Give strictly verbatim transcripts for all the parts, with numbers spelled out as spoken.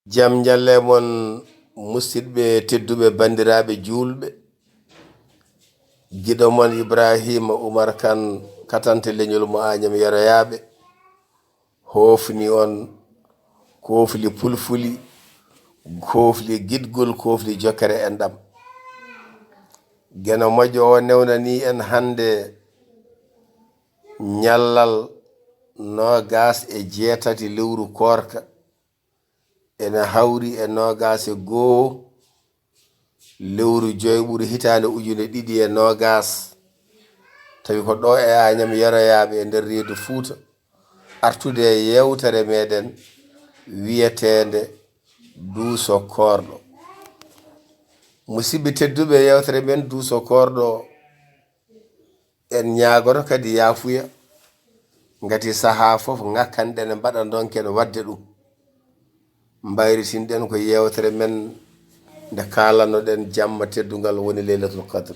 Jam ñalle mon, musidɓe tedduɓe, banndiraaɓe juulɓe. Giɗo mon Ibrahima Umar Kan, katante leñol mo Añam Yaroyaaɓe, hoofni on koofli pulfuli, koofli giɗgol, koofli jokkere enɗam. Geno moƴƴo o newnani en hannde ñallal noogas e jeetati lewru koorka, ene hawri e noogas e goo lewru joyɓuru hitaande ujune ɗiɗi e noogas. Tawi ko ɗo e Añam Yaroyaaɓe e nder reedu Fuuta, artude e yeewtere meɗen wiyeteende Duuso Koorɗo. Musidɓe tedduɓe, yeewtere men Duuso Koorɗo, en ñaagoto kadi yaafuya, ngati sahaa fof ŋakkanɗen e mbaɗa ndonken waɗde ɗum. Mbayritinɗen ko yeewtere men nde kaalanoɗen jamma teddungal woni Leylatul Qadr.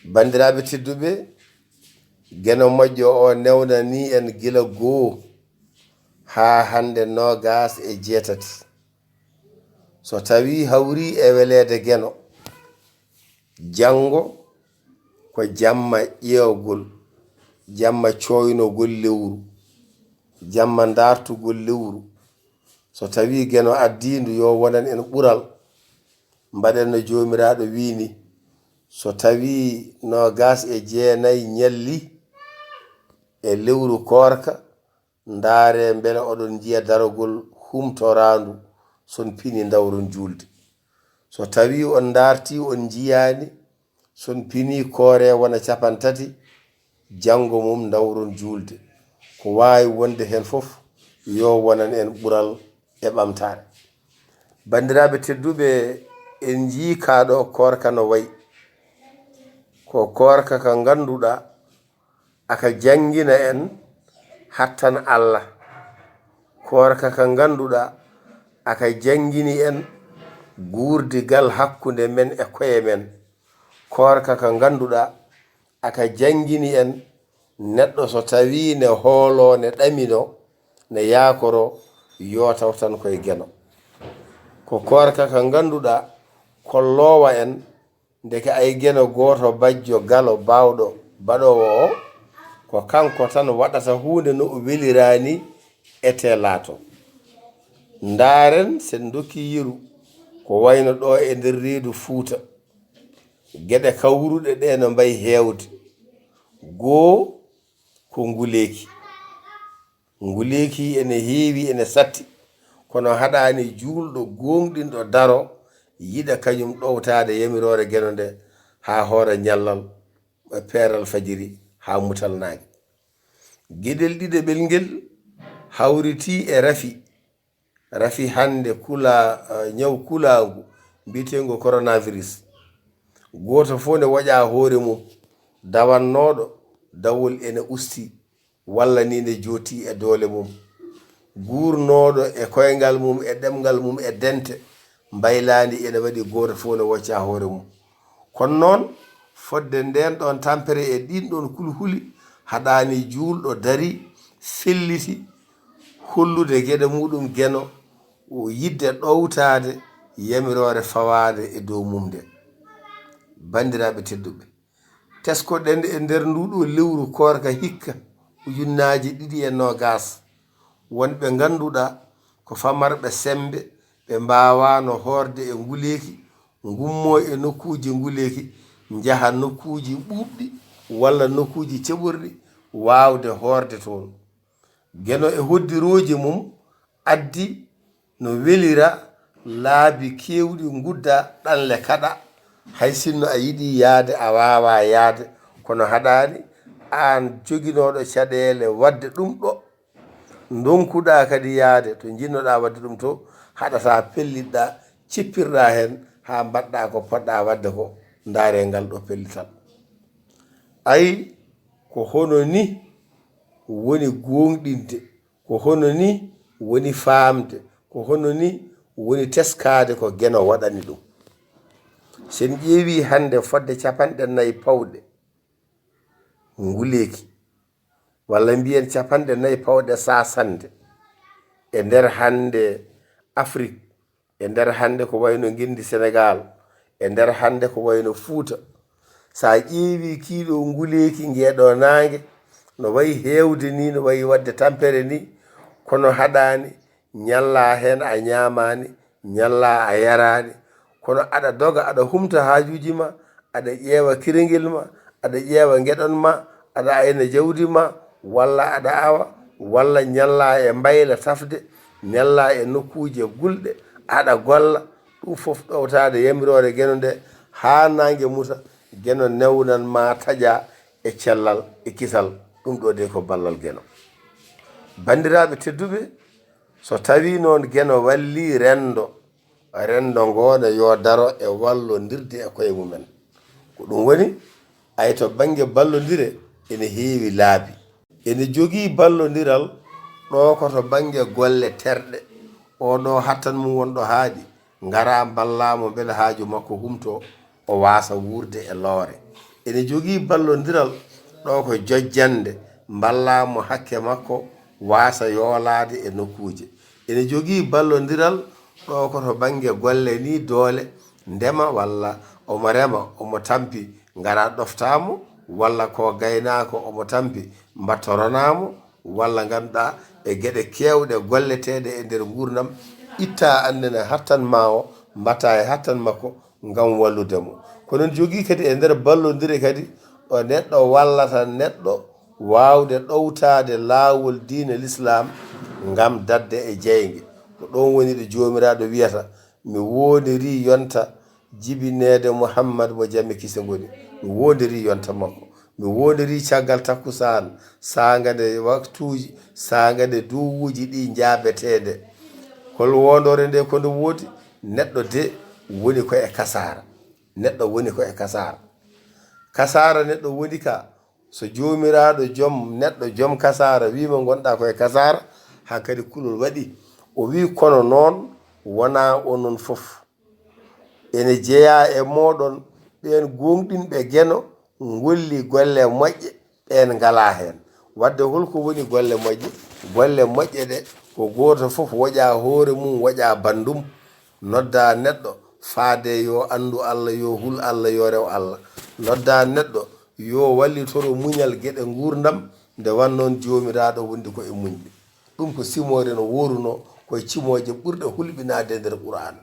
Banndiraaɓe tedduɓe, Geno moƴƴo o newnani en gila goo haa hannde noogas e jeetati. So tawii hawri e weleede Geno, janngo ko jamma ƴeewgol, jamma cooynogol lewru, jamma ndaartugol lewru. So tawii Geno addii ndu, yo wonan en ɓural. Mbaɗen no Joomiraaɗo wiyi ni, so tawii noogas e jeenayi ñalli e lewru koorka, ndaare mbele oɗon njiya darogol humtoraandu, son pini ndawron juulde. So tawii on ndaartii, on njiyaani, son pini koore wona capantati, janngo mum ndawron juulde. Ko waawi wonde heen fof, yo wonan en ɓural e ɓamtaare. Banndiraaɓe tedduɓe, en njii kaa ɗo koorka no wayi. Ko koorka ka ngannduɗaa, aka janngina en hattan Allah. Koorka ka ngannduɗaa, aka janngini en guurdigal hakkunde men e koye men. Koorka ka ngannduɗaa, aka janngini en neɗɗo so tawii ne hooloo, ne ɗamino, ne yaakoro, yo taw tan koye Geno. Ko koorka ka ngannduɗaa, kolloowa en ndeke ay Geno gooto bajjo galo baawɗo baɗoowo o, ko kanko tan waɗata huunde no o weliraani, ete laato. Ndaaren, sen ndokki yeru, ko wayno ɗo e nder reedu Fuuta, geɗe kawruɗe ɗe no mbayi heewde. Goo ko nguleeki. Nguleeki ene heewi, ene satti, kono haɗaani juulɗo gooŋɗinɗo daro yiɗa kañum ɗowtaade yamiroore Geno nde haa hoora ñallal, e peeral fajiri haa mutal naange. Geɗel ɗiɗaɓel ngel hawritii e rafi. Rafi hannde kula-, eh, ñaw kulaangu mbiyeteengu coronavirus. Gooto fof ne woƴa hoore mum, dawannooɗo dawol ene usti, walla ni ne jootii e doole mum. Guurnooɗo e koyngal mum, e ɗemngal mum, e dente, mbaylaandi ene waɗi gooto fof ne wocca hoore mum. Kono noon, fodde ndeen ɗoon tampere e ɗiin ɗoon kulhuli, haɗaani juulɗo darii, felliti, hollude geɗe muɗum Geno, o yiɗde ɗowtaade yamiroore fawaade e dow mum nde. Banndiraaɓe tedduɓe, teskoɗen e nder nduɗo lewru koorka hikka ujunnaaje ɗiɗi e noogas, wonɓe ngannduɗaa ko famarɓe semmbe, ɓe mbaawaano hoorde e nguleeki, ngummoo e nokkuuji nguleeki, njaha nokkuuji ɓuuɓɗi walla nokkuuji ceɓorɗi, waawde hoorde toon. Geno e hoddirooji mum addi no welira, laabi keewɗi ngudda, ɗanle kaɗa, hay sinno a yiɗi yaade, a waawaa yaade, kono haɗaani aan joginooɗo caɗeele waɗde ɗum ɗo, ndonkuɗaa kadi yaade to njiɗnoɗaa waɗde ɗum to, haɗataa pellitɗaa, cippirɗaa heen haa mbaɗɗaa ko potɗaa waɗde ko, ndaaree ngal ɗo pellital. Ay, ko hono ni woni gooŋɗinde, ko hono ni woni faamde, ko hono ni woni teskaade ko Geno waɗani ɗum. Sen ƴeewi hannde fodde capanɗe nayi pawɗe nguleeki, walla mbiyen capanɗe nayi pawɗe sasannde e nder hannde Afrik, e nder hannde ko wayno ngenndi Senegaal, e nder hannde ko wayno Fuuta. So a ƴeewii kiiɗo nguleeki ngeeɗo naange, no wayi heewde ni, no wayi waɗde tampere ni, kono haɗaani, ñalla heen a ñaamaani, ñalla a yaraani. Kono aɗa doga, aɗa humta haajuuji ma, aɗa ƴeewa kirengel ma, aɗa ƴeewa ngeɗon ma, aɗa ayna jawdi ma, walla aɗa awa, walla ñalla e mbayla tafde, ñalla e nokkuuje gulɗe, aɗa golla. Ɗum fof ɗowtaade yamiroore Geno nde haa naange muta, Geno newnan ma taƴa e cellal e kisal. Ɗum ɗo de ko ballal Geno. Banndiraaɓe tedduɓe, so tawii noon Geno wallii renndo, renndo ngoo ne yo daro e wallondirde e koye mumen. Ko ɗum woni, ay to bannge ballondire ene heewi laabi. Ene jogii ballondiral ɗo ko to bannge golle terɗe. Oo ɗo hattan mum wonɗo haaɗi, ngara mballa mo mbele haaju makko humto, o waasa wuurde e loore. Ene jogii ballondiral ɗo ko jojjannde, mballa mo hakke makko waasa yoolaade e nokkuuje. Ene jogii ballondiral ɗo ko to bannge golle ni doole, ndema walla omo rema, omo tampi, ngara ɗoftaa mo, walla ko gaynaako omo tampi, mbattoronaa mo, walla ngannduɗaa e geɗe keewɗe golleteeɗe e nder nguurndam, itta anndene hattan ma o, mbatta e hattan makko ngam wallude mo. Ko noon jogii kadi e nder ballondire kadi ɗo neɗɗo wallata neɗɗo waawde ɗowtaade laawol diine Lislaam ngam daɗde e jeynge. Ko ɗoon woni ɗo Joomiraaɗo wiyata, mi woondirii yonta jibineede Muhammad mo jam e kise ngoni. Mi woondirii yonta makko. Mi woondirii caggal takkusaan, saanga nde waktuuji, saanga nde duuwuuji ɗi njaabeteede. Hol woondoore nde ko nde woodi? Neɗɗo de woni ko e kasaara. Neɗɗo woni ko e kasaara. Kasaara neɗɗo woni ka, so Joomiraaɗo joom neɗɗo, joom kasaara, wii mo ngonɗaa ko e kasaara, hankadi kulol waɗi. O wii, kono noon wonaa onon fof. Ene jeyaa e mooɗon ɓeen gooŋɗinɓe Geno, ngolli golle moƴƴe, ɓeen ngalaa heen. Waɗde hol ko woni golle moƴƴe? Golle moƴƴe ɗe ko gooto fof woƴa hoore mum, woƴa banndum. Nodda neɗɗo faade yo anndu Allah, yo hul Allah, yo rew Allah. Nodda neɗɗo yo wallitoro muñal geɗe nguurndam, nde wannoon Joomiraaɗo wondi ko e muñɓe. Ɗum ko simoore no woorunoo, ko e cimooje ɓurɗe hulɓinaade e nder Qur'aana.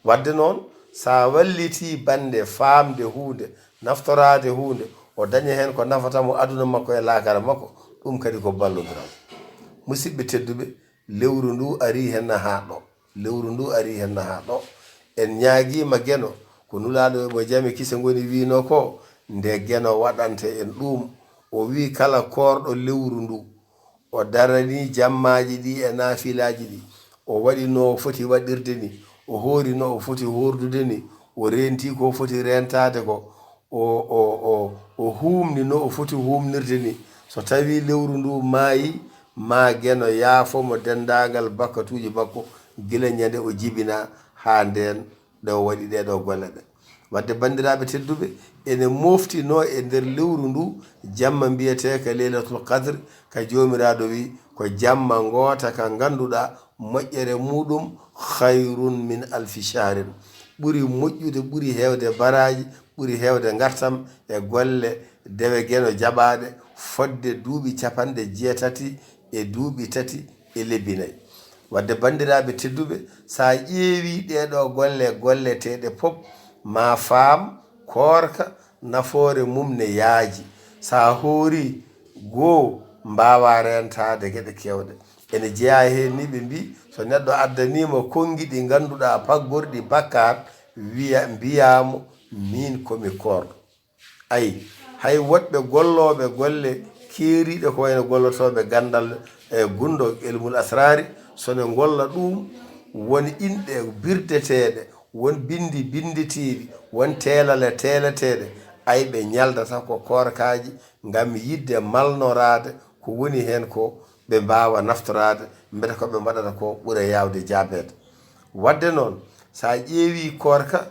Waɗde noon, so a wallitii bannde faamde huunde, naftoraade huunde, o daña heen ko nafata mo aduna makko e laakara makko, ɗum kadi ko ballondiral. Musidɓe tedduɓe, lewru ndu arii heen haa ɗo. Lewru ndu arii heen haa ɗo. En ñaagiima Geno, ko Nulaaɗo mo jam e kise ngoni wiinoo ko, nde Geno waɗanta en ɗum. O wii kala koorɗo lewru ndu, o daranii jammaaji ɗi e naafilaaji ɗi. O waɗi no o foti waɗirde ni, o hoori no o foti hoordude ni, o reentii ko o foti reentaade ko, o, o, o, o huumni no o foti huumnirde ni. So tawii lewru ndu maayi, ma Geno yaafo mo denndaangal bakkatuuji makko, gila ñande o jibinaa haa ndeen ɗe o waɗi ɗee ɗoo golle ɗe. Waɗde banndiraaɓe tedduɓe, ene moftinoo e nder lewru ndu jamma mbiyeteeka Leylatul Qadr, ka Joomiraaɗo wi, ko jamma ngoota ka ngannduɗaa moƴƴere muɗum khayrun min alfi shahrin, ɓuri moƴƴude, ɓuri heewde baraaji, ɓuri heewde ngartam e golle dewe Geno jaɓaaɗe fodde duuɓi capanɗe jeetati e duuɓi tati e lebbi nayi. Waɗde banndiraaɓe tedduɓe, so a ƴeewii ɗee ɗoo golle golleteeɗe pop, ma faam koorka nafoore mum ne yaaji. So a hoorii goo, mbaawaa reentaade geɗe keewɗe. Ene jeyaa heen ni ɓe mbii, so neɗɗo addanii ma konngi ɗi ngannduɗaa paggorɗi bakkaat, wiya, mbiyaa mo, miin ko mi koorɗo. Ayi, hay woɗɓe gollooɓe golle keeriiɗe ko wayno gollotooɓe ganndal e gunndoo, ilmul asraari, so ne ngolla ɗum, won inɗe birdeteeɗe, won binndi binnditiiɗi, won teelale teeleteeɗe, ay ɓe ñaldata ko koorkaaji ngam yiɗde malnoraade ko woni heen ko, ɓe mbaawa naftoraade, mbete ko ɓe mbaɗata ko ɓura yaawde jaabeede. Waɗde noon, so a ƴeewii koorka,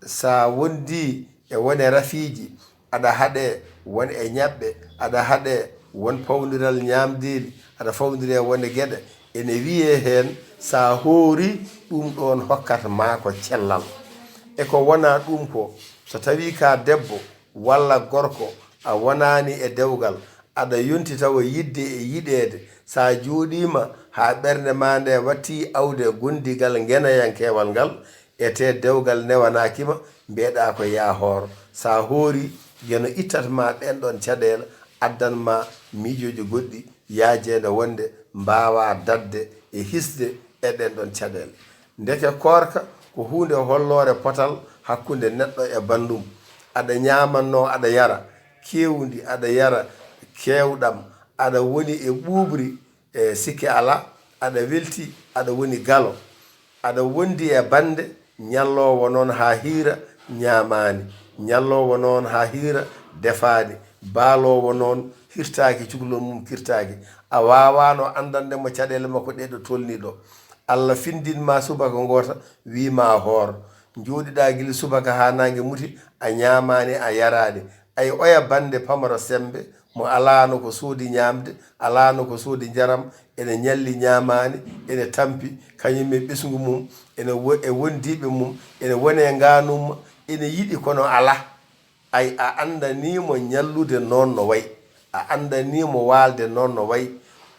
so a wondii e wone rafiiji, aɗa haɗee won e ñaɓɓe, aɗa haɗee won pawndiral ñaamdeeli, aɗa fawndiri e wone geɗe, ene wiyee heen, so a hoorii, ɗum ɗoon hokkata maa ko cellal. E ko wonaa ɗum ko, so tawii ka debbo walla gorko, a wonaani e dewgal, aɗa yonti tawa yiɗde e yiɗeede, so a jooɗiima haa ɓernde maa nde wattii awde gondigal ngenayankeewal ngal, etee dewgal newanaaki ma, mbiyeɗaa ko yaa hoor. So a hoorii, ngeno ittat ma ɗeen ɗoon caɗeele, addan ma miijooji goɗɗi, yaajeende wonde mbaawaa daɗde e hisde e ɗeen ɗoon caɗeele. Ndeke koorka ko huunde holloore potal hakkunde neɗɗo e banndum. Aɗa ñaamannoo, aɗa yara keewndi, aɗa yara keewɗam, aɗa woni e ɓuuɓri, e sikke alaa, aɗa weltii, aɗa woni galo. Aɗa wondi e bannde, ñalloowo noon haa hiira, ñaamaani. Ñalloowo noon haa hiira, defaani. Baaloowo noon hirtaaki, cukalel mum kirtaaki. A waawaano anndande mo caɗeele makko ɗee ɗo tolnii ɗo. Allah findin ma subaka ngoota, wii ma hoor. Njooɗiɗaa gila subaka haa naange muti, a ñaamaani, a yaraani. Ay oya bannde pamara semmbe, mo alaano ko soodi ñaamde, alaano ko soodi njaram, ene ñalli ñaamaani, ene tampi, kañum e ɓesngu mum, ene wo-, e wondiiɓe mum, ene woni e ngaanumma, ene yiɗi kono alaa. Ay a anndanii mo ñallude noon no wayi, a anndanii mo waalde noon no wayi.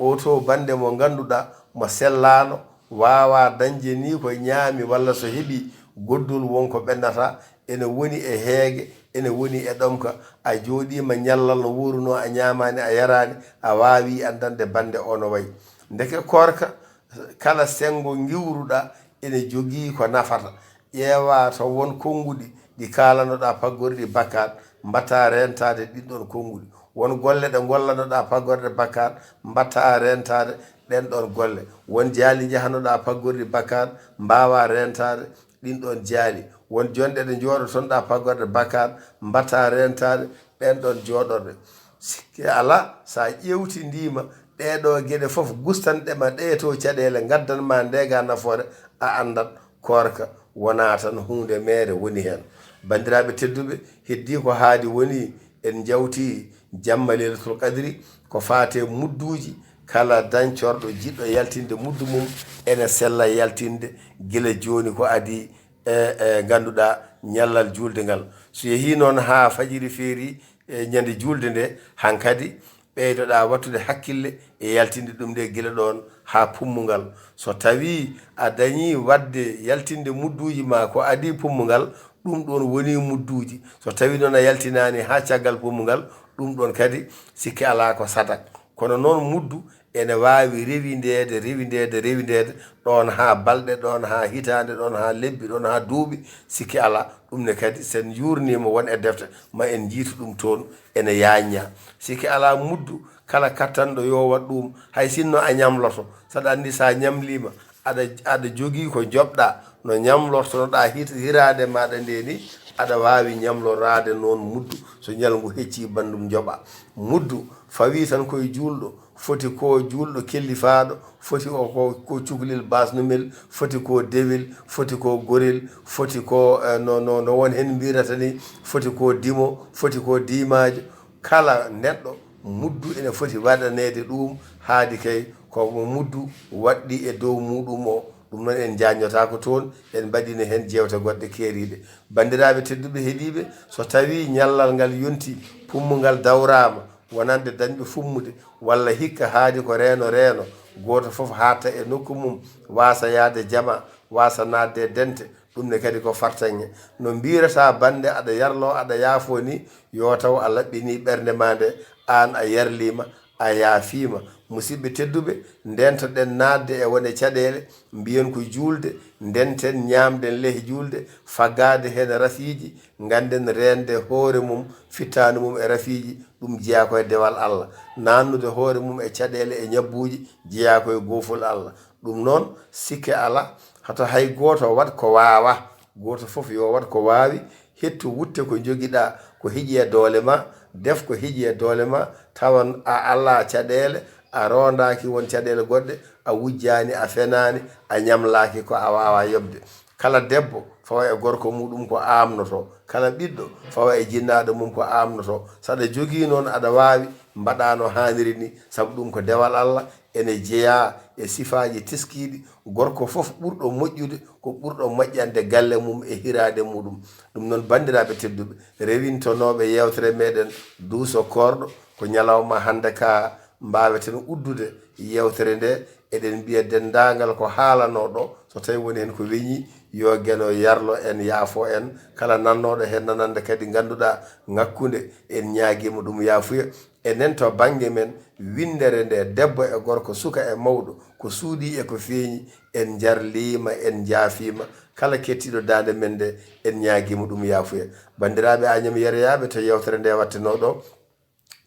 Oo to bannde mo ngannduɗaa mo sellaano, waawaa dañde nii ko ñaami walla so heɓii goddol won ko ɓennata, ene woni e heege, ene woni e ɗomka. A jooɗiima ñallal no woorunoo, a ñaamaani, a yaraani, a waawii anndande bannde o no wayi. Ndeke koorka, kala senngo ngiwruɗaa ene jogii ko nafata. Ƴeewaa to won konnguɗi ɗi kaalanoɗaa paggorɗi bakkaat, mbaɗtaa reentaade ɗin ɗoon konnguɗi. Won golle ɗe ngollanoɗaa paggorɗe bakkaat, mbaɗtaa reentaade ɗeen ɗoon golle. Won jaali njahanoɗaa paggorɗi bakkaat, mbaawaa reentaade ɗin ɗoon jaali. Won jonɗe ɗe njooɗotonɗaa paggorɗe bakkaat, mbaɗtaa reentaade ɗeen ɗoon jooɗorɗe. Sikke alaa, so a ƴeewtindiima ɗee ɗoo geɗe fof, gustanɗe ma ɗee to caɗeele, ngaddan ma ndeega nafoore, a anndat koorka wonaa tan huunde meere woni heen. Banndiraaɓe tedduɓe, heddii ko haadi woni, en njawtii jamma Leylatul Qadri, ko faati e mudduuji, kala dañcorɗo jiɗɗo yaltinde muddu mum, ene sella yaltinde gila jooni ko adii e, e ngannduɗaa ñallal juulde ngal. So yehii noon haa fajiri feeri e ñande juulde nde, hankadi ɓeydoɗaa waɗtude hakkille e yaltinde ɗum nde gila ɗoon haa pummungal. So tawii a dañii waɗde yaltinde mudduuji ma ko adii pummungal, ɗum ɗoon wonii mudduuji. So tawii noon a yaltinaani haa caggal pummungal, ɗum ɗoon kadi sikke alaa ko sadak. Kono noon muddu ene waawi rewindeede, rewindeede, rewindeede, ɗoon haa balɗe, ɗoon haa hitaande, ɗoon haa lebbi, ɗoon haa duuɓi, sikke alaa. Ɗum ne kadi, so en njuurniima won e defte, ma en njiitu ɗum toon, ene yaajna. Sikke alaa muddu, kala kattanɗo yo waɗ ɗum, hay sinno a ñamloto, saɗa anndi so a ñamliima, aɗa, aɗa jogii ko njoɓɗaa, no ñamlortonoɗaa hit-, hiraande maaɗa nde ni, aɗa waawi ñamloraade noon muddu, so ñalngu heccii banndum njoɓaa. Muddu fawii tan koye juulɗo, foti ko juulɗo kellifaaɗo, foti o ko, ko cukalel baasnumel, foti ko dewel, foti ko gorel, foti ko, eh, no, no, no won heen mbirata ni, foti ko dimo, foti ko diimaajo. Kala neɗɗo muddu ene foti waɗaneede ɗum, haadi kay ko mo muddu waɗɗi e dow muɗum o. Ɗum noon en njaajnotaako toon, en mbaɗiino heen jeewte goɗɗe keeriiɗe. Banndiraaɓe tedduɓe heɗiiɓe, so tawii ñallal ngal yonti, pummungal dawraama, wonande dañɓe fummude, walla hikka haadi ko reeno reeno, gooto fof haaɗta e nokku mum, waasa yahde jama, waasa naatde e dente, ɗum ne kadi ko fartaŋŋe. No mbiyrataa bannde aɗa yarloo, aɗa yaafoo ni, yo taw a laɓɓinii ɓernde maa nde, aan a yarliima, a yaafiima. Musidɓe tedduɓe, ndeentoɗen naatde e wone caɗeele, mbiyen ko juulde, ndenten ñaamden lehe juulde, faggaade heen rafiiji, ngannden reende hoore mum, fittaandu mum e rafiiji, ɗum jeyaa ko e dewal Allah. Naatnude hoore mum e caɗeele e ñabbuuji jeyaa ko e goofol Allah. Ɗum noon, sikke alaa, hato hay gooto waɗ ko waawaa. Gooto fof yo waɗ ko waawi, hettu wutte ko njogiɗaa, ko heƴi e doole ma, def ko heƴi e doole ma, tawan a alaa caɗeele, a roondaaki won caɗeele goɗɗe, a wujjaani, a fenaani, a ñamlaaki ko a waawaa yoɓde. Kala debbo fawa e gorko muɗum ko aamnoto, kala ɓiɗɗo fawa e jinnaaɗo mum ko aamnoto. So aɗa jogii noon, aɗa waawi mbaɗa no haaniri ni, sabu ɗum ko dewal Allah, ene jeyaa e sifaaji teskiiɗi. Gorko fof ɓurɗo moƴƴude ko ɓurɗo moƴƴande galle mum e hiraande muɗum. Ɗum noon, banndiraaɓe tedduɓe, rewintonooɓe yeewtere meɗen Duuso Koorɗo, ko ñalawma hannde ka mbaaweten uddude yeewtere nde. Eɗen mbiya denndaangal ko haalanoo ɗo, so tawi woni heen ko weñi, yo Geno yarlo en, yaafo en. Kala nannooɗo heen nanande kadi ngannduɗaa ŋakkunde, en ñaagiima ɗum yaafuya. Enen to bannge men, winndere nde debbo e gorko, suka e mawɗo, ko suuɗii e ko feeñi, en njarliima, en njaafiima. Kala kettiiɗo daande men nde, en ñaagiima ɗum yaafuya. Banndiraaɓe Añam Yeroyaaɓe, to yeewtere nde wattenoo ɗo,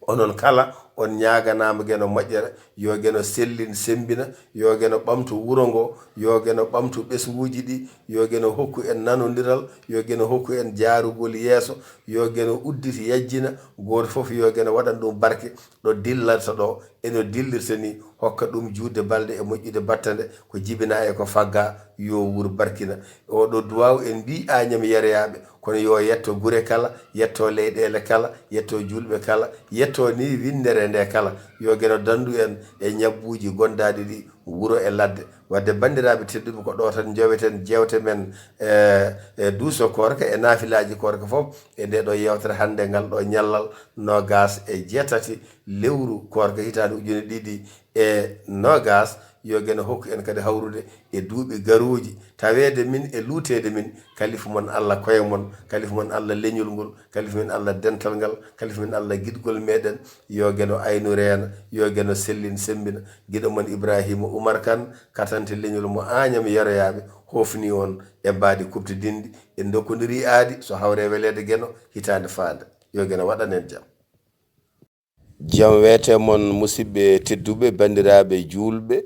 onon kala on ñaaganaama Geno moƴƴere, yo Geno sellin, semmbina, yo Geno ɓamtu wuro ngo, yo Geno ɓamtu ɓesnguuji ɗi, yo Geno hokku en nanondiral, yo Geno hokku en jaarugol yeeso, yo Geno uddit yajjina, gooto fof yo Geno waɗan ɗum barke, ɗo dillata ɗo, eno dillirta ni, hokka ɗum juutde balɗe e moƴƴude battane, ko jibinaa e ko faggaa, yo wuur barkina. Oɗo duwaaw en mbii Añam Yeroyaaɓe, kono yo yetto gure kala, yetto leyɗeele kala, yetto juulɓe kala, yetto ni winndere nde kala. Yo Geno danndu en e ñabbuuji gondaaɗi ɗi wuro e ladde. Wadde banndiraaɓe tedduɓe, ko ɗo tan njoweten jeewte men e, e duuso koorka e naafilaaji koorka fof e nde ɗo yeewtere hannde ngal ɗo ñallal noogaas e jeetati lewru koorka hitaande ujune ɗiɗi e noogaas. Yo Geno hokku en kadi hawrude e duuɓi garooji, taweede min e luuteede min, kalifu mon Allah koye mon, kalifu mon Allah leñol ngol, kalifu men Allah dental ngal, kalifu men Allah giɗgol meɗen. Yo Geno aynu reena, yo Geno sellin semmbina. Giɗo mon Ibraahiima Umar Kan, katante leñol mo Añam Yeroyaaɓe, hofni on e mbaadi kuɓtidinndi. En ndokkondirii aadi, so hawre weleede Geno, hitaande faande. Yo Geno waɗan en jam. Jam weete mon, musidɓe tedduɓe, banndiraaɓe juulɓe.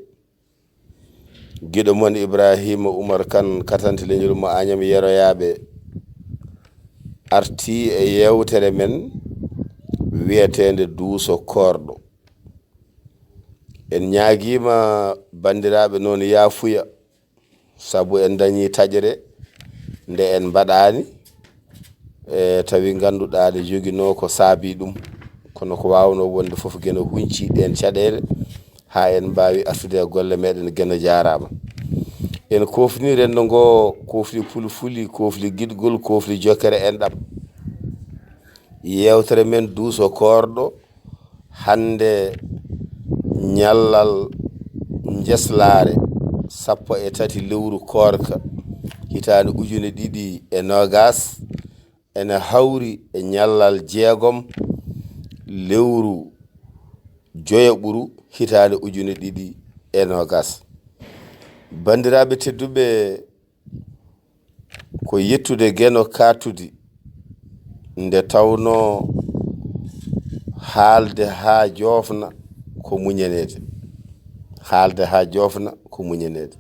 Giɗo mon Ibraahiima Umar Kan, katante leñol mo Añam Yeroyaaɓe, artii e yeewtere men wiyeteende Duuso Koorɗo. En ñaagiima banndiraaɓe noon yaafuya, sabu en dañii taƴre nde en mbaɗaani, e tawi ngannduɗaa nde joginoo ko saabii ɗum. Kono ko waawnoo wonde fof, Geno hunci ɗeen caɗeele haa en mbaawi artude e golle meɗen. Geno jaaraama. En koofni renndo ngo, koofni pulfuli, koofni giɗgol, koofni jokkere enɗam. Yeewtere men Duuso Koorɗo, hannde ñallal njeslaare sappo e tati lewru koorka hitaande ujune ɗiɗi e noogaas, ene hawri e ñallal jeegom lewru joyaɓuru hitaande ujune ɗiɗi e noogaas. Banndiraaɓe tedduɓe, ko yettude Geno kaaɗtudi, nde tawnoo haalde haa joofna ko muñaneede. Haalde haa joofna ko muñaneede.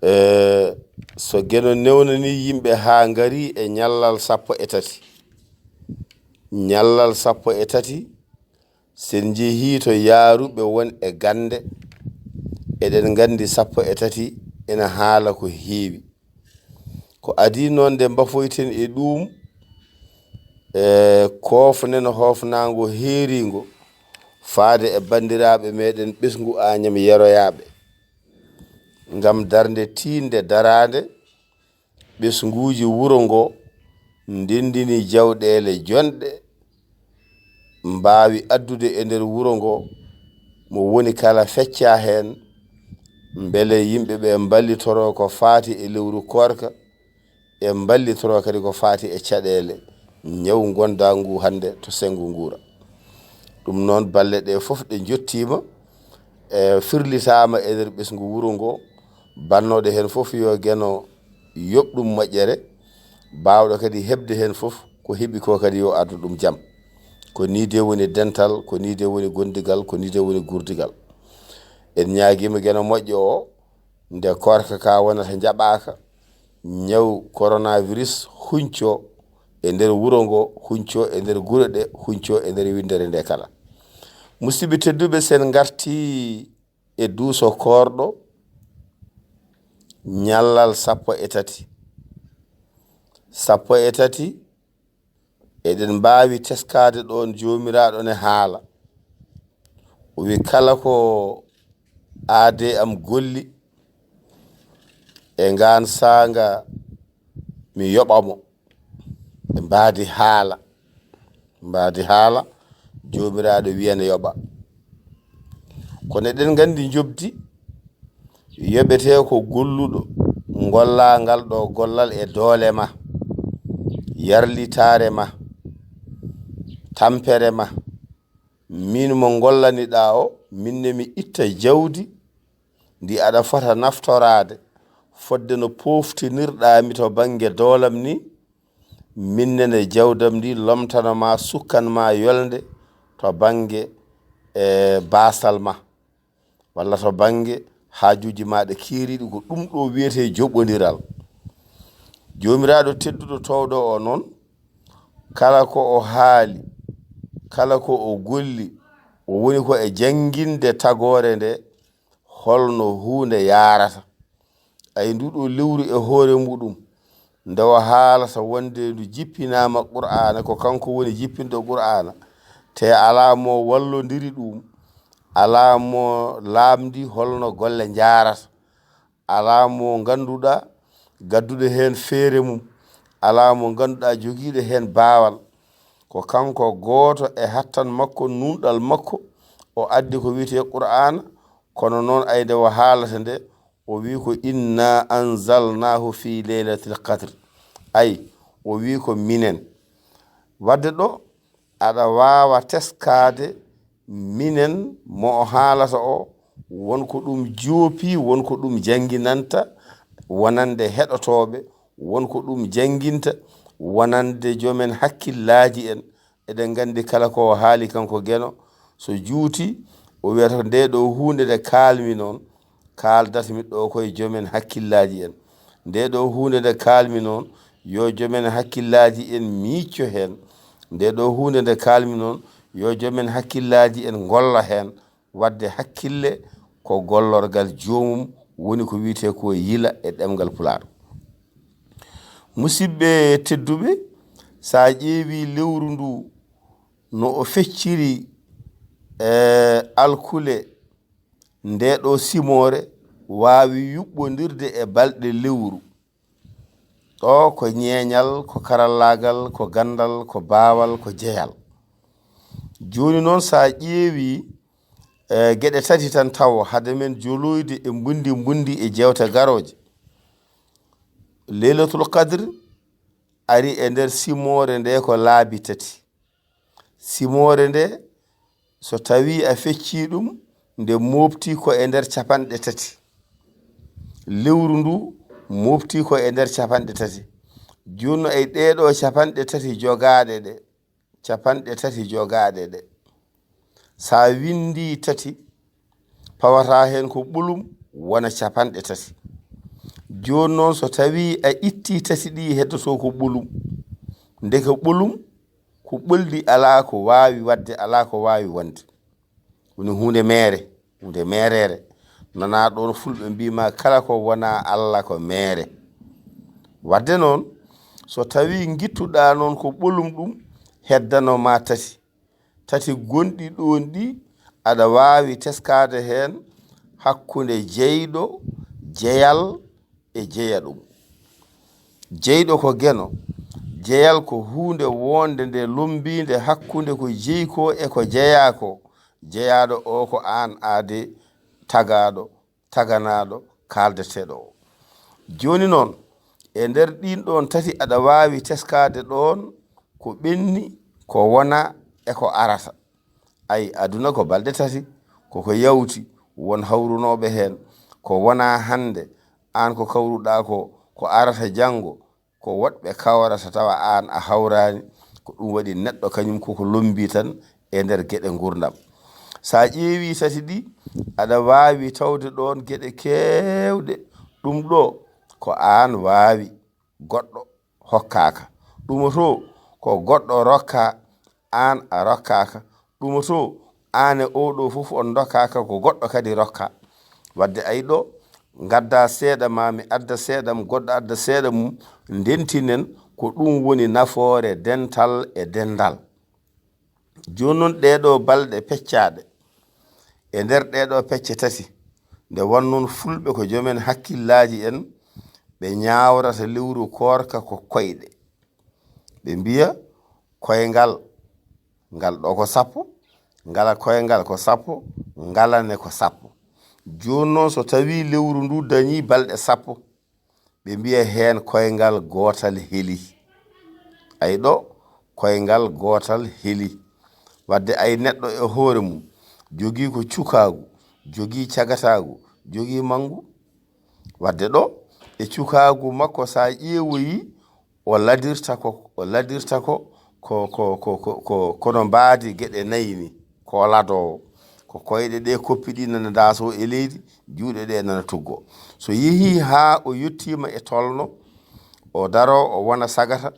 Eh, so Geno newnanii yimɓe haa ngari e ñallal sappo e tati. Ñallal sappo e tati, so en njehii to yaaruɓe won e gannde, eɗen nganndi sappo e tati ina haala ko heewi. Ko adii noon nde mbafoyten e ɗuum, e koofnen hoofnaango heeriingo faade e banndiraaɓe meɗen ɓesngu Añam Yeroyaaɓe, ngam darnde tiiɗnde daraande, ɓesnguuji wuro ngo ndenndini jawɗeele jonɗe, mbaawi addude e nder wuro ngo, mo woni kala feccaa heen, mbele yimɓe ɓe mballitoro ko faati e lewru koorka, e mballitoro kadi ko faati e caɗeele ñaw ngondaa ngu hannde to senngo nguura. Ɗum noon, balle ɗe fof ɗe njottiima, e firlitaama e nder ɓesngu wuro ngo, bannooɗo heen fof yo Geno yoɓ ɗum moƴƴere, baawɗo kadi heɓde heen fof ko heɓi ko kadi yo addu ɗum jam. Ko nii de woni dental, ko nii de woni gondigal, ko nii de woni guurdigal. En ñaagiima Geno moƴƴo o, nde koorka ka wonata njaɓaaka, ñaw coronavirus hunco e nder wuro ngo, hunco e nder gure ɗe, hunco e nder winndere nde kala. Musidɓe tedduɓe, sen ngartii e duuso koorɗo, Ñallal sappo e tati. Sappo e tati, eɗen mbaawi teskaade ɗoon Joomiraaɗo ne haala. O wi, "Kala ko aadee am golli e ngaan saanga, mi yoɓa mo." E mbaadi haala. Mbaadi haala, Joomiraaɗo wiyana yoɓa. Kono eɗen nganndi njoɓdi yoɓetee ko golluɗo, ngollaa ngal ɗo gollal e doole ma, yarlitaare ma, tampere ma. Miin mo ngollaniɗaa o, miin ne mi itta jawdi ndi aɗa fota naftoraade, fodde no pooftinirɗaa mi to bannge doolam ni, miin ne ne jawdam ndi lomtana ma, sukkan ma yolnde to bannge, e, baasal ma, walla to bannge haajuuji maaɗa keeriiɗi. Ko ɗum ɗo wiyetee joɓondiral. Joomiraaɗo tedduɗo toowɗo o noon, kala ko o haali, kala ko o golli, o woni ko e jannginde tagoore nde, holno huunde yaarata. Ay, ndu ɗo lewru e hoore muɗum, nde o haalata wonde ndu jippinaama Qur'aana, ko kanko woni jippinɗo Qur'aana, te alaa mo wallondiri ɗum, alaa mo laamndi holno golle njaarata, alaa mo ngannduɗaa gadduɗo heen feere mum, alaa mo ngannduɗaa jogiiɗo heen baawal. Ko kanko gooto e hattan makko, nunɗal makko, o addi ko wiyetee Qur'aana, kono noon ay nde o haalata nde, o wi ko, "Inna anzalnahu fi laylatil qadr." Ay, o wi ko minen. Wadde ɗo, aɗa waawa teskaade minen mo o haalata o, won ko ɗum joopi, won ko ɗum jannginanta wonande heɗotooɓe, won ko ɗum jannginta wonande joomen hakkillaaji en. Eɗen nganndi kala ko o haali kanko Geno, so juuti, o wiyata ko nde ɗo huunde nde kaalmi noon, kaaldatmi ɗo koye joomen hakkillaaji en. Nde ɗo huunde nde kaalmi noon, yo joomen hakkillaaji en miicco heen. Nde ɗo huunde nde kaalmi noon, yo joomen hakkillaaji en ngolla heen. Wadde hakkille ko gollorgal joomum, woni ko wiyetee ko yila e ɗemngal Pulaar. Musidɓe tedduɓe, so a ƴeewi lewru ndu no o fecciri, e, alkule, nde ɗo simoore waawi yuɓɓondirde e balɗe lewru. Ɗo ko ñeeñal, ko karallaagal, ko ganndal, ko baawal, ko jeyal. Jooni noon, so a ƴeewi, e, geɗe tati tan tawo, hade men joloyde e mbundi mbundi e jeewte garooje. Leylatul Qadr ari e nder simoore nde ko laabi tati. Simoore nde, so tawii a feccii ɗum, nde mooɓti ko e nder capanɗe tati. Lewru ndu mooɓti ko e nder capanɗe tati. Jooni no e ɗee ɗoo capanɗe tati jogaaɗe ɗe, capanɗe tati jogaaɗe ɗe, so a winndii tati, pawata heen ko ɓolum, wona capanɗe tati. Jooni noon, so tawii a ittii tati ɗi, heddotoo ko ɓolum. Ndeke ɓolum ko ɓoldi, alaa ko waawi waɗde, alaa ko waawi wonde. Woni huunde meere, huunde meereere. Nanaa ɗoon Fulɓe mbii ma, "Kala ko wonaa Alla ko meere." Wadde noon, so tawii ngittuɗaa noon ko ɓolum ɗum, heddano ma tati. Tati gonɗi ɗoon ɗi, aɗa waawi teskaade heen hakkunde jeyɗo, jeyal e jeya ɗum. Jeyɗo ko Geno, jeyal ko huunde wonde nde lombiinde hakkunde ko jeyi ko e ko jeyaa ko. Jeyaaɗo o ko aan aade tagaaɗo, taganaaɗo, kaaldeteeɗo o. Jooni noon, e nder ɗiin ɗoon tati, aɗa waawi teskaade ɗoon ko ɓenni, ko wona e ko arata. Ay, aduna ko balɗe tati, koko yawti, won hawrunooɓe heen. Ko wona hannde, aan ko kawruɗaa ko, ko arata janngo, ko woɗɓe kawrata tawa aan a hawraani. Ko ɗum waɗi neɗɗo kañum koko lombii tan e nder geɗe nguurndam. So a ƴeewii tati ɗi, aɗa waawi tawde ɗoon geɗe keewɗe. Ɗum ɗo ko aan waawi, goɗɗo hokkaaka. Ɗum to ko goɗɗo rokka, aan a rokkaaka. Ɗum to aan e oo ɗo fof on ndokkaaka, ko goɗɗo kadi rokka. Wadde ay ɗo, ngadda seeɗa ma mi adda seeɗam, goɗɗo adda seeɗa mum, ndentinen, ko ɗum woni nafoore dental e denndal. Jooni noon, ɗeeɗoo balɗe peccaaɗe, e nder ɗeeɗoo pecce tati, nde won noon fulɓe ko joomen hakkillaaji en, ɓe ñaawrata lewru koorka ko koyɗe. Ɓe mbiya koyngal, ngal ɗo ko sappo, ngala koyngal ko sappo, ngala ne ko sappo. Jooni noon, so tawii lewru ndu dañii balɗe sappo, ɓe mbiya heen koyngal gootal heli. Ay ɗo, koyngal gootal heli. Wadde ay neɗɗo e hoore mum, jogii ko cukaagu, jogii cagataagu, jogii manngu. Wadde ɗo, e cukaagu makko, so a ƴeewoyi, o ladirta ko, o ladirta ko, ko, ko, ko, ko, ko, kono mbaadi geɗe nayi ni, ko ladoowo. Ko koyɗe ɗe koppi ɗi nana daasoo e leydi, juuɗe ɗe nana tuggo. So yehii haa o yettiima e tolno, o daroo, o wona sagata,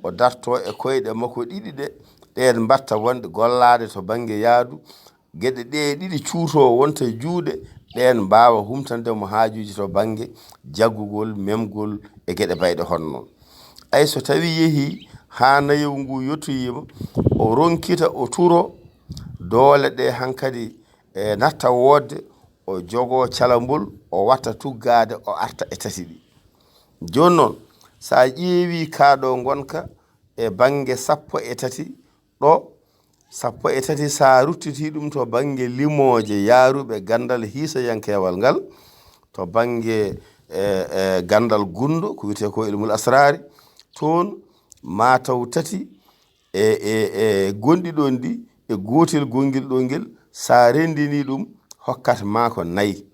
o dartoo e koyɗe makko ɗiɗi ɗe, ɗeen mbatta wonde gollaade to bannge yaadu, geɗe ɗe ɗiɗi cuutoo wonta juuɗe, ɗeen mbaawa humtande mo haajuuji to bannge jaggugol, memgol e geɗe bayɗe hono noon. Ay so tawii yehii haa nayewu ngu yottoyiima, o ronkita, o turo, doole ɗe hankadi e natta woodde, o jogoo calambol, o watta tuggaade, o arta e tati ɗi. Jooni noon, so a ƴeewii kaa ɗo ngonka e bannge sappo e tati ɗo, sappo e tati, so a ruttitii ɗum to bannge limooje yaaruɓe ganndal hiisayankeewal ngal, to bannge, e, e, ganndal gunndo, ko wiyetee ko ilmul asraari, toon maa taw tati e, e, e gonɗi ɗoon ɗi, e gootel gonngel ɗo ngel, so a renndinii ɗum, hokkat maa ko nayi.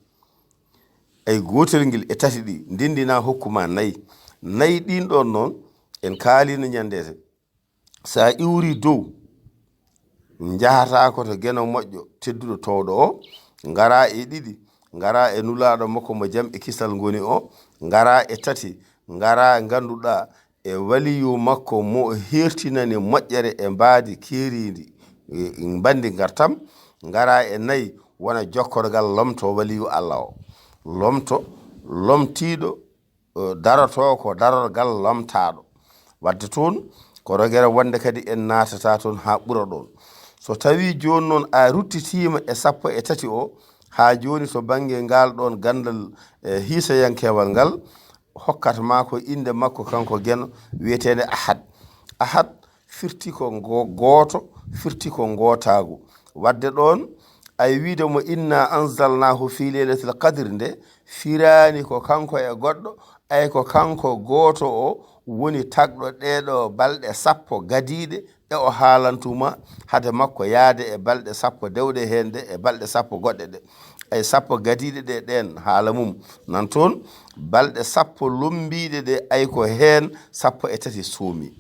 Ay gootel ngel e tati ɗi, ndenndinaa hokku maa nayi. Nayi ɗiin ɗoon noon, en kaaliino ñanndeete. So a iwrii dow, njahataa ko to Geno moƴƴo, tedduɗo toowɗo o, ngaraa e ɗiɗi, ngaraa e Nulaaɗo makko mo jam e kisal ngoni o, ngaraa e tati, ngaraa ngannduɗaa e waliyu makko mo o heertinani moƴƴere e mbaadi keeriindi, e, e mbanndi ngartam, ngaraa e nayi, wona jokkorgal lomto waliyu Allah o. Lomto, lomtiiɗo, eh, darotoo ko darorgal lomtaaɗo. Wadde toon, ko rogere wonde kadi en naatata toon haa ɓura ɗoon. So tawii jooni noon a ruttitiima e sappo e tati o, haa jooni to bannge ngal ɗoon ganndal, eh, hiisayankeewal ngal, hokkat maa ko innde makko kanko Geno, wiyeteende Ahad. Ahad firti ko ngo-, gooto, firti ko ngootaagu. Wadde ɗoon, ay wiide mo inna anzalnahu fi leylatil qadri nde, firaani ko kanko e goɗɗo, ay ko kanko gooto o woni tagɗo ɗeeɗo balɗe sappo gadiiɗe ɗe o haalantuma, hade makko yaade e balɗe sappo dewɗe heen ɗe, e balɗe sappo goɗɗe ɗe. Ay sappo gadiiɗe ɗe ɗeen haala mum nan toon, balɗe sappo lommbiiɗe ɗe, ay ko heen sappo e tati suumi.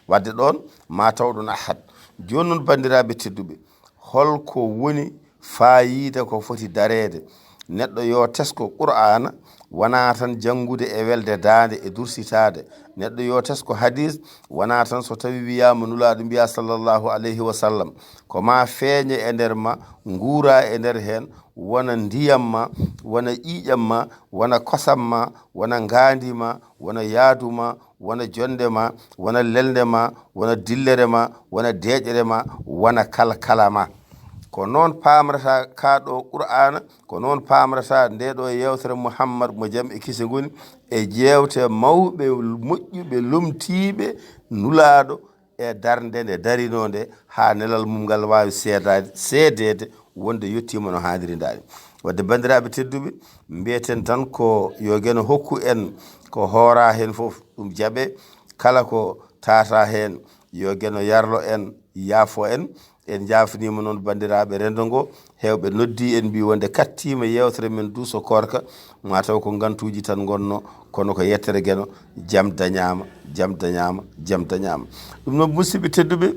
Wadde ɗoon, ma taw ɗoon Ahad. Jooni noon, banndiraaɓe tedduɓe, holko woni faayiida ko foti dareede? Neɗɗo yo tesko Qur'aana, wonaa tan janngude e welde daande e dursitaade. Neɗɗo yo tesko hadiis, wonaa tan so tawii wiyaama Nulaaɗo mbiyaa sallallahu alayhi wa sallam. Ko maa feeña e nder ma, nguuraa e nder heen, wona ndiyam ma, wona ƴiiƴam ma, wona kosam ma, wona ngaandi ma, wona yaadu ma, wona jonnde ma, wona lelnde ma, wona dillere ma, wona deeƴere ma, wona kalkala ma. Ko noon paamrata kaa ɗo Qur'aana, ko noon paamrata ndee ɗo yeewtere Muhammad mo jam e kise ngoni, e jeewte mawɓe, moƴƴuɓe, lomtiiɓe Nulaaɗo, e darnde nde darinoo nde, haa nelal mum ngal waawi seedaade, seedeede wonde yettiima no haaniri ndaani. Wadde, banndiraaɓe tedduɓe, mbiyeten tan ko yo Geno hokku en ko hooraa heen fof, ɗum jaɓee. Kala ko taataa heen, yo Geno yarlo en, yaafo en. En njaafniima noon, banndiraaɓe renndo ngo, heewɓe noddii en, mbii wonde kattiima yeewtere men Duuso Koorka, ma taw ko ngantuuji tan ngonnoo, kono ko yettere Geno, jam dañaama, jam dañaama, jam dañaama. Ɗum noon, musidɓe tedduɓe,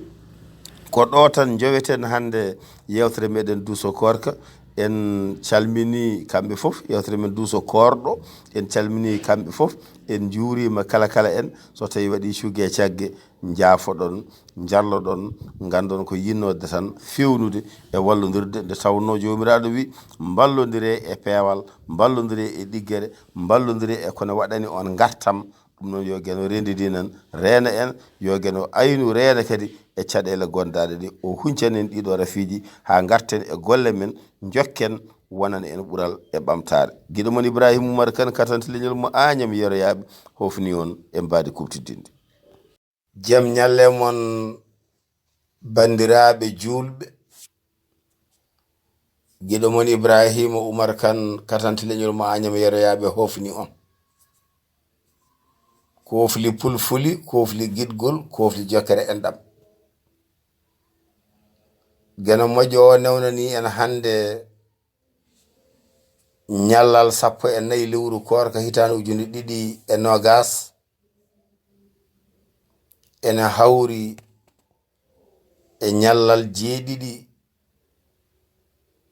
ko ɗo tan njoweten hannde yeewtere meɗen Duuso Koorka. En calminii kamɓe fof, yewtere men duuso koorɗo. En calminii kamɓe fof, en njuuriima kala kala en. So tawii waɗii cugge e cagge, njaafoɗon, njarloɗon, nganndon ko yinnoode tan feewnude e wallondirde. Nde tawnoo Joomiraaɗo wi, mballondiree e peewal, mballondiree e ɗiggere, mballondiree e ko ne waɗani on ngartam. Ɗum noon, yo Geno renndidin en, reena en, yo Geno aynu, reena kadi e caɗeele gondaaɗe ɗe. O huncana en ɗiɗo rafiiji haa ngarten e golle men, njokken, wonana en ɓural e ɓamtaare. Giɗo mon Ibrahima Oumar Kane, katante leñol mo Agnam Yeroyaaɓe, hofni on e mbaadi kuɓtidinndi. Jam ñalle mon, banndiraaɓe juulɓe. Giɗo mon Ibrahima Oumar Kane, katante leñol mo Agnam Yeroyaaɓe, hofni on. Koofli pulfuli, koofli giɗgol, koofli jokkere enɗam. Geno moƴƴo o newnanii en hannde ñallal sappo e nayi lewru koorka hitaande ujunere ɗiɗi e noogas. Ene hawri e ñallal jeeɗiɗi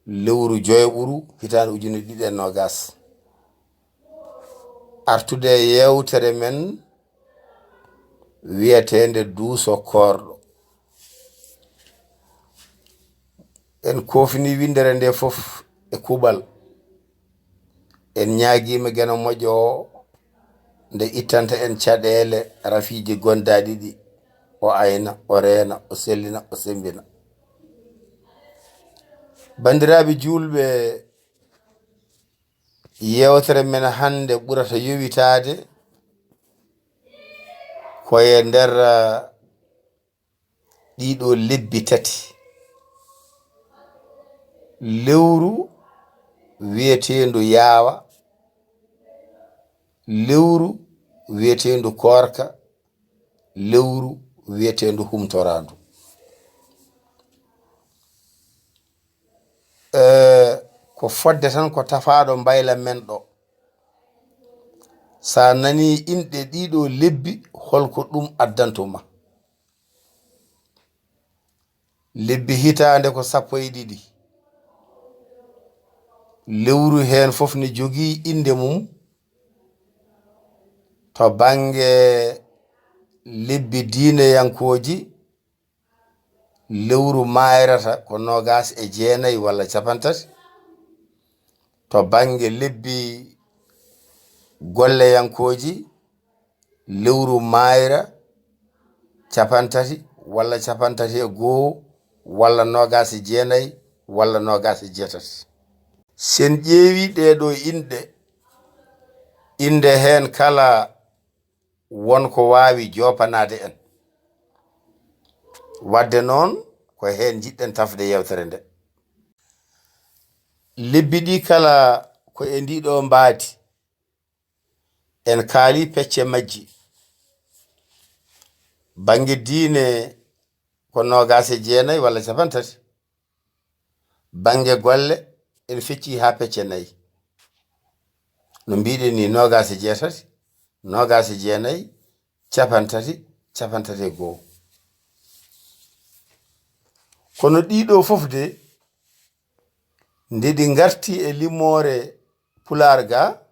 lewru joyɓuru hitaande ujunere ɗiɗi e noogas. Artude e yeewtere men wiyeteende Duuso Koorɗo. En koofini winndere nde fof e kuuɓal. En ñaagiima Geno moƴƴo o, nde ittanta en caɗeele rafiiji gondaaɗi ɗi, o ayna, o reena, o sellina, o semmbina. Banndiraaɓe juulɓe, yeewtere men hannde ɓurata yowitaade ko e nder, ah, ɗiɗo lebbi tati. Lewru wiyeteendu yaawa, lewru wiyeteendu koorka, lewru wiyeteendu humtoraandu. Eh, ko fodde tan ko tafaaɗo mbayla men ɗo. Sa nani inɗe ɗiɗo lebbi, holko ɗum addanto ma? Lebbi hitaande ko sappo e ɗiɗi. Lewru heen fof ne jogii innde mum. To bannge lebbi diineyankooji, lewru maayrata ko noogas e jeenayi walla capantati. To bannge lebbi golleyankooji, lewru maayra capantati walla capantati e goo walla noogas e jeenayi walla noogas e jeetati. Sen ƴeewi ɗee ɗoo inɗe, innde heen kala won ko waawi joopanaade en. Wadde noon, ko heen njiɗɗen tafde yeewtere nde. Lebbi ɗi kala ko e ndii ɗoo mbaadi. En kaali pecce majji. Bannge diine ko noogas e jeenayi walla capantati. Bannge golle en fecci haa pecce nayi. No mbiɗen ni, noogas e jeetati, noogas e jeenayi, capantati, capantati e goo. Kono ɗii ɗoo fof de, nde ɗi ngarti e limoore Pulaar ga,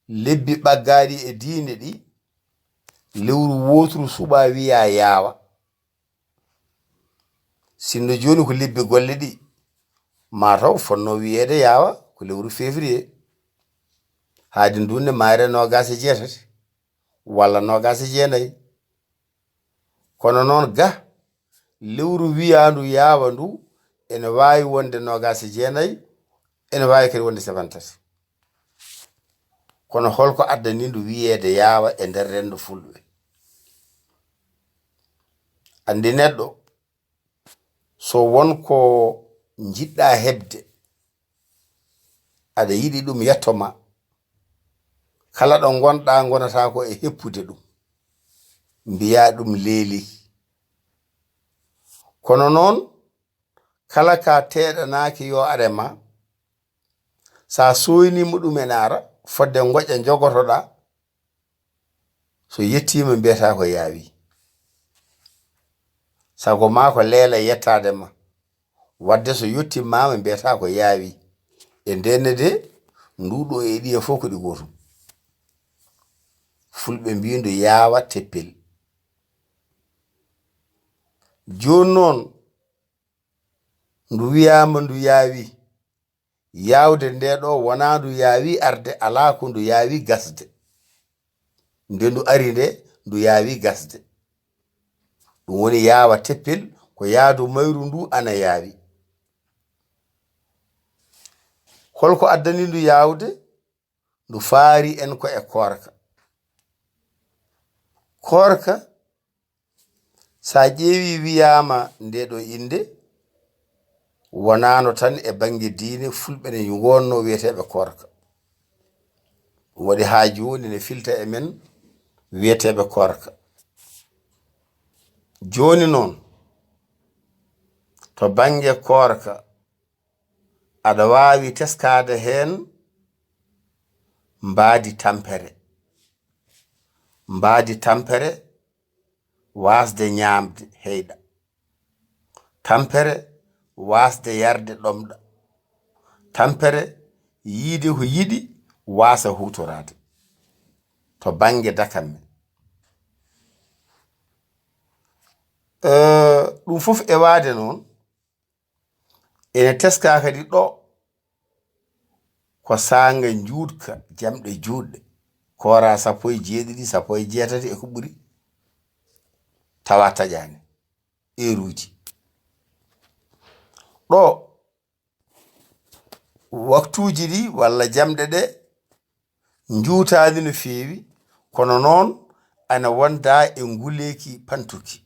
lebbi ɓaggaaɗi e diine ɗi, lewru wooturu suɓaa wiyaa yaawa. Sinno jooni ko lebbi golle ɗi, mataw fotnoo wiyeede yaawa ko lewru février. Haadi ndunde mayre noogas e jeetati walla noogas e jeenayi. Kono noon ga, lewru wiyaandu yaawa ndu ene waawi wonde noogas e jeenayi, ene waawi kadi wonde capantati. Kono holko addani ndu wiyeede yaawa e nder renndo fulɓe? Anndi neɗɗo, so won ko njiɗɗa heɓde, aɗa yiɗi ɗum yetto ma, kala ɗo ngonɗa ngonata ko e heppude ɗum, mbiya ɗum leeli. Kono noon, kala ka teeɗanaaki yo are ma, sa soynima ɗum ene ara, fodde ngoƴa jogotoɗa, so yettima mbiyata ko yaawi. Sago ma ko leela yettaade ma. Wadde so yettimaama, mbiyata ko yaawi. E ndenne de, ndu ɗo e ɗiya fof ko ɗi gootum. Fulɓe mbii ndu yaawa teppel. Jooni noon, ndu wiyaama ndu yaawi. Yaawde nde ɗo wonaa ndu yaawi arde, alaa ko ndu yaawi gasde. Nde ndu ari nde, ndu yaawi gasde. Ɗum woni yaawa teppel, ko yaadu mayru ndu ana yaawi. Holko addani ndu yaawde? Ndu faari en ko e koorka. Koorka, so a ƴeewi wiyaama nde ɗo innde, wonaano tan e bannge diine, fulɓe ne ngonno wiyeteeɓe koorka. Ɗum waɗi haa jooni ne filta e men wiyeteeɓe koorka. Jooni noon, to bannge koorka, aɗa waawi teskaade heen mbaadi tampere. Mbaadi tampere, waasde ñaamde, heyɗa. Tampere, waasde yarde, ɗomɗa. Tampere, yiyde ko yiɗi, waasa huutoraade. To bannge dakam men. Eh, ɗum fof ewaade noon, ene teskaa kadi ɗo ko saanga njuutka, jamɗe juutɗe, koora sappo e jeeɗiɗi, sappo e jeetati e ko ɓuri, tawa taƴaani eeruuji. Ɗo waktuuji ɗi walla jamɗe ɗe njuutaani no feewi, kono noon ana wonda e nguleeki pantuki.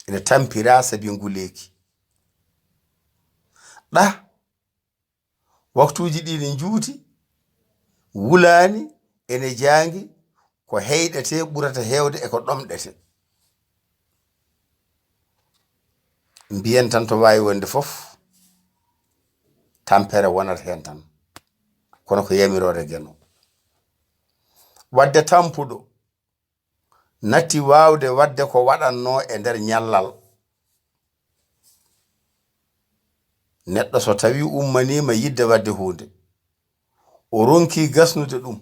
Ene tampira sabi nguleeki. Ɗa, waktuuji ɗi ne njuuti, wulaani, ene jaangi, ko heyɗete ɓurata heewde e ko ɗomɗete. Mbiyen tan to waawi wonde fof, tampere wonat heen tan. Kono ko yamiroore Geno. Wadde tampuɗo natti waawde waɗde ko waɗatnoo e nder ñallal. Neɗɗo so tawii ummaniima yiɗde waɗde huunde, o ronkii gasnude ɗum,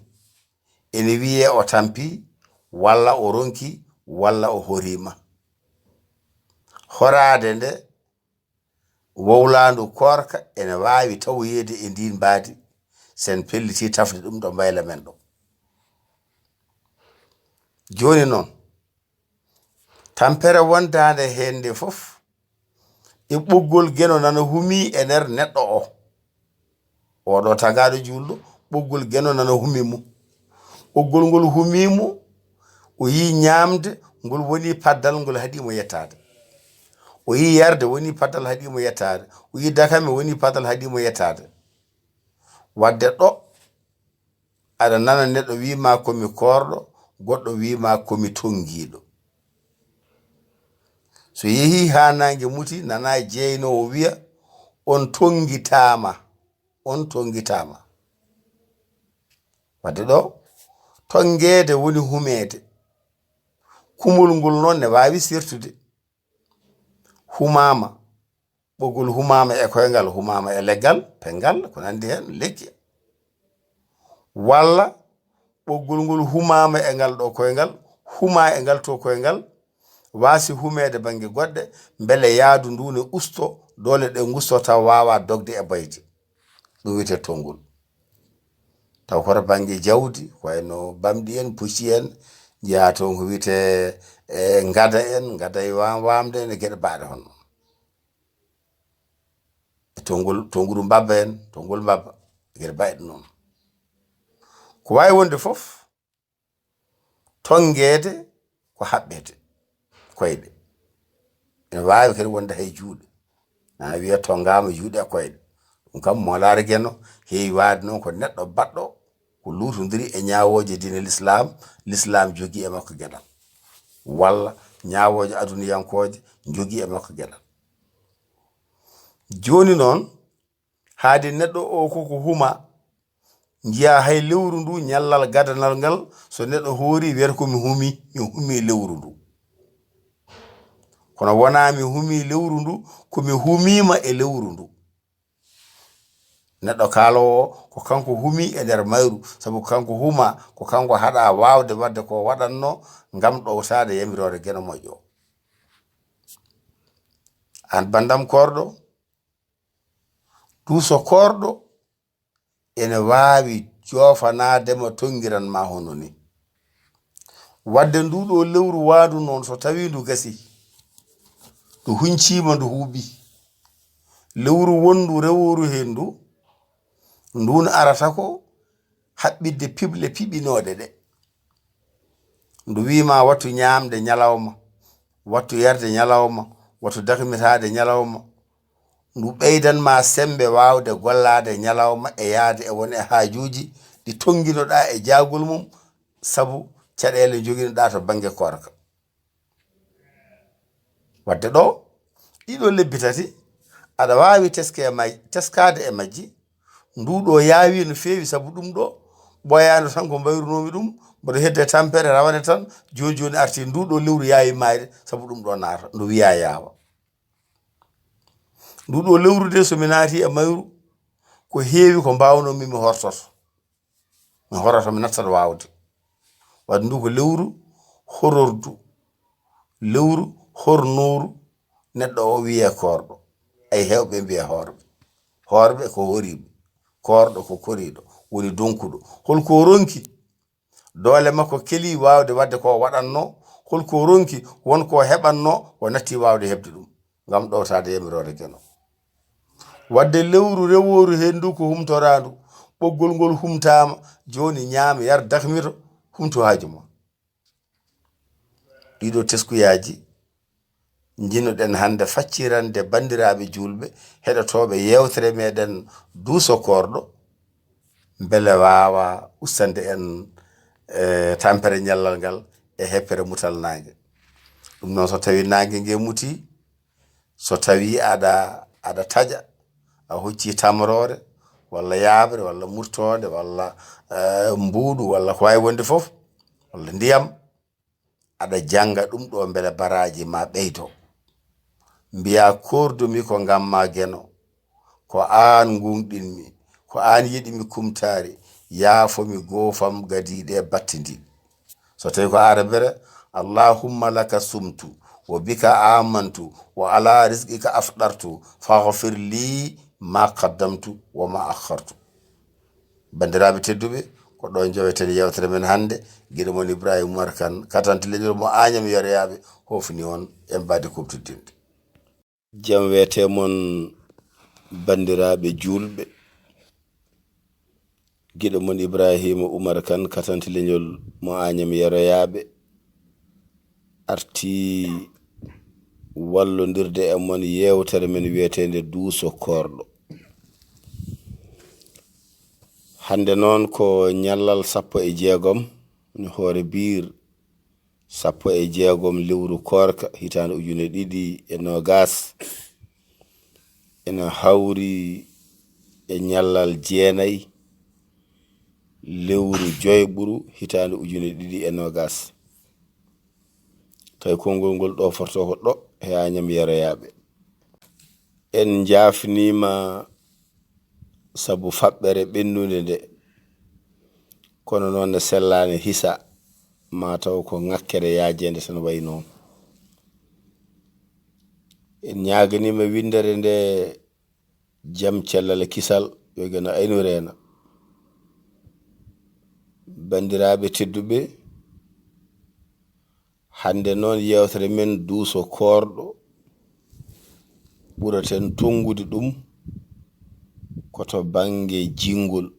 ene wiyee o tampii, walla o ronkii, walla o horiima. Horaade nde wowlaandu koorka ene waawi tawoyeede e ndiin mbaadi, so en pellitii tafde ɗum ɗo mbayla men ɗo. Jooni noon, tampere wondaande heen nde fof, e ɓoggol Geno nana humii e nder neɗɗo o. Oɗo tagaaɗo juulɗo, ɓoggol Geno nana humi mo. Ɓoggol ngol humii mo, o yii ñaamde, ngol woni paddal, ngol haɗii mo yettaade. O yii yarde, woni paddal, haɗii mo yettaade. O yii dakame, woni paddal, haɗii mo yettaade. Wadde ɗo, aɗa nana neɗɗo wii ma ko mi koorɗo, goɗɗo wii ma ko mi tonngiiɗo. So yehii haa naange muti, nana jeynoowo wiya, "On tonngitaama, on tonngitaama." Wadde ɗo, tonngeede woni humeede. Kumol ngol noon ne waawi sertude. Humaama, ɓoggol humaama e koyngal, humaama e leggal, penngal, ko nanndi heen, lekki. Walla ɓoggol ngol humaama e ngal ɗo koyngal, humaa e ngal to koyngal, waasi humeede bannge goɗɗe, mbele yaadu ndu ne usto, doole ɗe ngusto taw waawa dogde e boyde. Ɗum wiyetee tonngol. Taw koto bannge jawdi, ko wayno bamɗi en, pucci en, njiyaa toon ko wiyetee, e, ngada en, ngada e wa-, waamde en, e geɗe baaɗe hono. E tonngol, tonnguru mbabba en, tonngol mbabba, e geɗe baaɗe noon. Ko waawi wonde fof, tonngeede ko haɓɓete koyɗe. Ene waawi kadi wonde hay juuɗe. Na wiya tonngaama juuɗe e koyɗe. Ɗum kam, moolaare Geno heewi waade noon ko neɗɗo baɗɗo ko luutondiri e ñaawooje diine Lislaam, Lislaam jogii e makko geɗal. Walla ñaawooje aduniyankooje njogii e makko geɗal. Jooni noon, haade neɗɗo o ko ko huma, njiyaa hay lewru ndu, ñallal gadanal ngal, so neɗɗo hoori, wiyata ko mi humi, mi humi lewru ndu. Kono wonaa mi humii lewru ndu, ko mi humiima e lewru ndu. Neɗɗo kaaloowo o, ko kanko humii e nder mayru, sabu ko kanko humaa, ko kanko haɗaa waawde waɗde ko waɗatnoo ngam ɗowtaade yamiroore Geno Moƴƴo. Aan banndam koorɗo, duuso koorɗo, ene waawi joofanaade ma, tonngiran ma hono ni. Wadde nduu ɗoo lewru waandu noon, so tawii ndu gasii, ndu hunciima, ndu huuɓii, lewru wonndu rewooru heen ndu, nduun arata ko haɓɓitde piɓle piɓinooɗe ɗe. Ndu wiy ma, wattu ñaamde ñalawma, wattu yarde ñalawma, wattu dakmitaade ñalawma. Ndu ɓeydan ma semmbe waawde gollaade ñalawma e yahde e won e haajuuji ɗi tonnginoɗaa e jaagol mum, sabu caɗeele njoginoɗaa to bannge koorka. Wadde ɗoo, ɗii ɗoo lebbi tati, aɗa waawi teske e may-, teskaade e majji. Nduu ɗoo yaawii no feewi, sabu ɗum ɗoo ɓooyaani tan ko mbayrunoomi ɗum, mboɗo hedde tampere rawane tan, jooni jooni artii nduu ɗoo lewru yaawi maayde, sabu ɗum ɗoo naata, ndu wiyaa yaawa. Nduu ɗoo lewru de, so mi naatii e mayru, ko heewi ko mbaawnoomi mi hortoto. Mi horata, mi nattat waawde. Wadde ndu ko lewru horordu, lewru hornooru, neɗɗo o wiyee koorɗo. Ay, heewɓe mbiyee hoorɓe. Hoorɓe ko horiiɓe, koorɗo ko koriiɗo, woni donkuɗo. Holko o ronki? Doole makko kelii waawde waɗde ko o waɗatnoo. Holko o ronki? Won ko o heɓatnoo, o nattii waawde heɓde ɗum ngam ɗowtaade yamiroore Geno. Wadde lewru rewooru heen ndu ko humtoraandu, ɓoggol ngol humtaama, jooni ñaam, yar, dakmito, humtu haaju ma. Ɗii ɗoo teskuyaaji njiɗnoɗen hannde faccirande banndiraaɓe juulɓe heɗotooɓe yeewtere meɗen Duuso Koorɗo, mbele waawa ustando en, e, tampere ñallal ngal e heppere mutal naange. Ɗum noon, so tawii naange nge mutii, so tawii aɗa, aɗa taƴa, a hoccii tamroore, walla yaaɓre, walla murtoonde, walla, eh, mbuuɗu, walla ko waawi wonde fof, walla ndiyam, aɗa jannga ɗum ɗoo mbele baraaji ma ɓeydo. Mbiyaa, koordu-mi ko ngam maa Geno, ko aan nguuŋɗin-mi, ko aan yiɗi-mi kumtaari, yaafo-mi goofam gadiiɗe battindi. So tawii ko arabere, Allahumma laka sumtu, wa bika amantu, wa ala rizqika afdartu, faghfir li ma qaddamtu wa ma akhartu. Banndiraaɓe tedduɓe, ko ɗo njoweten yeewtere men hannde. Giɗo mon Ibrahima Umar Kan, katante leñol mo Añam Yoroyaaɓe, hofni on e mbaadi kuuɓtidinde. Jam wiyetee mon, banndiraaɓe juulɓe. Giɗo mon Ibrahima Umar Kan, katante leñol mo Añam Yoroyaaɓe, artii wallondirde e mon yeewtere men wiyeteende Duuso Koorɗo. Hannde noon ko ñallal sappo e jeegom, woni hoore biir, sappo e jeegom lewru koorka, hitaande ujune ɗiɗi e noogas, ena hawri e ñallal jeenay lewru joyɓuru, hitaande ujune ɗiɗi e noogas. Tawi konngol ngol ɗo forto ko ɗo he Añam Yoroyaaɓe. En njaafniima sabu faɓɓere ɓennunde nde, kono noon ne sellaani hisa, ma taw ko ŋakkere yaajeende tan wayi noon. En ñaaganiima winndere nde jam, cellal e kisal, yo Geno Aynu reena. Banndiraaɓe tedduɓe, hannde noon yeewtere men Duuso Koorɗo, ɓuraten tonngude ɗum ko to bannge jinngol.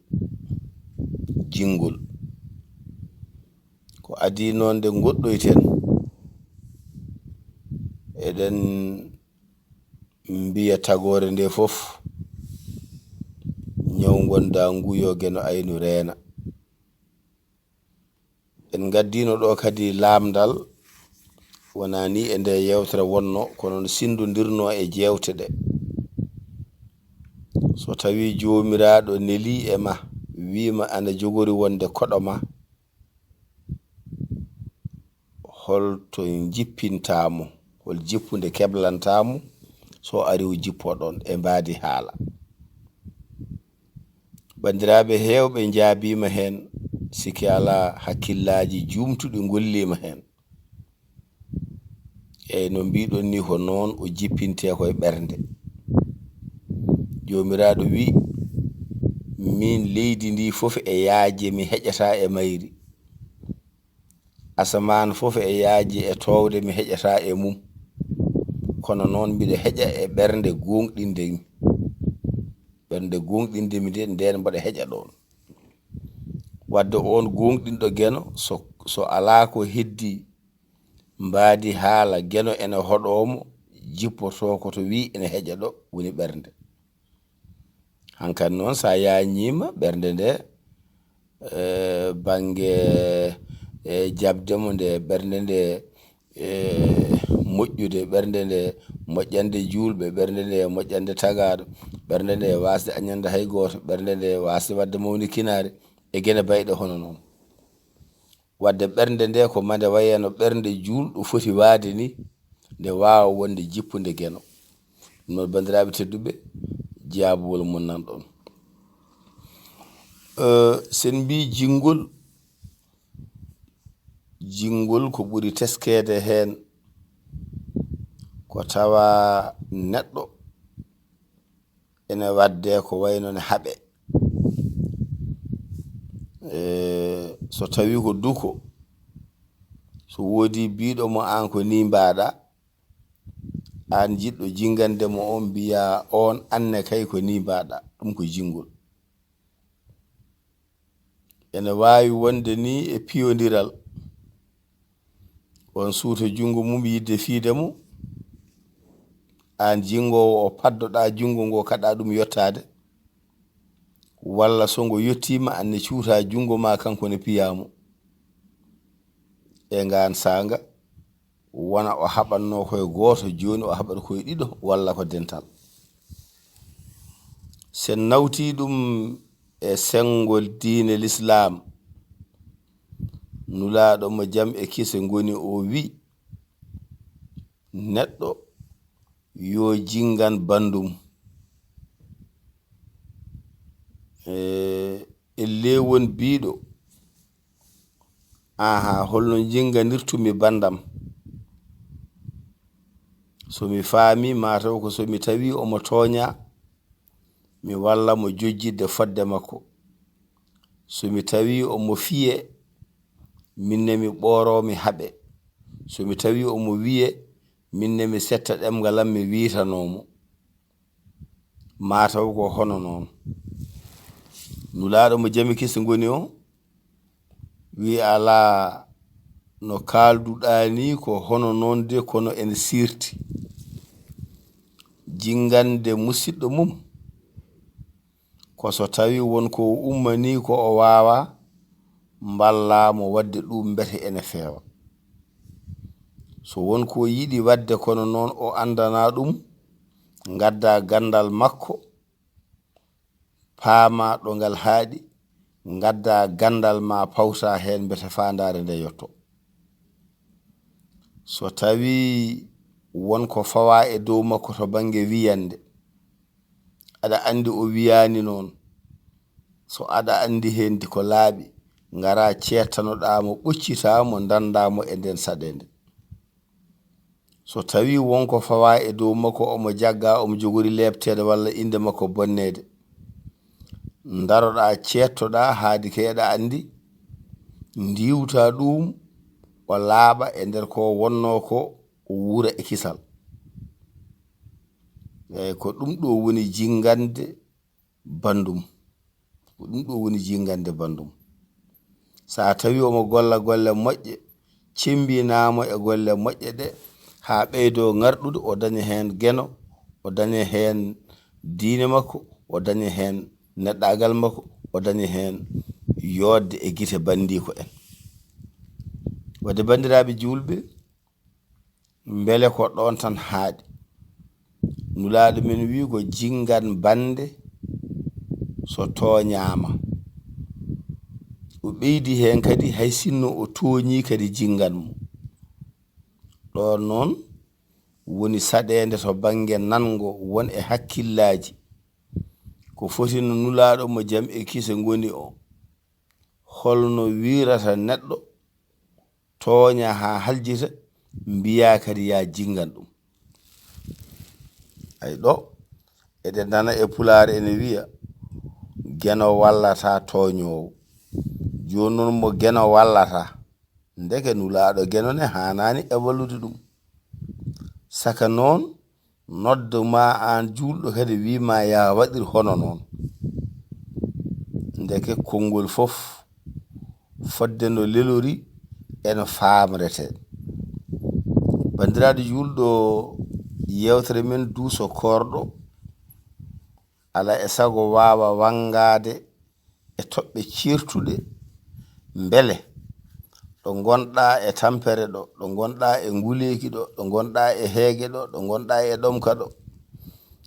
Jinngol. Ko adii noon nde ngoɗɗoyten, eɗen mbiya tagoore nde fof, ñaw ngondaa ngu yo Geno Aynu reena. En ngaddiino ɗo kadi laamndal, wonaa ni e nde yeewtere wonno, kono no sinndondirnoo e jeewte ɗe. So tawii Joomiraaɗo nelii e ma, wii ma ana jogori wonde koɗo ma, hol to njippintaa mo? hol jippunde keblantaa mo, so ari o jippoo ɗoon e mbaadi haala. Banndiraaɓe heewɓe njaabiima heen, sikke alaa, hakkillaaji juumtuɗi ngolliima heen. Eyi, no mbiiɗon ni, ko noon o jippintee ko e ɓernde. Joomiraaɗo wi', "Miin, leydi ndi fof e yaaje, mi heƴataa e mayri. Asamaan fof e yaaje e toowde, mi heƴataa e mum. Kono noon mbiɗa heƴa e ɓernde gooŋɗinde mi. Ɓernde gooŋɗinde mi nde, ndeen mboɗo heƴa ɗoon." Wadde oon gooŋɗinɗo Geno, so, so alaa ko heddii mbaadi haala, Geno ene hoɗoo mo, jippotoo ko to wii ene heƴa ɗo woni ɓernde. Hankadi noon, so a yaañiima ɓernde nde, eh, bannge, eh, jaɓde mo nde, ɓernde nde, eh, moƴƴude, ɓernde nde moƴƴande juulɓe, ɓernde nde moƴƴande tagaaɗo, ɓernde nde waasde añande hay gooto, ɓernde nde waasde waɗde mawnikinaare, e gene bayɗe hono noon. Wadde ɓernde nde ko mande wayano ɓernde juulɗo foti waade ni, nde waawa wonde jippunde Geno. Ɗum noon, banndiraaɓe tedduɓe, jaabawol mon nan ɗoon. Eh, sen mbii jingol, jingol ko ɓuri teskeede heen, ko tawa neɗɗo ene waɗde ko wayno ne haɓe. Eh, so tawi ko duko, so woodi biiɗo mo aan ko ni mbaɗa, aan jiɗɗo jingande mo on mbiya on anne kay ko ni mbaɗa, ɗum ko jingol. Ene waawi wonde ni e piyondiral, on suuta junngo mum yidde fiide mo, aan jingoowo o paddoɗa junngo ngo kaɗa ɗum yottaade, walla so ngo yottiima aan ne cuuta junngo ma kanko ne piyaa mo. E ngaan saanga, wona o haɓatnoo koye gooto, jooni o haɓat koye ɗiɗo walla ko dental. Sen nawtii ɗum e senngol diine Lislaam, Nulaaɗo mo jam e kise ngoni o wi', neɗɗo yo jingan bandum. E, e lewon biiɗo, aha, holno jinganirtumi bandam? So mi faami, mataw ko so mi tawi omo tooña, mi walla mo jojjidde fodde makko. So mi tawi omo fiye, minne mi ɓooro, mi haɓe. So mi tawi omo wiye, minne mi setta ɗemngal am, mi wiitanoo mo. Mataw ko hono noon. Nulaaɗo mo jami kisi ngoni o, wi' alaa no kaalduɗaa ni ko hono noon de, kono ene sirti. Jingande musiɗɗo mum, ko so tawi won ko o ummanii ko o waawaa, mballaa mo waɗde ɗum mbete ene feewa. So won ko yiɗi waɗde kono noon o anndanaa ɗum, ngaddaa ganndal makko, paamaa ɗo ngal haaɗi, ngaddaa ganndal ma pawtaa heen mbete faandaare nde yotto. So tawi won ko fawaa e dow makko to bannge wiyande, aɗa anndi o wiyaani noon, so aɗa anndi heen di ko laaɓi, ngaraa ceettanoɗaa mo, ɓoccitaa mo, ndanndaa mo e ndeen saɗeende. So tawi won ko fawaa e dow makko, omo jaggaa, omo jogori leepteede walla innde makko bonneede, ndaroɗaa, ceettoɗaa, haadi kay aɗa anndi, ndiwtaa ɗum, o laaɓa e nder ko wonnoo ko, o wuura e kisal. Eey, ko ɗum ɗo woni jingande bandum. Ko ɗum ɗo woni jingande bandum. So a tawi omo golla golle moƴƴe, cemmbinaa mo e golle moƴƴe ɗe, haa ɓeydoo ŋarɗude, o daña heen Geno, o daña heen diine makko, o daña heen neɗɗaagal makko, o daña heen yooɗde e gite banndiiko en. Wadde, banndiraaɓe juulɓe, mbele ko ɗoon tan haaɗi? Nulaaɗo men wi' ko jingan bannde so tooñaama. O ɓeydi heen kadi, hay sinno o tooñii kadi, jingan mo. Ɗoon noon, woni saɗeende to bannge nango won e hakkillaaji. Ko foti no Nulaaɗo mo jam e kise ngoni o, holno wiirata neɗɗo tooña haa haljita, mbiyaa kadi yaa jinngan ɗum? Ay ɗo, eɗen nana e Pulaar ene wiya, "Geno wallata tooñoowo." Jooni noon mo geno wallata, ndeke Nulaaɗo geno ne haanaani e wallude ɗum. Saka noon, noddo ma aan juulɗo kadi wi ma yaa waɗir hono noon. Ndeke konngol fof fodde no lelori e no faamrete. Banndiraaɗo juulɗo, yeewtere men duuso koorɗo, ala e sago waawa wanngaade e toɓɓe ceertuɗe. Mbele ɗo ngonɗaa e tampere ɗo, ɗo ngonɗaa e nguleeki ɗo, ɗo ngonɗaa e heege ɗo, ɗo ngonɗaa e ɗomka ɗo,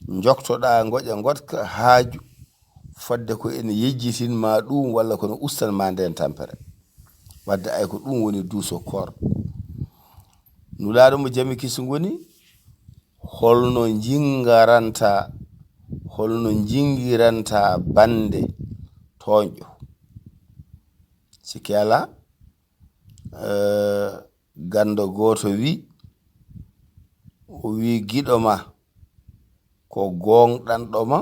njoktoɗaa ngoƴa ngoɗka haaju fodde ko ene yejjitin ma ɗum walla kono ustan ma nden tampere. Wadde ay ko ɗum woni duuso koor. Nulaaɗo mo jami kisi ngoni, holno njingaranta, holno njingiranta bannde tooñɗo? Sikki alaa, eh, ganndo gooto wi, o wi, "Giɗo ma ko gooŋɗanɗo ma,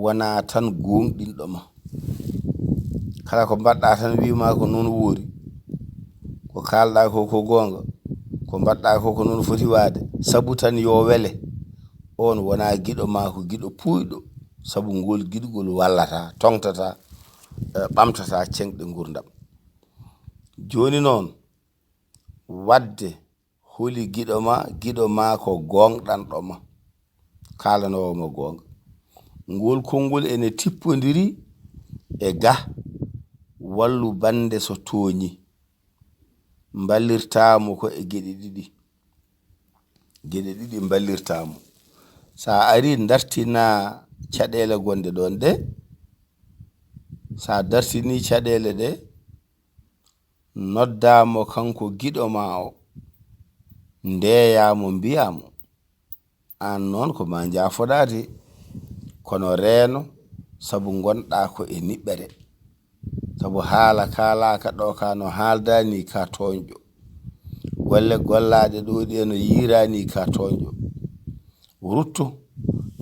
wonaa tan gooŋɗinɗo ma." Kala ko mbaɗɗaa tan wi ma ko noon woori. Ko kaalɗaa ko, ko goonga. Ko mbaɗɗaa ko, ko noon foti waade. Sabu tan yo wele. On wonaa giɗo ma, ko giɗo puuyɗo. Sabu ngol giɗgol wallata, toŋtata, eh, ɓamtata ceŋɗe nguurndam. Jooni noon, wadde holi giɗo ma, giɗo ma ko gooŋɗanɗo ma, kaalanoowo ma goonga. Ngol konngol ene tippondiri e ga, "Wallu bannde so tooñi." Mballirtaa mo ko e geɗe ɗiɗi. Geɗe ɗiɗi mballirtaa mo. So a arii, dartinaa caɗeele gonɗe ɗoon ɗe. So a dartinii caɗeele ɗe, noddaa mo kanko giɗo ma o, ndeeyaa mo, mbiyaa mo, "Aan noon ko ma njaafoɗaade, kono reeno, sabu ngonɗaa ko e niɓɓere. Sabu haala kaalaaka ɗo ka no haaldaani ka tooñɗo. Golle gollaaɗe ɗo ɗe no yiiraani ka tooñɗo. Rutto,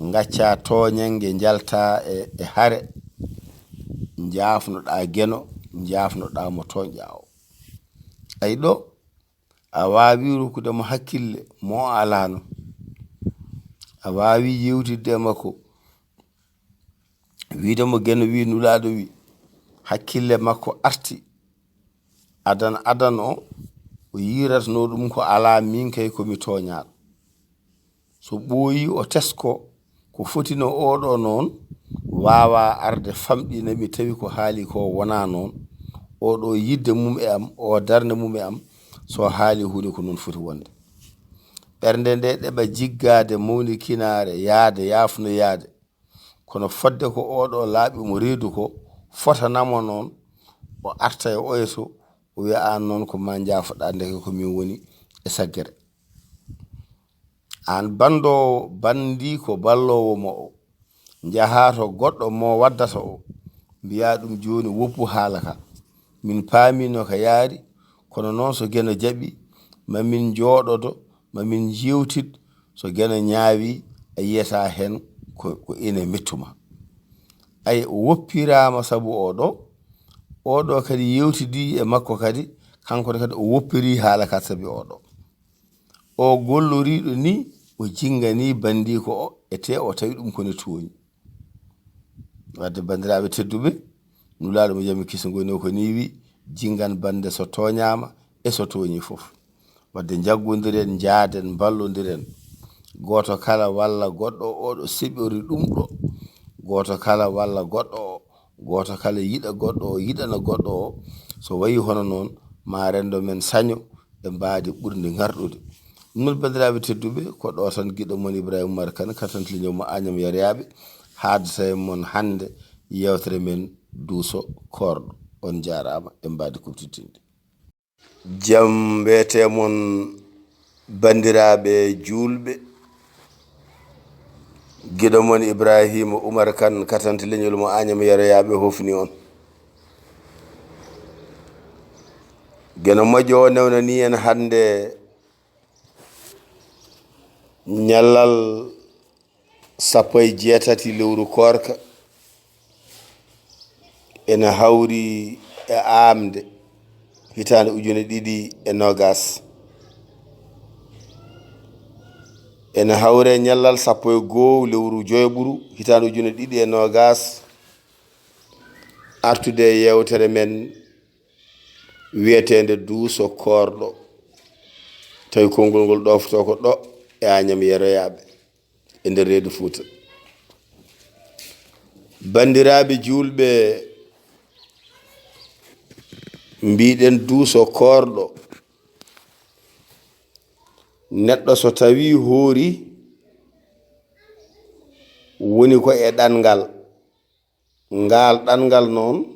ngaccaa tooñannge, njaltaa e, e hare, njaafnoɗaa geno, njaafnoɗaa mo tooñɗaa o." Ay ɗo, a waawi rokkude mo hakkille mo o alaano. A waawi yewtidde e makko, wiide mo geno wi, Nulaaɗo wi, hakkille makko arti. Adan, adan o, o yiiratno ɗum ko alaa, min kay ko mi tooñaaɗo. So ɓooyi o tesko, ko foti no oɗo noon waawa arde famɗina mi tawi ko haali ko wonaa noon. Oɗo yidde mum e am, o darnde mum e am, so haali huunde ko noon foti wonde. Ɓernde nde ɗeɓa jiggaade mawnikinaare, yaade, yaafnoyaade. Kono fodde ko oɗo laaɓi mo reedu ko, fotanamo noon, o arta e oya so, o wiya, "Aan noon ko ma njaafoɗaa, ndeke ko min woni e saggere." Aan banndoowo, banndi ko balloowo mo o. Njahaa to goɗɗo mo waddata o, mbiyaa ɗum, "Jooni woppu haala ka. Min paamii no ka yaari, kono noon so geno jaɓi, ma min njooɗodo, ma min njeewtid, so geno ñaawi, a yiyata heen ko, ko ina mettuma." Ay, o woppiraama sabu oɗo, oɗo kadi yeewtidi e makko kadi, kanko ne kadi o woppiri haala ka sabi oɗo. O golloriiɗo ni, o jingani banndiko o, e te o tawi ɗum ko ne tooñi. Wadde, banndiraaɓe tedduɓe, Nulaaɗo mo jami kisi ngoni o ko ni wi, "Jingan bannde so tooñaama e so tooñi fof." Wadde, njaggondiren, njaaden, mballondiren. Gooto kala walla goɗɗo o ɗo seɓori ɗum ɗo. Gooto kala walla goɗɗo o. Gooto kala yiɗa goɗɗo o, yiɗana goɗɗo o. So wayi hono noon, ma renndo men saño e mbaadi ɓurndi ŋarɗude. Ɗum noon, banndiraaɓe tedduɓe, ko ɗo tan giɗo mon Ibrahima Oumar Kane, katanti leñol mo Agnam Yariyaaɓe, haaddata e mon hannde yeewtere men duuso koorɗo. On njaaraama e mbaadi kuɓtitinde. Jam mbiyetee mon Banndiraaɓe juulɓe, giɗo mon Ibraahiima Umar Kan, katante leñol mo Añam Yeroyaaɓe, hofni on. Geno moƴƴo o newnanii en hannde ñallal sappo e jeetati lewru koorka, ene hawri e aamde hitaande ujune ɗiɗi e noogas. Ene hawre ñallal sappo e goo lewru joyɓuru hitaande ujune ɗiɗi e noogas, artude e yeewtere men wiyeteende Duuso Koorɗo, tawi konngol ngol ɗoofotoo ko ɗo e Añam Yeroyaaɓe e nder reedu Fuuta. Banndiraaɓe juulɓe, mbiɗen Duuso Koorɗo, neɗɗo so tawii hoori, woni ko e ɗanngal. Ngaal ɗanngal noon,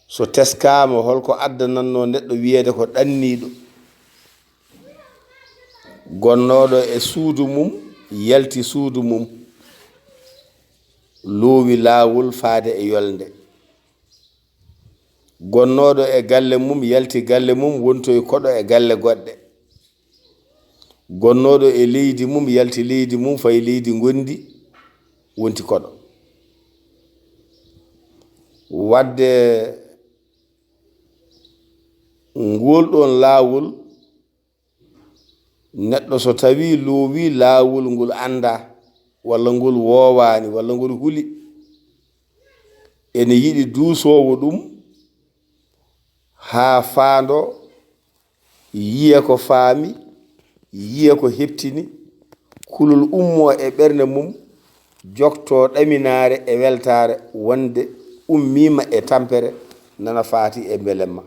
so teskaama, holko addanatnoo neɗɗo wiyeede ko ɗanniiɗo? Gonnooɗo e suudu mum, yalti suudu mum, loowi laawol faade e yolnde. Gonnooɗo e galle mum, yalti galle mum, wontoyi koɗo e galle goɗɗe. Gonnooɗo e leydi mum, yalti leydi mum, fayi leydi ngondi, wonti koɗo. Wadde ngol ɗon laawol, neɗɗo so tawii loowii laawol ngol anndaa, walla ngol woowaani, walla ngol huli, ene yiɗi duusoowo ɗum haa faandoo, yiya ko faami, yiya ko heɓtini, kulol ummoo e ɓernde mum, jogtoo ɗaminaare e weltaare wonde ummiima e tampere, nana faati e mbelemma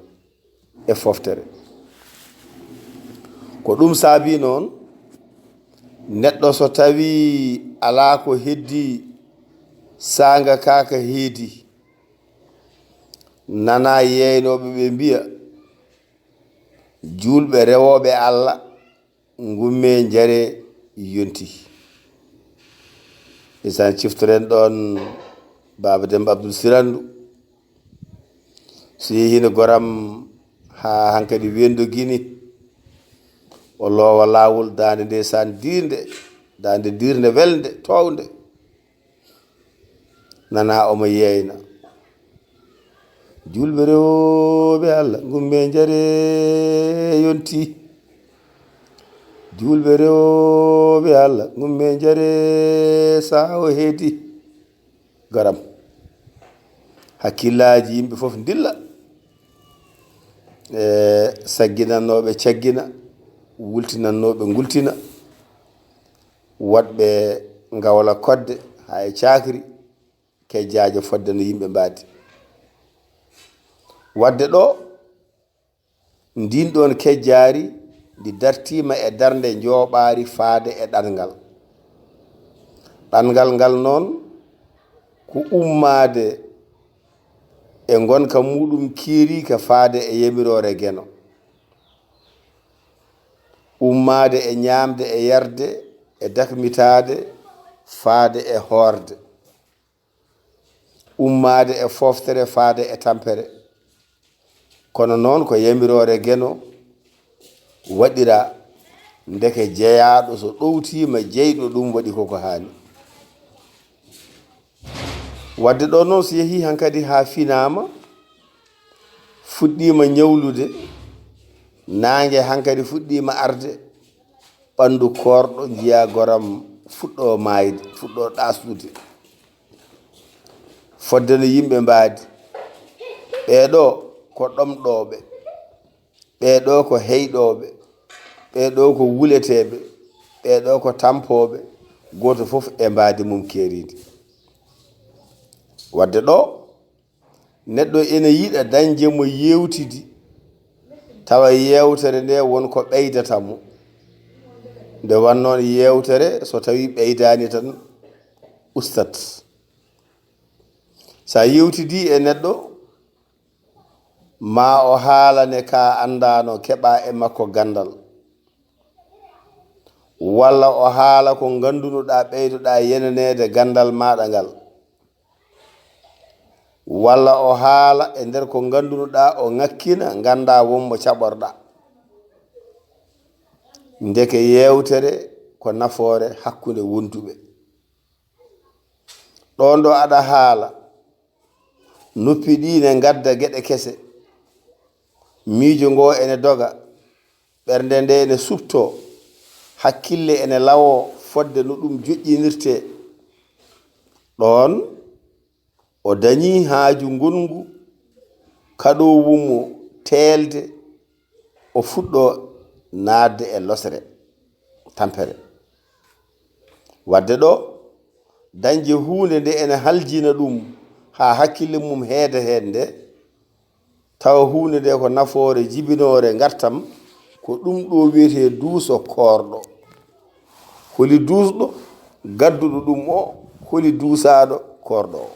e foftere. Ko ɗum saabii noon, neɗɗo so tawii alaa ko heddii, saanga kaa ka heedi, nana yeeynooɓe ɓe mbiya, juulɓe rewooɓe Alla, ngummee njaree yonti. Ndeysaan, ciftoren ɗoon Baaba Demba Abdul Sirandu. So yehii no goram haa hankadi Wendo Gini, o loowa laawol, daande ndeysaan diirnde, daande diirnde welnde, toownde. Nana omo yeeyna. Juulɓe rewooɓe Alla, ngummee njaree yonti. Juulɓe rewooɓe Alla, ngummee njaree saawo heedi. Garam. Hakkillaaji yimɓe fof ndilla. E sagginannooɓe caggina, wultinannooɓe ngultina. Waɗɓe ngawla kodde haa e caakri, kejjaajo fodde no yimɓe mbaadi. Wadde ɗo, ndin ɗoon kejjaari ndi dartiima e darnde njooɓaari faade e ɗanngal. Ɗanngal ngal noon ko ummaade e ngonka muuɗum keeriika faade e yamiroore Geno. Ummaade e ñaamde e yarde e dakmitaade faade e hoorde. Ummaade e fooftere faade e tampere. Kono noon ko yamiroore Geno waɗiraa, ndeke jeyaaɗo so ɗowtiima jeyɗo ɗum waɗi koko haani. Wadde ɗo noon so yehii hankadi haa finaama, fuɗɗiima ñawlude, naange hankadi fuɗɗiima arde, ɓanndu koorɗo njiyaa goram fuɗɗoo maayde, fuɗɗoo ɗaasnude. Fodde no yimɓe mbaadi, ɓee ɗo ko ɗomɗooɓe, ɓee ɗo ko heyɗooɓe, ɓee ɗo ko wuleteeɓe, ɓee ɗo ko tampooɓe, gooto fof e mbaadi mum keeriindi. Wadde ɗo, neɗɗo ene yiɗa dañde mo yeewtidi, tawa yeewtere nde won ko ɓeydata mo. Nde wannoon yeewtere, so tawii ɓeydaani tan, ustat. So a yeewtidii e neɗɗo, Maa o haalane ka anndaano keɓa e makko ganndal, walla o haala ko nganndunoɗaa ɓeydoɗaa yenaneede ganndal maaɗa ngal, walla o haala e nder ko nganndunoɗaa o ŋakkina ngannda won mo caɓorɗaa. Ndeke yeewtere ko nafoore hakkunde wonduɓe. Ɗoon ɗo aɗa haala, noppi ɗii ne ngadda geɗe kese, miijo ngo ene doga, ɓernde nde ene suɓtoo, hakkille ene lawoo fodde no ɗum joƴƴinirtee. Ɗoon o dañii haaju ngonngu kaɗoowumo teelde, o fuɗɗo naatde e losere, tampere. Wadde ɗo, dañde huunde nde ene haljina ɗum haa hakkille mum heeda heen nde, tawa huunde nde ko nafoore jibinoore ngartam, ko ɗum ɗo wiyetee duuso koorɗo. Holi duusɗo gadduɗo ɗum o? Holi duusaaɗo koorɗo o?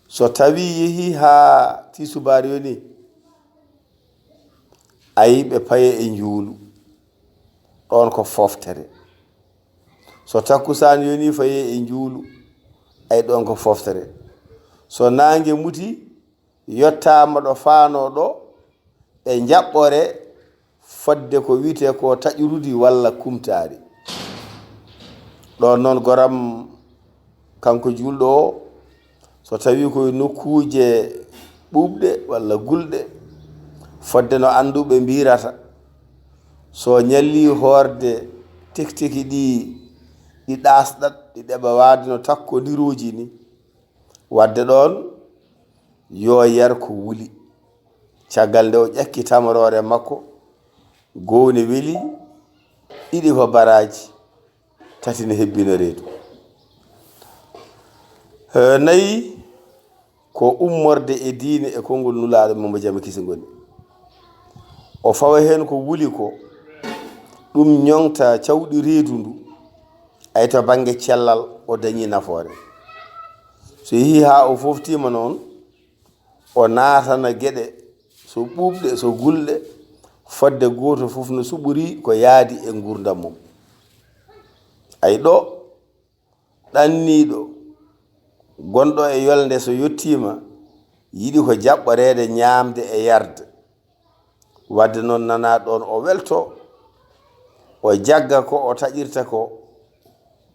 So tawii yehii haa tiisubaar yoni, ayi ɓe paye e njuulu, ɗoon ko fooftere. So takkusaan yoni, faye e njuulu, ayi ɗoon ko fooftere. So naange muti, yottaama ɗo faanoo ɗo, ɓe njaɓɓore fodde ko wiyetee ko taƴrudi walla kumtaari. Ɗoon noon goram kanko juulɗo o, so tawii koye nokkuuje ɓuuɓɗe walla gulɗe, fodde no annduɓe mbirata, so ñallii hoorde tekteki ɗi, ɗi ɗaasɗat, ɗi ɗeɓa waade no takkondirooji ni, wadde ɗoon yo yar ko wuli. Caggal nde o ƴakki tamroore makko, goo ne weli, ɗiɗi ko baraaji, tati ne hebbino reedu. Eh, nayi ko ummorde e diine e konngol Nulaaɗo men mo jam e kisal ngoni. O fawa heen ko wuli ko, ɗum ñoŋta cawɗi reedu ndu, ay to bannge cellal o dañii nafoore. So yehii haa o fooftiima noon, o naatana geɗe, so ɓuuɓɗe, so gulɗe, fodde gooto fof no suɓori ko yaadi e nguurndam mum. Ay ɗo, ɗanniiɗo, gonɗo e yolnde so yottiima, yiɗi ko jaɓɓoreede ñaamde e yarde. Wadde noon nanaa ɗoon o welto, o jagga ko o taƴirta ko,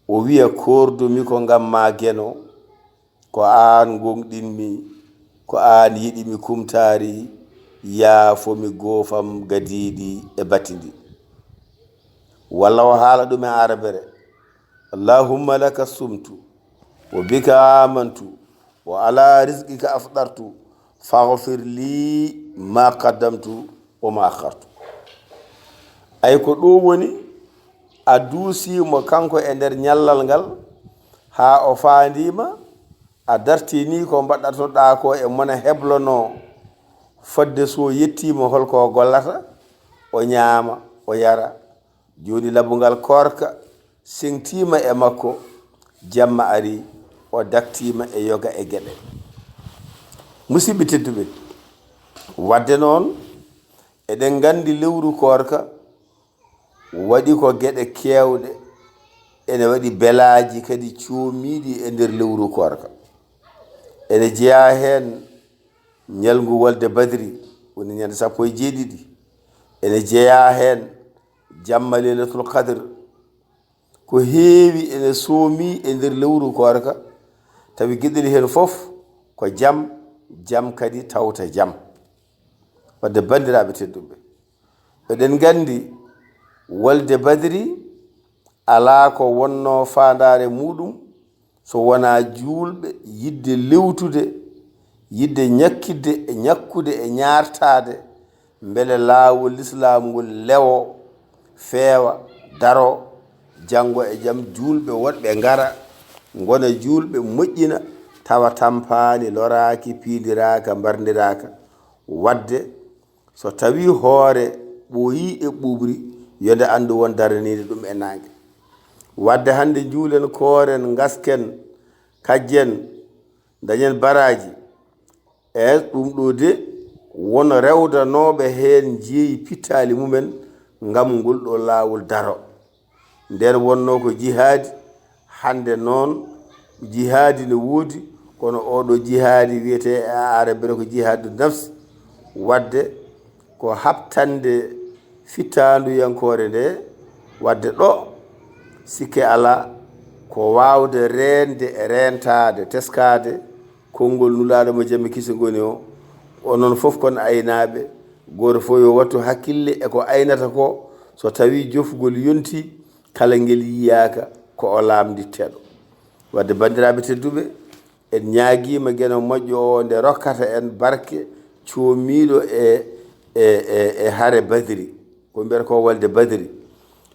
o wiya koordumi ko ngam maa Geno, ko aan ngoongɗinmi, ko aan yiɗimi kumtaari, yaafomi goofam gadiiɗi e battindi. Walla o haala ɗum e aarabere, Allahumma laka sumtu, wa bika amantu, wa ala rizqika afdartu, faghfir li ma qaddamtu wa ma akhartu. Ay ko ɗum woni, a duusii mo kanko e nder ñallal ngal, haa o faandiima, a dartinii ko mbaɗatoɗaa ko e mona heblono, fodde so yettiima holko o gollata, o ñaama, o yara. Jooni labungal koorka seŋtiima e makko, jamma ari, o daktiima e yoga e geɗe. Musidɓe tedduɓe, wadde noon, eɗen nganndi lewru koorka waɗi ko geɗe keewɗe, ene waɗi belaaji kadi coomiiɗi e nder lewru koorka. Ene jeyaa heen ñalngu wolde Badri, woni ñande sappo e jeeɗiɗi. Ene jeyaa heen jamma Leylatul Qadr. Ko heewi ene soomi e nder lewru koorka, tawi geɗel heen fof ko jam, jam kadi tawta jam. Wadde banndiraaɓe tedduɓe, eɗen nganndi wolde Badri alaa ko wonnoo faandaare muuɗum so wonaa juulɓe yiɗde lewtude, yiɗde ñakkitde e ñakkude e ñaartaade, mbele laawol lislaam ngol lewo, feewa, daro, janngo e jam juulɓe woɗɓe ngara, ngona juulɓe moƴƴina, tawa tampaani, loraaki, piindiraaka, mbarndiraaka. Wadde, so tawii hoore ɓooyii e ɓuuɓri, yo nde anndu won daraniinde ɗum e naange. Wadde hannde njuulen, kooren, ngasken, kajjen, dañen baraaji, E ɗum ɗo de, won rewdanooɓe heen njeeyi pittaali mumen ngam ngol ɗo laawol daro. Nden wonnoo ko jihaadi, hannde noon jihaadi ne woodi, kono oɗo jihaadi wiyetee e arabere ko jihaadu nafsi, wadde ko haɓtande fittaanduyankoore nde, wadde ɗo sikke alaa ko waawde reende e reentaade, teskaade konngol Nulaaɗo mo jam e kise ngoni o. Onon fof kon aynaaɓe, gooto fof yo wattu hakkille e ko aynata ko, so tawii jofgol yontii, kala ngel yiyaaka ko o laamditteeɗo. Wadde banndiraaɓe tedduɓe, en ñaagiima Geno moƴƴo o nde rokkata en barke coomiiɗo e, e, e, e hare Badri. Ko mbiyata ko wolde Badri.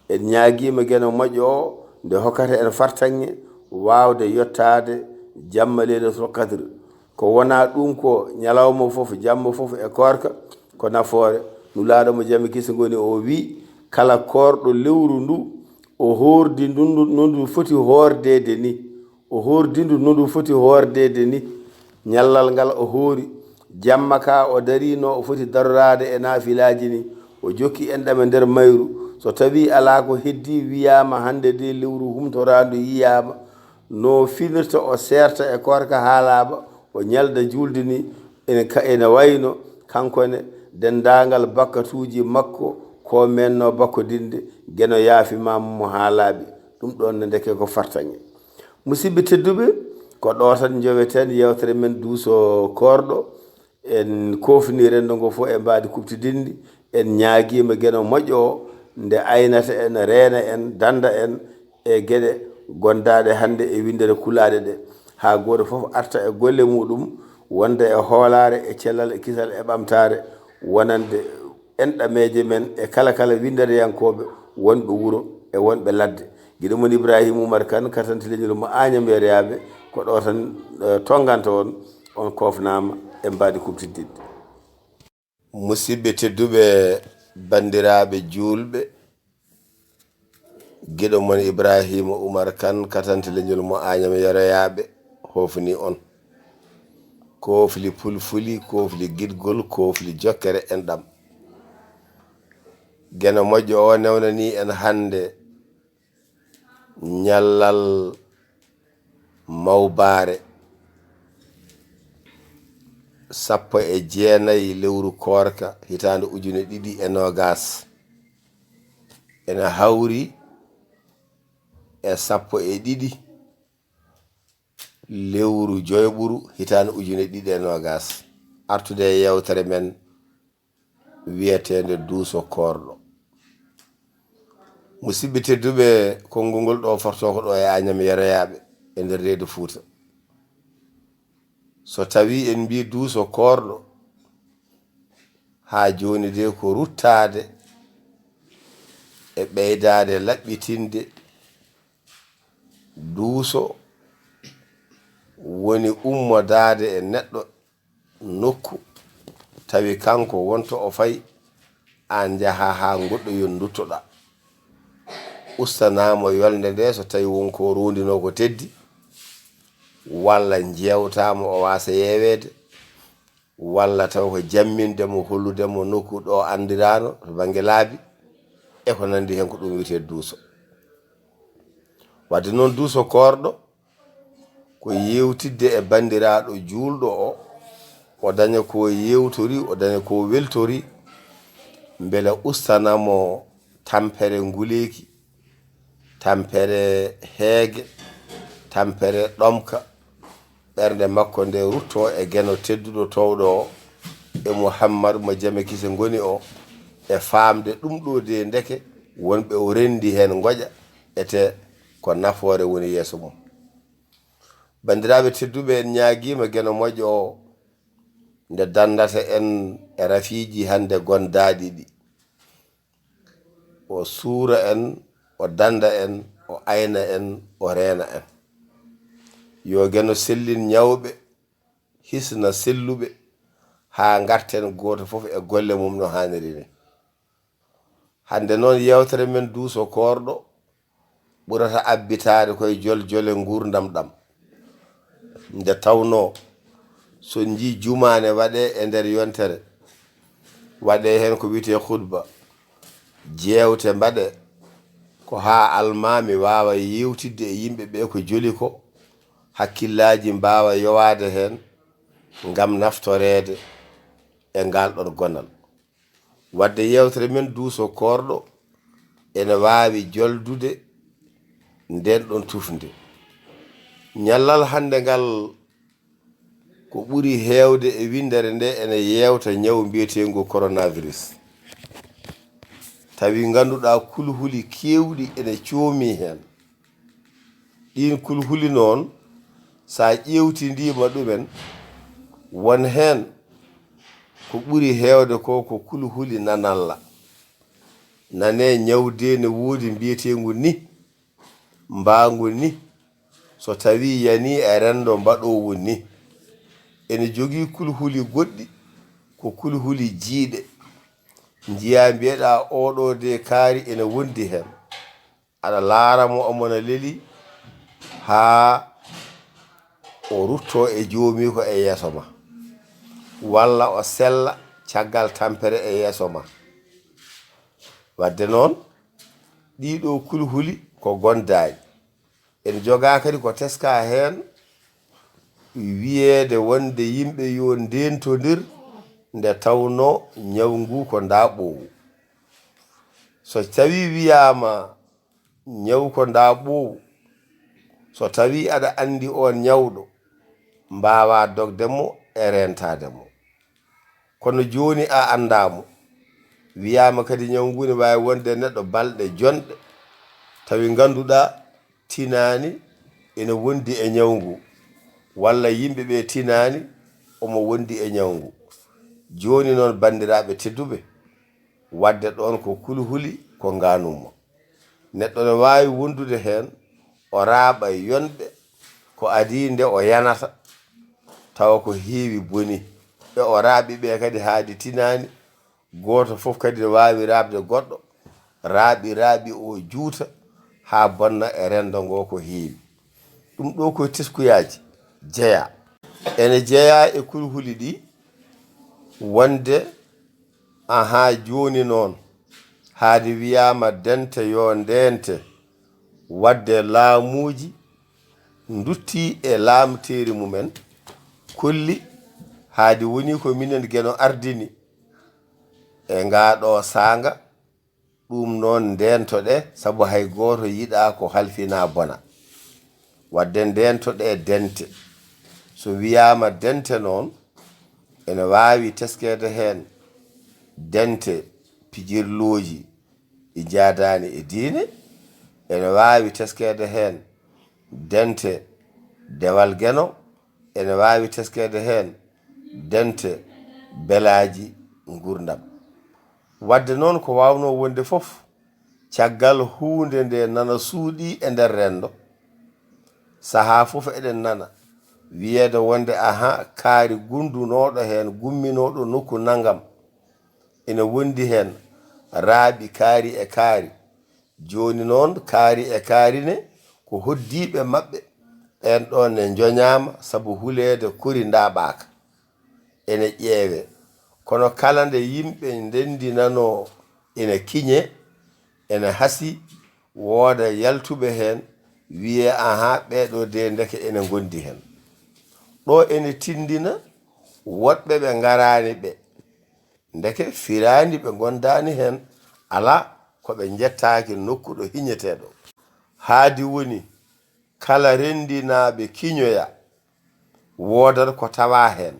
En ñaagiima Geno moƴƴo o nde hokkata en fartaŋŋe waawde yottaade jamma Leylatul Qadr. Ko wonaa ɗum ko ñalawma fof, jamma fof e koorka, ko nafoore. Nulaaɗo mo jam e kise ngoni o wii, kala koorɗo lewru ndu, o hoordi ndu, ndu, no ndu foti hoordeede ni. O hoordi ndu no ndu foti hoordeede ni. Ñallal ngal o hoori. Jamma ka o darii no o foti daroraade e naafilaaji ni. O jokki enɗam e nder mayru. So tawii alaa ko heddii wiyaama hannde de lewru humtoraandu yiyaama. No finirta o seerta e koorka haalaama, o ñalda juulde ni, ene ka-, ene wayno kanko ne denndaangal bakkatuuji makko ko menno bakkodinde, Geno yaafimaama mo haa laaɓi. Ɗum ɗoon ne ndeke ko fartaŋŋe. Musidɓe tedduɓe, ko ɗo tan njoweten yeewtere men duuso koorɗo. En koofni renndo ngo fof e mbaadi kuɓtidinndi. En ñaagiima Geno moƴƴo o nde aynata en, reena en, dannda en e geɗe gondaaɗe hannde e winndere kulaaɗe ɗe, haa gooto fof arta e golle muuɗum, wonda e hoolaare, e cellal, e kisal, e ɓamtaare, wonande enɗameeje men e kala kala winndereyankooɓe wonɓe wuro e wonɓe ladde. Giɗo mon Ibrahima Oumar Kane, katante leñol mo Agnam Yero Yaabe, ko ɗo tan, eh, tonnganta on, on koofnaama e mbaadi kuɓtidinndi. Musidɓe tedduɓe, banndiraaɓe juulɓe, giɗo mon Ibrahima Oumar Kane, katante leñol mo Agnam Yero Yaabe, hoofni on. Koofli pulfuli, koofli giɗgol, koofli jokkere enɗam. Geno moƴƴo o newnanii en hannde ñallal mawbaare, sappo e jeenayi lewru koorka, hitaande ujune ɗiɗi e noogaas. Ene hawri e sappo e ɗiɗi lewru joyɓuru, hitaande ujune ɗiɗi e noogaas. Artude e yeewtere men wiyeteende Duuso Koorɗo. Musidɓe tedduɓe, konngol ngol ɗo forto ko ɗo e Agnam Yero Yaabe e nder reedu Fuuta. So tawii en mbii Duuso Koorɗo, haa jooni de ko ruttaade e ɓeydaade laɓɓitinde duuso woni ummodaade e neɗɗo nokku, tawi kanko wonto o fay, aan njaha haa goɗɗo yon nduttoɗa. Ustanaama yolnde nde, so tawi won ko rondinoo ko teddi, walla njeewtaama o waasa yeeweede, walla taw ko jamminde mo, hollude mo nokku ɗo anndiraano to bannge laabi, e ko nanndi heen, ko ɗum wiyetee duuso. Wadde noon, duuso koorɗo, ko yeewtidde e banndiraaɗo juulɗo o, o daña ko yeewtori, o daña ko weltori, mbele ustana mo tampere nguleeki, tampere heege, tampere ɗomka, ɓernde makko nde rutto e Geno tedduɗo toowɗo o, e Muhammad mo jame kise ngoni o, e faamde ɗum ɗo de ndeke wonɓe o renndi heen ngoƴa, ete ko nafoore woni yeeso mum. Banndiraaɓe tedduɓe, en ñaagiima Geno moƴƴo o nde danndata en e rafiiji hannde gondaaɗi ɗi. O suura en, o dannda en, o ayna en, o reena en. Yo Geno sellin ñawɓe, hisna selluɓe, haa ngarten gooto fof e golle mum no haaniri ni. Hannde noon, yeewtere men duuso koorɗo ɓurata abbitaade koye joljole nguurndam ɗam. Nde tawnoo, So njii jumaane waɗee e nder yontere, waɗee heen ko wiyetee khutba, jeewte mbaɗee, ko haa almaami waawa yeewtidde e yimɓe ɓee ko joli ko, hakkillaaji mbaawa yowaade heen ngam naftoreede e ngaal ɗoon gonal. Wadde yeewtere men duuso koorɗo ene waawi joldude ndeen ɗoon tufnde. Ñallal hannde ngal ko ɓuri heewde e winndere nde ene yeewta ñawu mbiyeteengu coronavirus. Tawi ngannduɗaa kulhuli keewɗi ene coomii heen. Ɗiin kulhuli noon, so a ƴeewtindiima ɗumen, won heen ko ɓuri heewde ko ko kulhuli nanalla. Nanee ñawdee ne woodi mbiyeteengu ni, mbaangu ni, so tawii yanii e renndo mbaɗoowu ni. Ene jogii kulhuli goɗɗi, ko kulhuli jiyɗe. Njiyaa mbiyeɗaa oɗo de kaari ene wondi heen. Aɗa laara mo omo na leli haa o ruttoo e joomiiko e yeeso ma, walla o sella caggal tampere e yeeso ma. Wadde noon, ɗiɗo kulhuli ko gondaaɗi. En jogaa kadi ko teskaa heen wiyeede wonde yimɓe yo ndeentondir nde tawnoo ñaw ngu ko ndaaɓoowu. So tawii wiyaama ñaw ko ndaaɓoowu, so tawii aɗa anndi oon ñawɗo, mbaawaa dogde mo e reentaade mo. Kono jooni a anndaa mo, wiyaama kadi ñaw ngu ne waawi wonde e neɗɗo balɗe jonɗe, tawi ngannduɗaa tinaani ene wondi e ñaw ngu, walla yimɓe ɓe tinaani omo wondi e ñaw ngu. Jooni noon, banndiraaɓe tedduɓe, wadde ɗoon ko kulhuli ko ngaanumma. Neɗɗo ne waawi wondude heen, o raaɓa yonɓe ko adii nde o yanata, tawa ko heewi boni. Ɓe o raaɓi ɓe kadi haadi tinaani, gooto fof kadi ne waawi raaɓde goɗɗo, raaɓi raaɓi o juuta haa bonna e renndo ngo ko heewi. Ɗum ɗo ko teskuyaaji jeyaa. Ene jeyaa e kulhuli ɗi wonde, ahaa, jooni noon, haadi wiyaama dente yo ndeente, wadde laamuuji nduttii e laamteeri mumen, kolli haadi woni ko minen Geno ardini e ngaa ɗoo saanga, ɗum noon ndeentoɗe, sabu hay gooto yiɗaa ko halfinaa bona. Wadde ndeentoɗe dente. So wiyaama dente noon, ene waawi teskeede heen dente pijirlooji ɗi njaadaani e diine, ene waawi teskeede heen dente dewal Geno, ene waawi teskeede heen dente belaaji nguurndam. Wadde noon ko waawnoo wonde fof, caggal huunde nde nana suuɗii e nder renndo, sahaa fof eɗen nana wiyeede wonde, ahaa, kaari gundunooɗo heen, gumminooɗo nokku nanngam, ene wondi heen raaɓi kaari e kaari. Jooni noon, kaari e kaari ne, ko hoddiiɓe maɓɓe, ɓeen ɗoon ne njoñaama sabu huleede kori ndaaɓaaka. Ene ƴeewee. Kono kala nde yimɓe ndenndinanoo ene kiñee, ene hasii, wooda yaltuɓe heen, wiyee, ahaa, ɓee ɗoo de ndeke ene ngondi heen. Ɗo ene tinndina woɗɓe ɓe ngaraani ɓe. Ndeke firaani ɓe ngondaani heen, alaa, ko ɓe njettaaki nokku ɗo hiñetee ɗo. Haadi woni, kala renndinaaɓe kiñoya, woodat ko tawaa heen.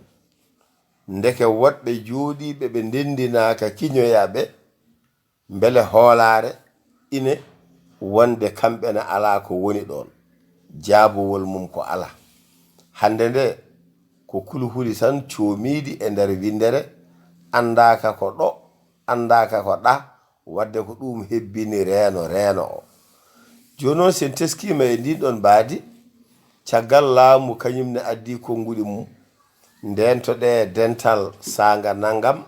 Ndeke woɗɓe jooɗiiɓe ɓe ndenndinaaka kiñoya ɓe, mbele hoolaare ine wonde kamɓe ne alaa ko woni ɗoon, jaabowol mum ko alaa. Hannde nde, ko kulhuli tan coomiiɗi e nder winndere, anndaaka ko ɗo, anndaaka ko ɗa, wadde ko ɗum hebbini reeno, reeno o. Jooni noon, so en teskiima e ndiin ɗoon mbaadi, caggal laamu kañum ne addi konnguɗi mum, ndeentoɗee dental saanga nanngam,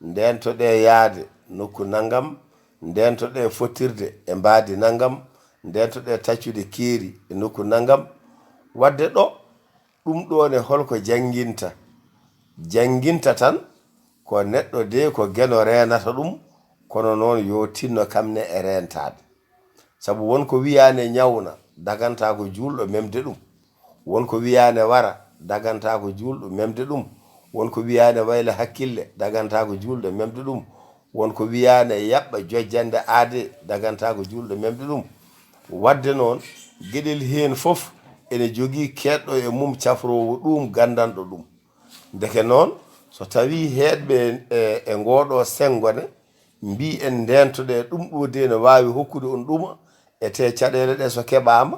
ndeentoɗee yahde nokku nanngam, ndeentoɗee fottirde e mbaadi nanngam, ndeentoɗee taccude keeri e nokku nanngam. Wadde ɗo, ɗum ɗoo ne, holko jannginta? Jannginta tan ko neɗɗo de ko geno reenata ɗum, kono noon yo tinno kam ne e reentaade. Sabu won ko wiyaane ñawna, dagantaa ko juulɗo memde ɗum. Won ko wiyaane wara, dagantaa ko juulɗo memde ɗum. Won ko wiyaane wayla hakkille, dagantaa ko juulɗo memde ɗum. Won ko wiyaane yaɓɓa jojjannde aadee, dagantaa ko juulɗo memde ɗum. Waɗde noon, geɗel heen fof ene jogii keedɗo e mum cafroowo ɗuum, ganndanɗo ɗum. Ndeke noon, so tawii heedɓe e, e ngooɗoo senngo ne mbii en ndeentoɗee ɗum ɗo de ne waawi hokkude on ɗuma, e tee caɗeele ɗe so keɓaama,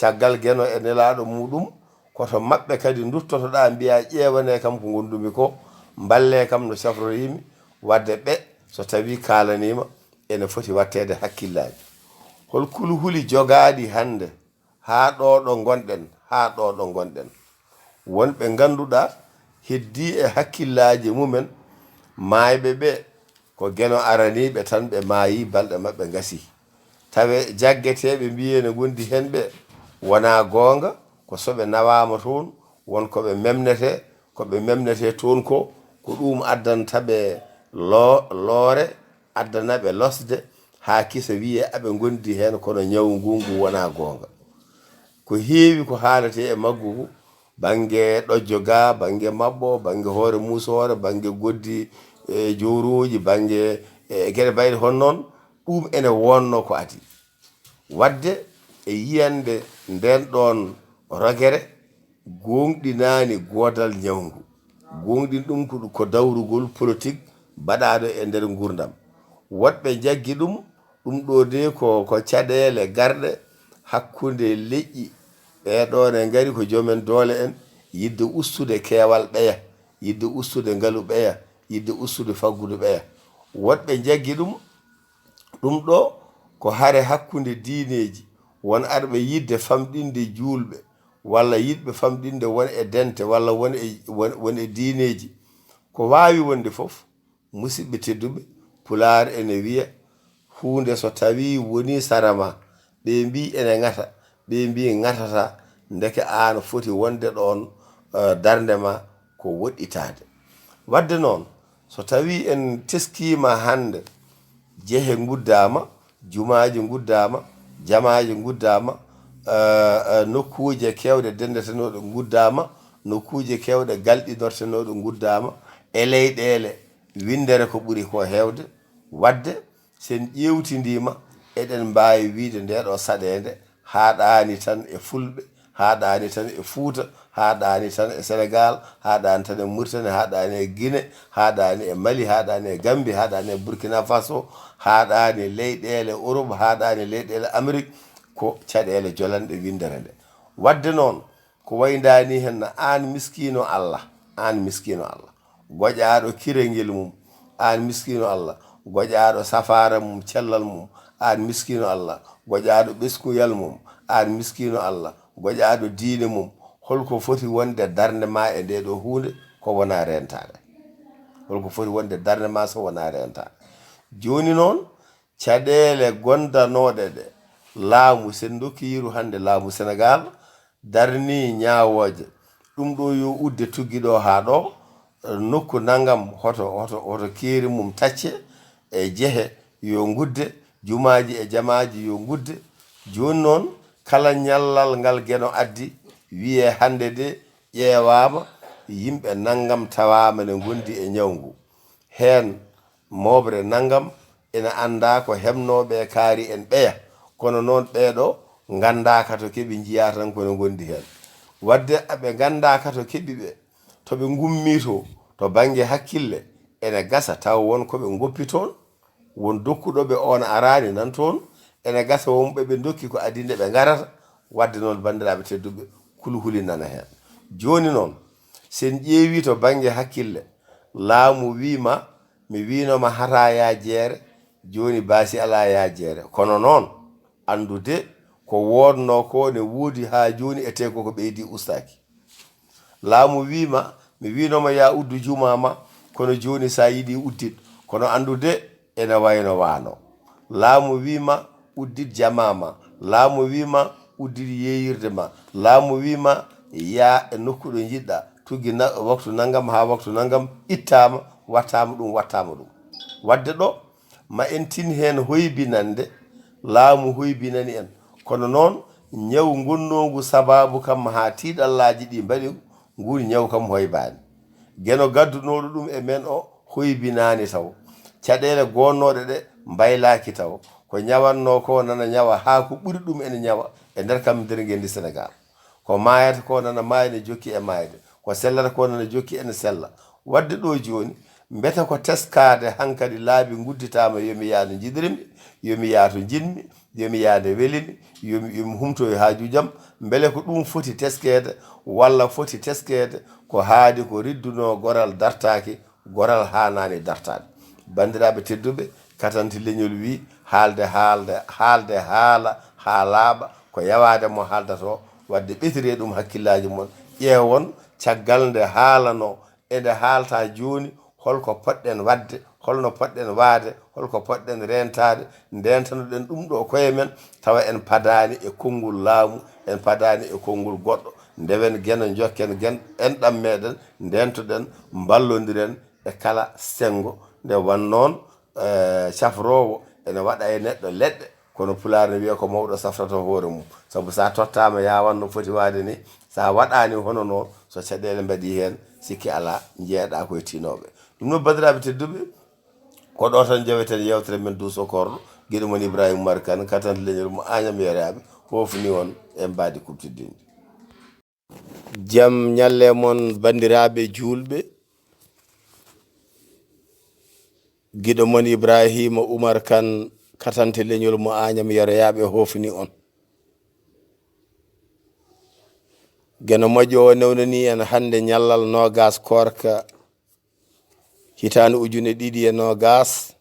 caggal geno e nelaaɗo muɗum, koto maɓɓe kadi nduttotoɗaa mbiyaa ƴeewanee kam ko ngondumi ko, mballee kam no cafroriimi, waɗde ɓe so tawii kaalaniima ene foti waɗteede hakkillaaji. Hol kulhuli jogaaɗi hannde haa ɗo ɗo ngonɗen, haa ɗo ɗo ngonɗen? Won ɓe ngannduɗaa heddii e hakkillaaji mumen, maayɓe ɓe ko geno araniiɓe tan ɓe maayi, balɗe maɓɓe ngasi. Tawe jaggeteeɓe mbiyee ne ngondi heen ɓe wonaa goonga, ko so ɓe nawaama toon, won ko ɓe memnetee, ko ɓe memnetee toon ko, ko ɗuum addanta ɓe lo-, loore, addana ɓe losde, haa kisa wiyee aɓe ngondi heen, kono ñawu ngu ngu wonaa goonga. Ko heewi ko haaletee e maggu ngu, bannge ɗojjo ga, bannge maɓɓo, bannge hoore muusoore, bannge goddi e jowrooji, bannge e geɗe mbayɗe hono noon, ɗum ene wonno ko adii. Waɗde e yiyannde ndeen ɗoon rogere, gooŋɗinaani goodal ñawu ngu. Gooŋɗin ɗum ko, ko dawrugol politik baɗaaɗo e nder nguurndam. Woɗɓe njaggi ɗum, ɗum ɗo de ko, ko caɗeele garɗe hakkunde leƴƴi. Ɓee ɗoo ne ngari ko joomen doole en, yiɗde ustude keewal ɓeya, yiɗde ustude ngalu ɓeya, yiɗde ustude faggudu ɓeya. Woɗɓe njaggi ɗum, ɗum ɗo ko hare hakkunde diineeji, won arɓe yiɗde famɗinde juulɓe, walla yiɗɓe famɗinde won e dente, walla won e, won, won e diineeji. Ko waawi wonde fof, musidɓe tedduɓe, Pulaar ene wiya, huunde so tawii wonii sara ma, ɓe mbii ene ŋata, ɓe mbii ŋatataa, ndeke aan foti wonde ɗoon, eh, darnde ma ko woɗɗitaade. Waɗde noon, so tawii en teskiima hannde, jehe nguddaama, jumaaji nguddaama, jamaaji nguddaama, eh, eh, nokkuuje keewɗe denndetenooɗe nguddaama, nokkuuje keewɗe galɗinortenooɗe nguddaama, e leyɗeele winndere ko ɓuri ko heewde. Waɗde, so en ƴeewtindiima, eɗen mbaawi wiyde ndee ɗoo saɗeende haaɗaani tan e Fulɓe, haaɗaani tan e Fuuta, haaɗaani tan e Senegaal, haaɗaani tan e Muritani, haaɗaani e Gine, haaɗaani e Mali, haaɗaani e Gambi, haaɗaani e Burkina Faso, haaɗaani e leyɗeele Europe, haaɗaani e leyɗeele Amerik, ko caɗeele jolanɗe winndere nde. Waɗde noon, ko wayndaani heen, aan miskiino Allah, aan miskiino Allah, goƴaaɗo kirangel mum, aan miskiino Allah, goƴaaɗo safaara mum, cellal mum, aan miskiino Allah, goƴaaɗo ɓeskuyal mum, aan miskiino Allah, goƴaaɗo diine mum, holko foti wonde darnde ma e ndee ɗoo huunde ko wonaa reentaade? Holko foti wonde darnde ma so wonaa reentaade? Jooni noon, caɗeele gondanooɗe ɗe laamu, sen ndokki yiru hannde laamu Senegaal, darnii ñaawooje. Ɗum ɗo yo udde tuggi ɗo haa ɗo, nokku nanngam hoto, hoto, hoto keeri mum tacce e jehe yo ngudde, jumaaji e jamaaji yo ngudde. Jooni noon, kala ñallal ngal Geno addi, wiyee hannde de ƴeewaama, yimɓe nanngam tawaama ne ngondi e ñawu ngu. Heen mooɓre nanngam ina anndaa ko heɓnoo ɓe kaari en ɓeya, kono noon ɓee ɗoo nganndaaka to keɓi, njiyaa tan ko no ngondi heen. Waɗde aɓe nganndaaka to keɓi ɓe, to ɓe ngummii to, to bannge hakkille, ene gasa taw won ko ɓe ngoppi toon, won dokkuɗo ɓe oon araani nan toon, ene gasa won ɓe ɓe ndokki ko adii nde ɓe ngarata. Waɗde noon, banndiraaɓe tedduɓe, kulhuli nana heen. Jooni noon, sen ƴeewii to bannge hakkille, laamu wii ma, mi wiino ma hataa yaa jeere, jooni baasi alaa yaa jeere. Kono noon, anndu de, ko woodnoo ko ne woodi haa jooni, etee ko ko ɓeydii ustaaki. Laamu wii ma, mi wiino ma yaa uddu jumaa ma, kono jooni so a yiɗii uddit. Kono anndu de, ene wayno waano. Laamu wii ma uddit jamaa ma. Laamu wii ma uddit yeeyirde ma. Laamu wii ma yaa e nokku ɗo njiɗɗaa. tuggi na, waktu nanngam haa waktu nanngam, ittaama, wattaama ɗum, wattaama ɗum. Waɗde ɗo, ma en tin heen hoybinande, laamu hoybinani en. Kono noon, ñaw ngonnoongu sabaabu kam haa tiiɗallaaji ɗi mbaɗi, nguun ñaw kam hoybaani. Geno gaddunooɗo ɗum e men o hoybinaani taw. Caɗeele gonnooɗe ɗe mbaylaaki taw. Ko ñawatnoo ko nana ñawa haa ko ɓuri ɗum ene ñawa e nder kam nder ngenndi Senegaal. Ko maayata ko nana maaya ne jokki e maayde. Ko sellata ko nana jokki ene sella. Waɗde ɗo jooni, mbete ko teskaade hankadi laabi ngudditaama yo mi yaa no njiɗirmi, yo mi yaa to njiɗmi, yo mi yaa nde welimi, yo mi, yo mi humtoyo haajuujam, mbele ko ɗum foti teskeede walla foti teskeede ko haadi ko riddunoo goral dartaaki, goral haanaani dartaade. Banndiraaɓe tedduɓe, katante leñol wii, haalde, haalde, haalde haala, haa laaɓa, ko yawaade mo haaldata o, waɗde ɓetiree ɗum hakkillaaji mon, ƴeewon caggal nde haalanoo, e nde haalta jooni, holko potɗen waɗde, holno potɗen waade, holko potɗen reentaade, ndeentanoɗen ɗum ɗo koye men, tawa en padaani e konngol laamu, en padaani e konngol goɗɗo, ndewen geno, njokken gen, enɗam meɗen, ndeentoɗen, mballondiren e kala senngo. Nde wan noon, eh, cafroowo ene waɗa e neɗɗo leɗɗe, kono Pulaar ne wiya ko mawɗo safrata hoore mum. Sabu so a tottaama yaawan no foti waade ni, so a waɗaani hono noon, so caɗeele mbaɗii heen, sikke alaa, njeyaɗaa ko e tinooɓe. Ɗum noon, banndiraaɓe tedduɓe, ko ɗo tan njoweten yeewtere men Duuso Koorɗo, giɗo mon Ibrahima Umar Kan, katante leñol mo Añam Yeraaɓe, hoofni on e mbaadi kuɓtidinndi. Jam ñalle mon, banndiraaɓe juulɓe. Giɗo mon Ibrahima Umar Kan, katante leñol mo Añam Yeroyaaɓe, hoofni on. Geno moƴƴo o newnani en hannde ñallal noogas koorka hitaande ujune ɗiɗi e noogas,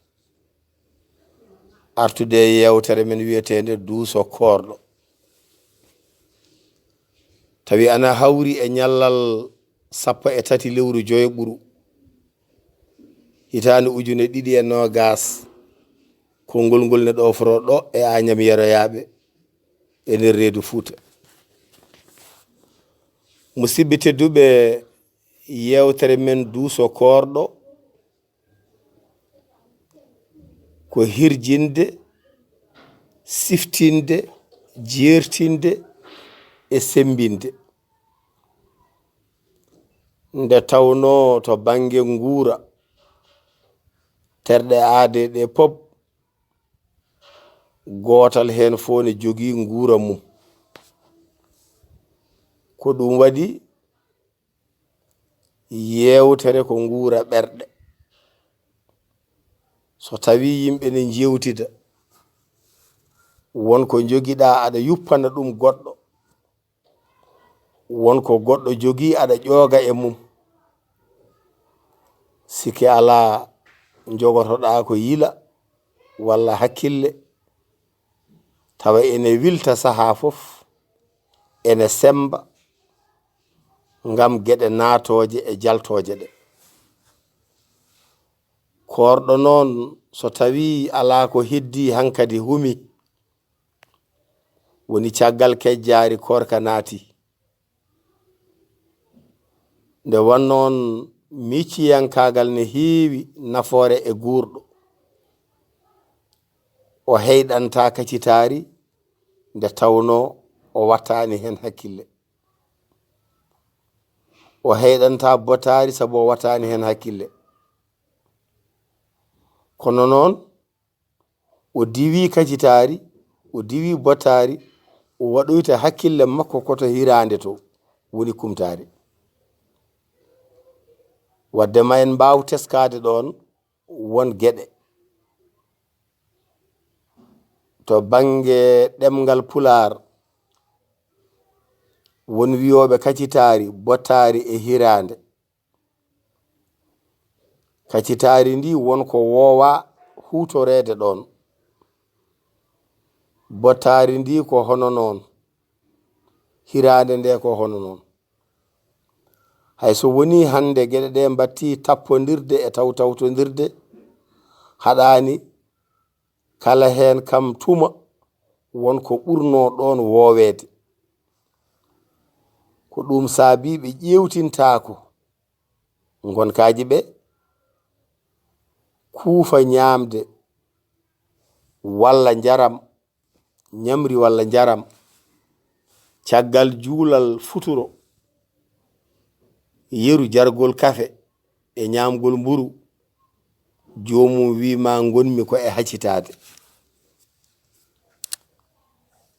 artude e yeewtere men wiyeteende Duuso Koorɗo. Tawi ana hawri e ñallal sappo e tati lewru joyo ɓuru, hitaande ujune ɗiɗi e noogas, konngol ngol ne ɗooforo ɗo e Añam Yeroyaaɓe e nder reedu Fuuta. Musidɓe tedduɓe, yeewtere men Duuso Koorɗo ko hirjinde, siftinde, jeertinde e semmbinde. Nde tawnoo to bannge nguura, terɗe aadee ɗe pop, gootal heen fof ne jogii nguura mum. Ko ɗum waɗi yeewtere ko nguura ɓerɗe. So tawii yimɓe ne njeewtida, won ko njogiɗaa aɗa yuppana ɗum goɗɗo, won ko goɗɗo jogii aɗa ƴooga e mum, sikke alaa njogotoɗaa ko yila walla hakkille, tawa ene wilta sahaa fof, ene semmba ngam geɗe naatooje e jaltooje ɗe. Koorɗo noon, so tawii alaa ko heddii hankadi humi, woni caggal kejjaari koorka naati. Nde wonnoon micciyankaagal ne heewi nafoore e guurɗo. O heyɗantaa kacitaari nde tawnoo o wattaani heen hakkille. O heyɗantaa bottaari sabu o wattaani heen hakkille. Kono noon, o diwii kacitaari, o diwii bottaari, o waɗoyta hakkille makko ko to hiraande to woni kumtaari. Waɗde ma en mbaaw teskaade ɗoon won geɗe. To bannge ɗemngal Pulaar, won wiyooɓe kacitaari, bottaari e hiraande. Kacitaari ndi won ko woowaa huutoreede ɗoon. Bottaari ndi ko hono noon. Hiraande nde ko hono noon. Hay so wonii hannde geɗe ɗe mbattii tappondirde e tawtawtondirde, haɗaani kala heen kam tuma won ko ɓurnoo ɗoon wooweede. Ko Ɗum saabii ɓe ƴeewtintaako ngonkaaji ɓe, kuufa ñaamde walla njaram, ñamri walla njaram, caggal juulal futuro, yeru jargol kafe e ñaamgol mburu, joomum wii ma ngonmi ko e hacitaade.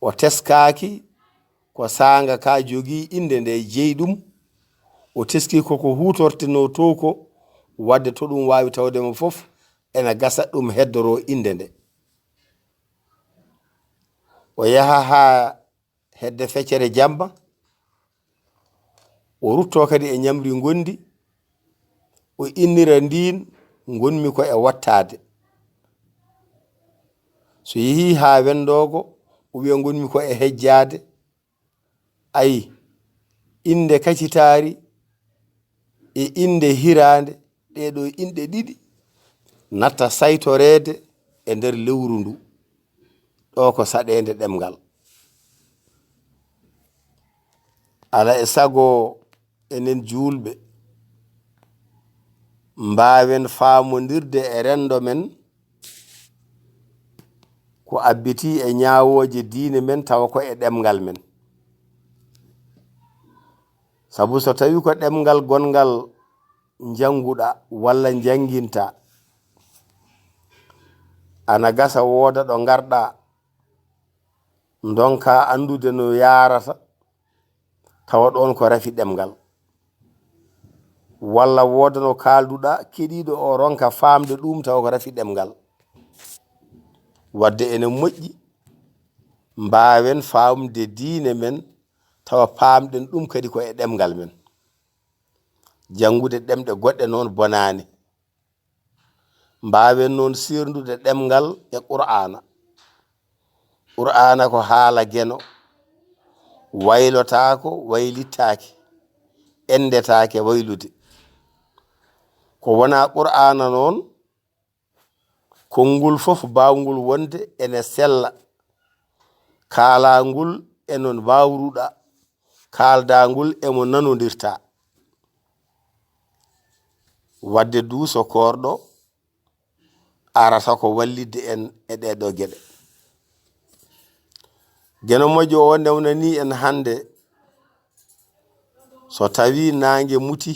O teskaaki ko saanga ka jogii innde nde jeyi ɗum, o teski ko ko huutortenoo to ko, wadde to ɗum waawi tawde mo fof, ena gasa ɗum heddoroo innde nde. O yaha haa hedde feccere jamma, o ruttoo kadi e ñamri ngonndi, o innira ndiin ngonmi ko e wattaade. So yehii haa wenndoogo, o wiya ngonmi ko e hejjaade. Ayi, innde kacitaari e innde hiraande, ɗee ɗoo inɗe ɗiɗi natta saytoreede e nder lewru ndu. Ɗoo ko saɗeende ɗemngal. Alaa e sago enen juulɓe mbaawen faamondirde e renndo men ko abbitii e ñaawooje diine men tawa ko e ɗemngal men. Sabu so tawii ko ɗemngal gonngal njannguɗaa walla njanngintaa, ana gasa wooda ɗo ngarɗaa, ndonkaa anndude no yaarata, tawa ɗoon ko rafi ɗemngal. Walla wooda no kaalduɗaa, keɗiiɗo o ronka faamde ɗum, tawa ko rafi ɗemngal. Wadde ene moƴƴi, mbaawen faamde diine men, tawa paamɗen ɗum kadi ko e ɗemngal men. Janngude ɗemɗe goɗɗe noon bonaani. Mbaawen noon seerndude ɗemngal e Qur'aana. Qur'aana ko haala geno, waylotaako, waylittaake, enndetaake waylude. Ko wonaa Qur'aana noon, konngol fof baawngol wonde ene sella, kaalangol e no mbaawruɗaa, kaaldangol e mo nanondirtaa. Wadde du so koorɗo arata ko wallitde en e ɗee ɗoo geɗe. Geno moƴƴo o newnanii en hannde, so tawii naange muti,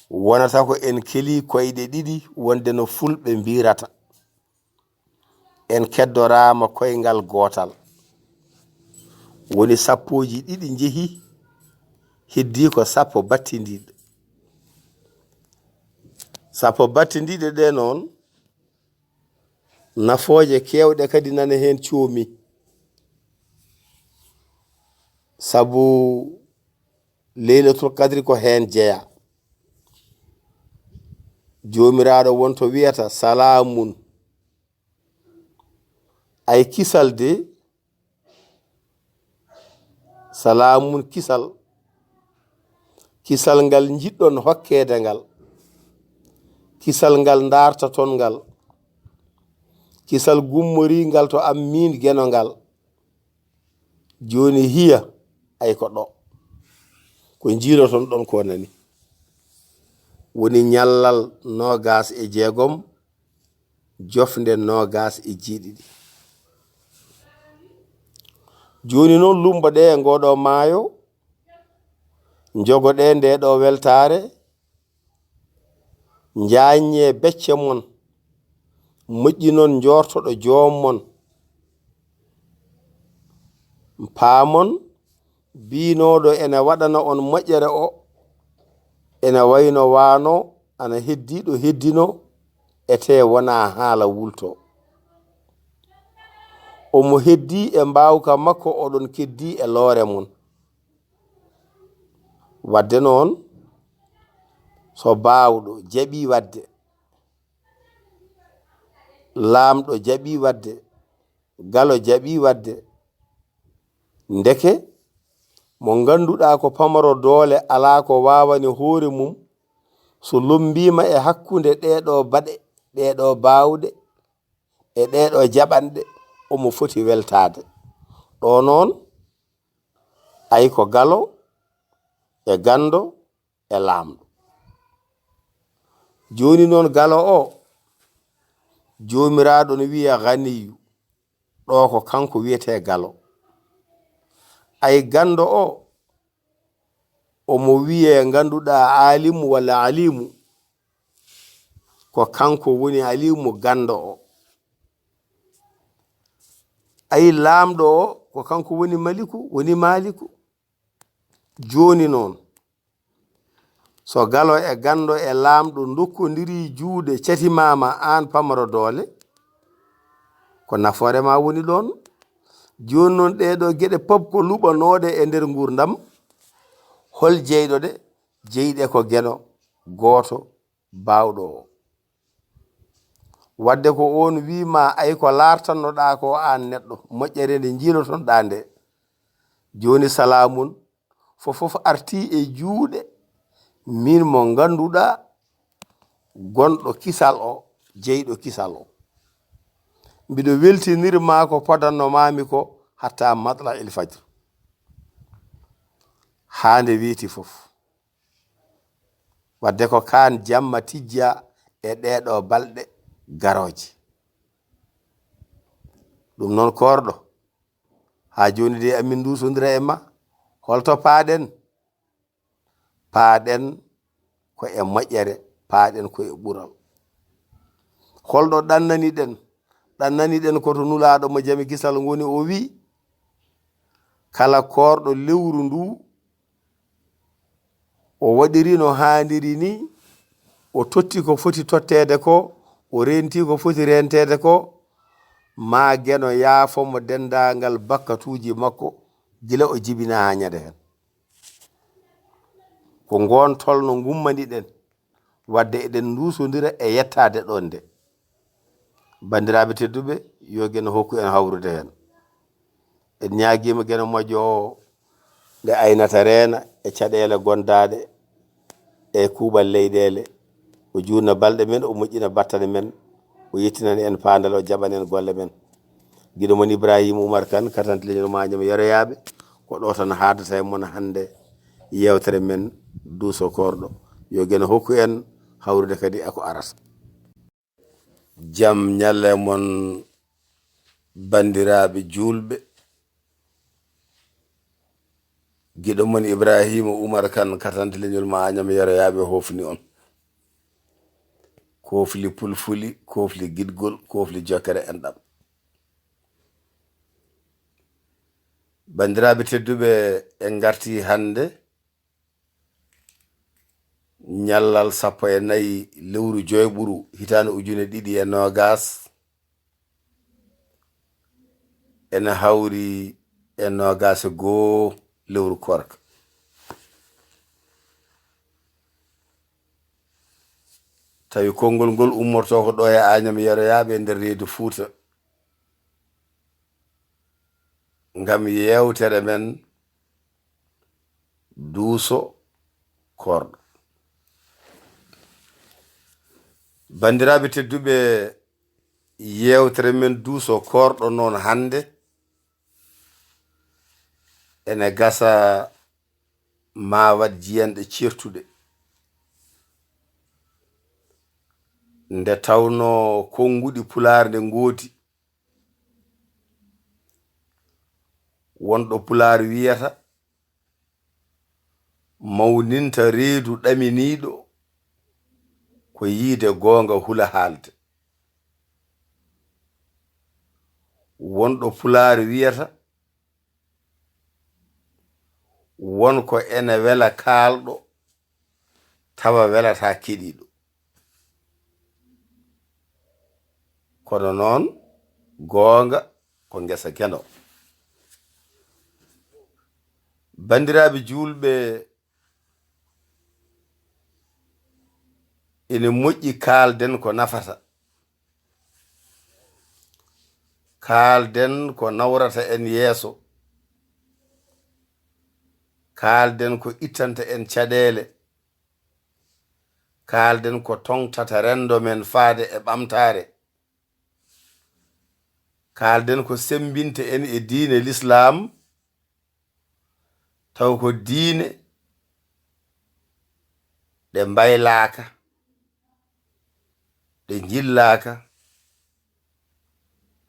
wonata ko en kelii koyɗe ɗiɗi wonde no fulɓe mbirata. En keddoraama koyngal gootal. Woni sappooji ɗiɗi njehi, heddii ko sappo battindiiɗe. Sappo battindiiɗe ɗe noon, nafooje keewɗe kadi nana heen coomi. Sabu Leylatul Qadri ko heen jeyaa. Joomiraaɗo won to wiyata, "Salaamun." Ay kisal de, salaamun kisal. Kisal ngal njiɗɗon hokkeede ngal. Kisal ngal ndaartaton ngal. Kisal gummorii ngal to am miin geno ngal. Jooni hiya, ay ko ɗo. Ko njiiloton ɗon ko nani. Woni ñallal noogaas e jeegom, jofnde noogaas e jeeɗiɗi. Jooni noon, lumbo ɗe e ngoo ɗoo maayo, njogo ɗe ndee ɗoo weltaare, njaaññee becce mon, moƴƴi noon njoortoɗo joom mon. Paamon, biinooɗo ene waɗana on moƴƴere o, ene wayno waano ana heddii ɗo heddino, etee wonaa haala wulto. Omo heddii e mbaawka makko, oɗon keddii e loore mon. Wadde noon, so baawɗo jaɓii waɗde, laamɗo jaɓii waɗde, galo jaɓii waɗde, ndeke mo ngannduɗaa ko pamaro doole, alaa ko waawani hoore mum, so lommbiima e hakkunde ɗee ɗoo baɗe, ɗee ɗoo baawɗe, e ɗee ɗoo jaɓanɗe, omo foti weltaade. Ɗo noon, Ay ko galo e ganndo e laamɗo. Jooni noon galo o, Joomiraaɗo no wiya Ganiyyu, ɗo ko kanko wiyetee galo. Ay ganndo o, omo wiyee ngannduɗaa aalimu walla aliimu, ko kanko woni aliimu ganndo o. Ay laamɗo o, ko kanko woni maliku, woni maaliku. Jooni noon, so galo e ganndo e laamɗo ndokkondirii juuɗe, catimaama aan pamaro doole, ko nafoore ma woni ɗoon. Jooni noon, ɗee ɗoo geɗe pop ko luɓanooɗe e nder nguurndam. Hol jeyɗo ɗe? Jeyɗe ko geno gooto baawɗo o. Wadde ko oon wii ma ay ko laartannoɗaa ko aan neɗɗo, moƴƴere nde njiilotonɗaa nde. Jooni salaamun fof fof artii e juuɗe min mo ngannduɗaa gonɗo kisal o, jeyɗo kisal o. Mbiɗo weltinir ma ko podanno maami ko hatta matla il fajr. Haa nde weeti fof. Wadde ko kaan jamma tijja e ɗee ɗoo balɗe garooje. Ɗum noon koorɗo, haa jooni de amin nduusondira e ma. Holto paaɗen? Paaɗen ko e moƴƴere, paaɗen ko e ɓural. Holɗo ɗannaniɗen? Ɗannaniɗen ko to Nulaaɗo mo jam e kisal ngoni, o wii, kala koorɗo lewru ndu, o waɗiri no haaniri ni, o totti ko foti totteede ko, o renti ko foti renteede ko, maa geno yaafo mo denndaangal bakkatuuji makko, gila o jibinaa haa ñande heen. Ko ngoon tolno ngummaniɗen, wadde eɗen nduusondira e yettaade ɗoon nde. Banndiraaɓe tedduɓe, yo geno hokku en hawrude heen. En ñaagiima geno moƴƴo o, nde aynata reena e caɗeele gondaaɗe e kuuɓal leyɗeele. O juutna balɗe men, o moƴƴina battane men, o yettinana en paandal, o jaɓana en golle men. Giɗo mon Ibrahima Oumar Kane, katante leñol Mañam Yoroyaaɓe, ko ɗo tan haadata e mon hannde yeewtere men Duuso Koorɗo. Yo geno hokku en hawrude kadi e ko arata. Jam ñalle mon, banndiraaɓe juulɓe. Giɗo mon Ibrahima Oumar Kane, katante leñol Mañam Yoroyaaɓe, hofni on. Koofli pulfuli, koofli giɗgol, koofli jokkere enɗam. Banndiraaɓe tedduɓe, en ngartii hannde ñallal sappo e nayi lewru joyɓuru, hitaande ujune ɗiɗi e noogas, ene hawri e noogas e goo lewru koorka. Tawi konngol ngol ummortoo ko ɗo e Añam Yeroyaaɓe e nder reedu Fuuta, ngam yeewtere men Duuso Koorɗo. Banndiraaɓe tedduɓe, yeewtere men Duuso Koorɗo noon hannde ene gasa maa waɗ jiyanɗe ceertuɗe. Nde tawnoo konnguɗi Pulaar nde ngoodi, won ɗo Pulaar wiyata, mawninta reedu ɗaminiiɗo ko yiyde goonga hula haalde. Won ɗo Pulaar wiyata, won ko ene wela kaalɗo, tawa welataa keɗiiɗo. Kono noon, goonga ko ngesa geno. Banndiraaɓe juulɓe, ene moƴƴi kaalden ko nafata. Kaalden ko nawrata en yeeso. Kaalden ko ittanta en caɗeele. Kaalden ko toŋtata renndo men faade e ɓamtaare. Kaalden ko semmbinta en e diine Lislaam, Taw ko diine ɗe mbaylaaka, ɗe njillaaka,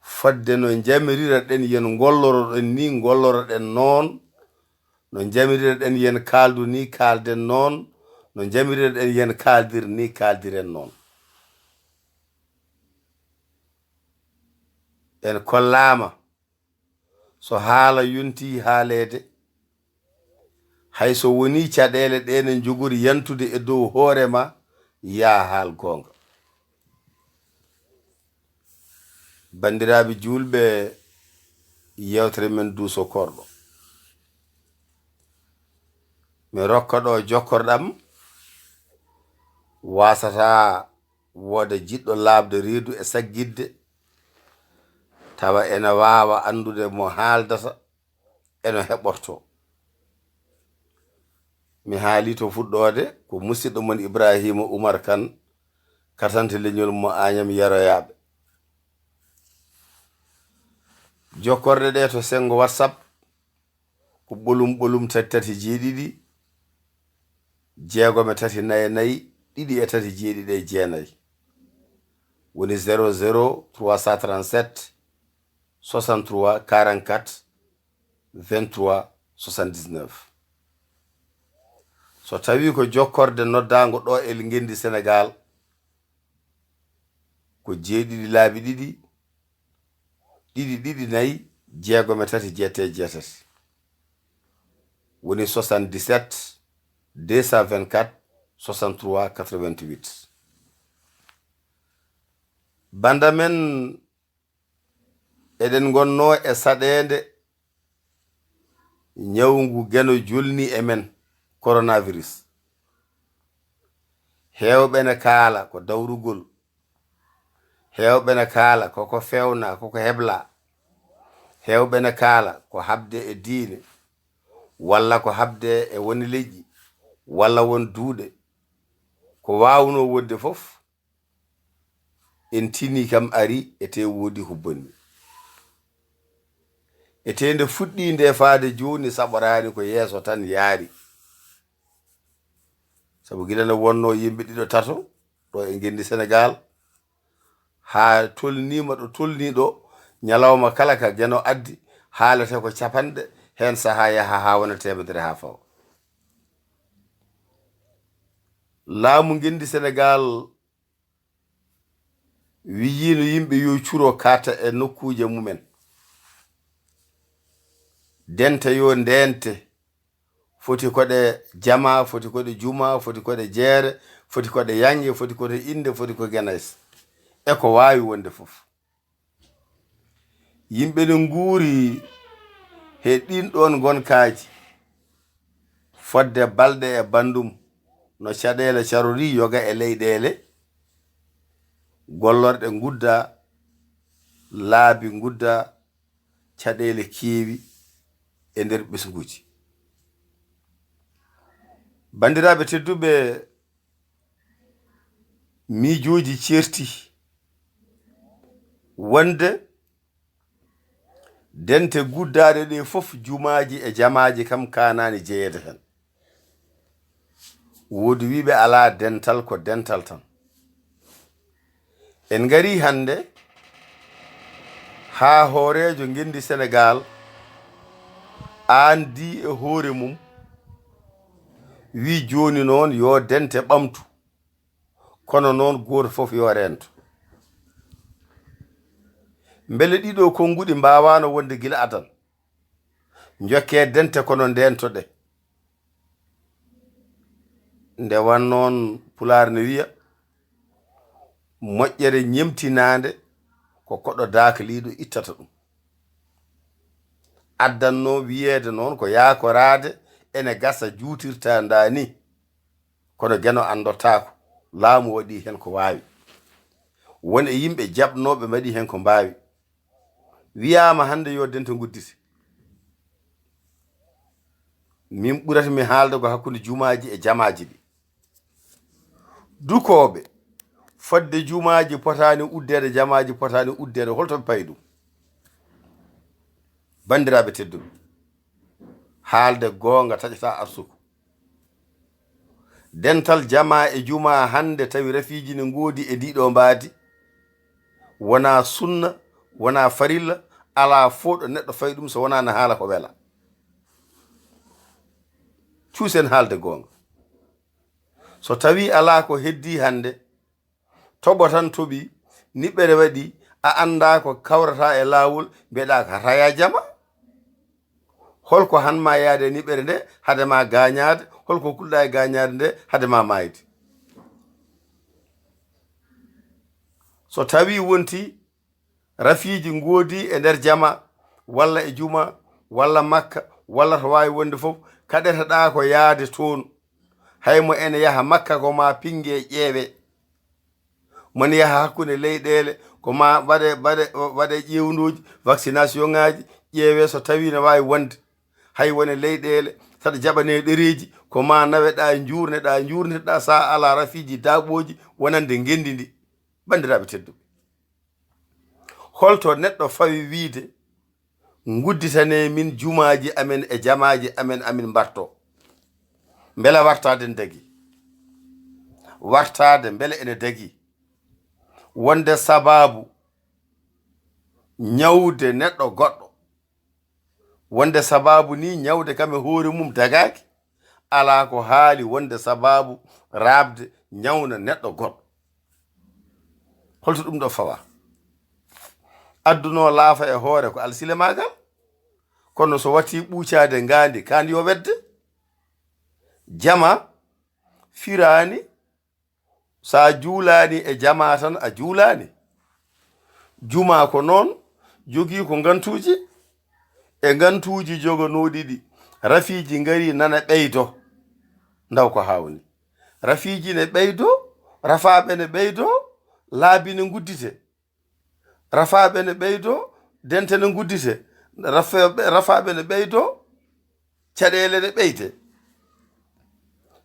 fodde no njamiriraɗen yen ngolloroɗen ni, ngolloroɗen noon, no njamiriraɗen yen kaaldu ni, kaalden noon, no njamiriraɗen yen kaaldir ni, kaaldiren noon. En kollaama, so haala yontii haaleede, hay so wonii caɗeele ɗe ne njogori yantude e dow hoore ma, yaa haal goonga. Banndiraaɓe juulɓe, yeewtere men duuso korɗo. Mi rokka ɗo jokkorɗam, waasata wooda jiɗɗo laaɓde reedu e saggitde, tawa ena waawa anndude mo haaldata, eno heɓorto. Mi haali to fuɗɗoode ko musidɗo mon Ibrahima Umar Kan, katante leñol mo Añam Yaroyaaɓe. Jokkorɗe ɗe to senngo WhatsApp ko ɓolum ɓolum tati tati jeeɗiɗi, jeegom e tati nayi nayi, ɗiɗi e tati jeeɗiɗi e jeenayi. Woni zéro zéro trois cent trente-sept soixante-trois quarante-quatre vingt-trois soixante-dix-neuf. So tawi ko jokkorde noddaango ɗo e ngenndi Senegaal, ko jeeɗiɗi laabi ɗiɗi, ɗiɗi ɗiɗi nayi, jeegom e tati jeetati jeetati. Woni soixante-dix-sept deux cent vingt-quatre soixante-trois quatre-vingt-huit. Bannda men, eɗen ngonnoo e saɗeende ñawu ngu geno jolni e men, coronavirus. Heewɓe ne kaala ko dawrugol. Heewɓe ne kaala ko ko feewna, ko ko hebla. Heewɓe ne kaala ko haɓde e diine, walla ko haɓde e won leƴƴi, walla won duuɗe. Ko waawnoo wonde fof, en tini kam ari, ete woodi ko bonni. Ete nde fuɗɗi nde faade jooni, saɓoraani ko yeeso tan yaari. Sabu gila nde wonnoo yimɓe ɗiɗo tato ɗo e ngenndi Senegaal, haa tolniima ɗo tolnii ɗo, ñalawma kala ka geno addi, haalete ko capanɗe, heen sahaa yaha haa wona teemedere haa fawa. Laamu ngenndi Senegaal wiyiino yimɓe yo curo kaata e nokkuuje mumen. Dente yo ndente, foti ko ɗe jama, foti ko ɗe juma, foti ko ɗe jeere, foti ko ɗe yange, foti ko ɗe innde, foti ko genays. E ko waawi wonde fof. Yimɓe ne nguuri he ɗin ɗoon ngonkaaji fodde balɗe e banndum, no caɗeele carori yoga e leyɗeele, gollorɗe ngudda, laabi ngudda, caɗeele keewi e nder ɓesnguuji. Banndiraaɓe tedduɓe, miijooji ceerti wonde dente guddaaɗe ɗe fof, jumaaji e jamaaji kam kaanaani jeyeede heen. Woodi wiiɓe alaa dental, ko dental tan. En ngarii hannde haa hooreejo ngenndi Senegaal aandi e hoore mum, wii jooni noon yo dente ɓamtu, kono noon gooto fof yo reento. Mbele ɗiɗo konnguɗi mbaawaano wonde gila adan? Njokkee dente kono ndeento ɗe. Nde wan noon, Pulaar ne wiya, moƴƴere ñemtinaande ko koɗo daakliiɗo ittata ɗum. Addannoo wiyeede noon ko yaakoraade ene gasa juutirta ndaa ni. Kono geno anndotaako, laamu waɗi heen ko waawi. Won e yimɓe jaɓnooɓe mbaɗi heen ko mbaawi. Wiyaama hannde yo dente nguddite. Min ɓurata mi haalde ko hakkunde jumaaji e jamaaji ɗi. Dukooɓe, fodde jumaaji potaani uddeede, jamaaji potaani uddeede, holto ɓe payi ɗum? Banndiraaɓe tedduɓe, Haalde goonga taƴataa arsuku. Dental jamaa e jumaa hannde tawi rafiiji ne ngoodi e ndiiɗoo mbaadi. Wonaa sunna, wonaa farilla, alaa fof ɗo neɗɗo fawi ɗum so wonaa na haala ko wela. Cuusen haalde goonga. So tawii alaa ko heddii hannde, toɓo tan toɓi, niɓɓere waɗi, a anndaa ko kawrata e laawol, mbiyeɗaa ka raya jama. Holko han ma yaade e niɓɓere nde, hade ma gaañaade, holko kulɗa e gaañaade nde, hade ma maayde. So tawii wonti rafiiji ngoodi e nder jama, walla e juma, walla makka, walla to waawi wonde fof, kaɗeteɗaa ko yaade toon. Hay mo ene yaha makka ko ma pinge ƴeewe. Moni yaha hakkunde leyɗeele, ko ma waɗe, waɗe, waɗe ƴeewndooji, vaccination ŋaaji, ƴeewee so tawii ne waawi wonde. Hay wone leyɗeele, saɗa jaɓanee ɗereeji, ko ma naweɗaa, njuurneɗaa, njuurnitoɗaa, so a alaa rafiiji daaɓooji wonande ngenndi ndi. Banndiraaɓe tedduɓe, holto neɗɗo fawi wiide, ngudditanee min jumaaji amen e jamaaji amen, amin mbarto? Mbela wartaade ne dagi? Wartaade mbele ene dagi? Wonde sabaabu ñawde neɗɗo goɗɗo, wonde sabaabu ni ñawde kam e hoore mum dagaaki, alaa ko haali wonde sabaabu raɓde ñawna neɗɗo goɗɗo. Holto ɗum ɗo fawa? Adduno laafa e hoore ko alsilemaagal, kono so wati ɓuucaade ngaandi kaan yo wedde. Jama firaani, so a juulaani e jama tan a juulaani. Juma ko noon, jogii ko ngantuuji, e ngantuuji joganooɗi ɗi. Rafiiji ngari nana ɓeydo. Ndaw ko hawni. Rafiiji ne ɓeydo, rafaaɓe ne ɓeydo, laabi ne nguddite. Rafaaɓe ne ɓeydo, dente ne nguddite. Rafe-, rafaaɓe ne ɓeydo, caɗeele ne ɓeyde.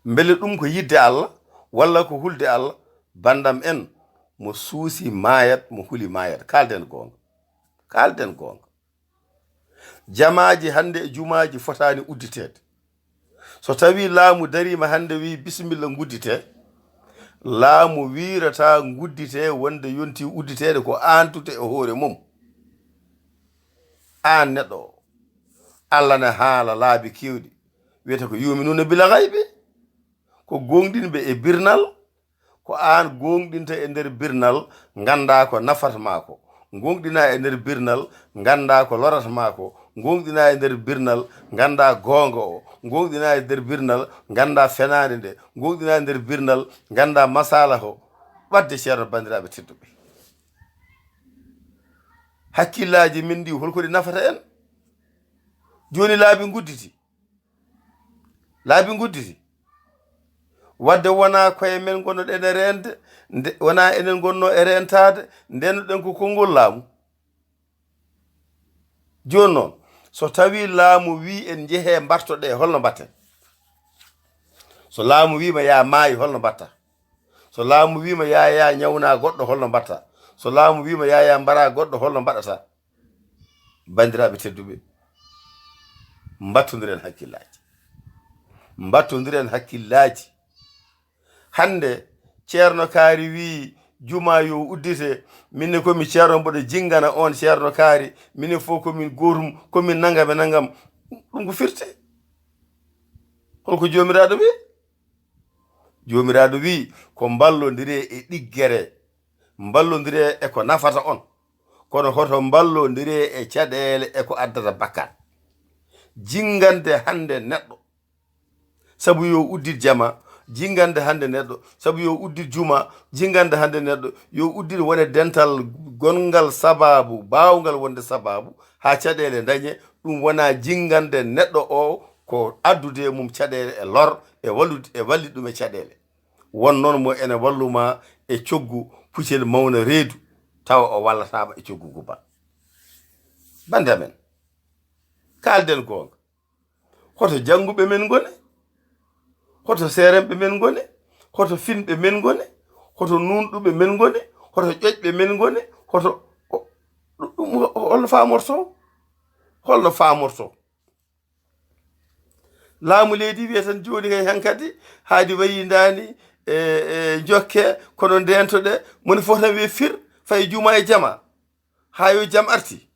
Mbele ɗum ko yidde Allah, walla ko hulde Allah? Bandam en, mo suusi maayat, mo huli maayat. Kaalden goonga. Kaalden goonga. Jamaaji hannde e jumaaji fotaani udditeede. So tawii laamu dariima hannde, wii, "Bisimilla, ngudditee." Laamu wiirata ngudditee, wonde yonti udditeede ko aantute e hoore mum. Aan neɗɗo o, Allah ne haala laabi keewɗi, wiyata ko yuuminuuna bila gaybi, ko goongɗinɓe e birnal. Ko aan goongɗinta e nder birnal, nganndaa ko nafata maa ko. Goongɗinaa e nder birnal, nganndaa ko lorata maa ko. Goongɗinaa e nder birnal, nganndaa goonga o. Goongɗinaa e nder birnal, nganndaa fenaande nde. Goongɗinaa e nder birnal, nganndaa masala o. Wadde ceerno, banndiraaɓe tedduɓe, hakkillaaji men ɗi, holko ɗi nafata en? Jooni laabi ngudditi. Laabi ngudditi. Wadde wonaa koye men ngonnoɗen e reende, nde, wonaa enen ngonnoo e reentaade, ndennoɗen ko konngol laamu. Jooni noon, so tawii laamu wii en njehee mbartoɗee, holno mbatten? So laamu wii ma yaa maayi, holno mbatta? So laamu wii ma yaa, yaa ñawnaa goɗɗo, holno mbatta? So laamu wii ma yaa, yaa mbaraa goɗɗo, holno mbaɗata? Banndiraaɓe tedduɓe, mbattondiren hakkillaaji. Mbattondiren hakkillaaji. Hannde, Ceerno Kaari wii, "Juma yo uddite." Min ne ko mi ceerno, mboɗo jinngana on Ceerno Kaari. Minen fof ko min gootum, ko min nanngam e nanngam. Ɗum ko firti? Holko Joomiraaɗo wii? Joomiraaɗo wii, "Ko mballondiree e ɗiggere, mballondiree e ko nafata on. Kono hoto mballondiree e caɗeele e ko addata bakkat." Jinngande hannde neɗɗo, sabu yo uddit jama, jinngande hannde neɗɗo, sabu yo uddit juma, jinngande hannde neɗɗo, yo uddit wone dental gonngal sabaabu, baawngal wonde sabaabu, haa caɗeele ndañe, ɗum wonaa jinngande neɗɗo o, ko addude e mum caɗeele e lor, e wallude, e wallit ɗum e caɗeele. Won noon mo ene wallu ma e coggu pucel mawna reedu, tawa o wallataama e coggu guba. Bannde amen, kaalden goonga. Hoto jannguɓe men ngoni? Hoto seerenɓe men ngoni? Hoto finɓe men ngoni? Hoto nuunɗuɓe men ngoni? Hoto ƴoƴɓe men ngoni? Hoto, o-, ɗum, holno faamorto? Holno faamorto? Laamu leydi wiya tan jooni kay hankadi, haadi wayi ndaani, e, e, jokke, kono ndeentoɗe, moni fof tan wiya fir, fayi juma e jama, haa yo jam arti.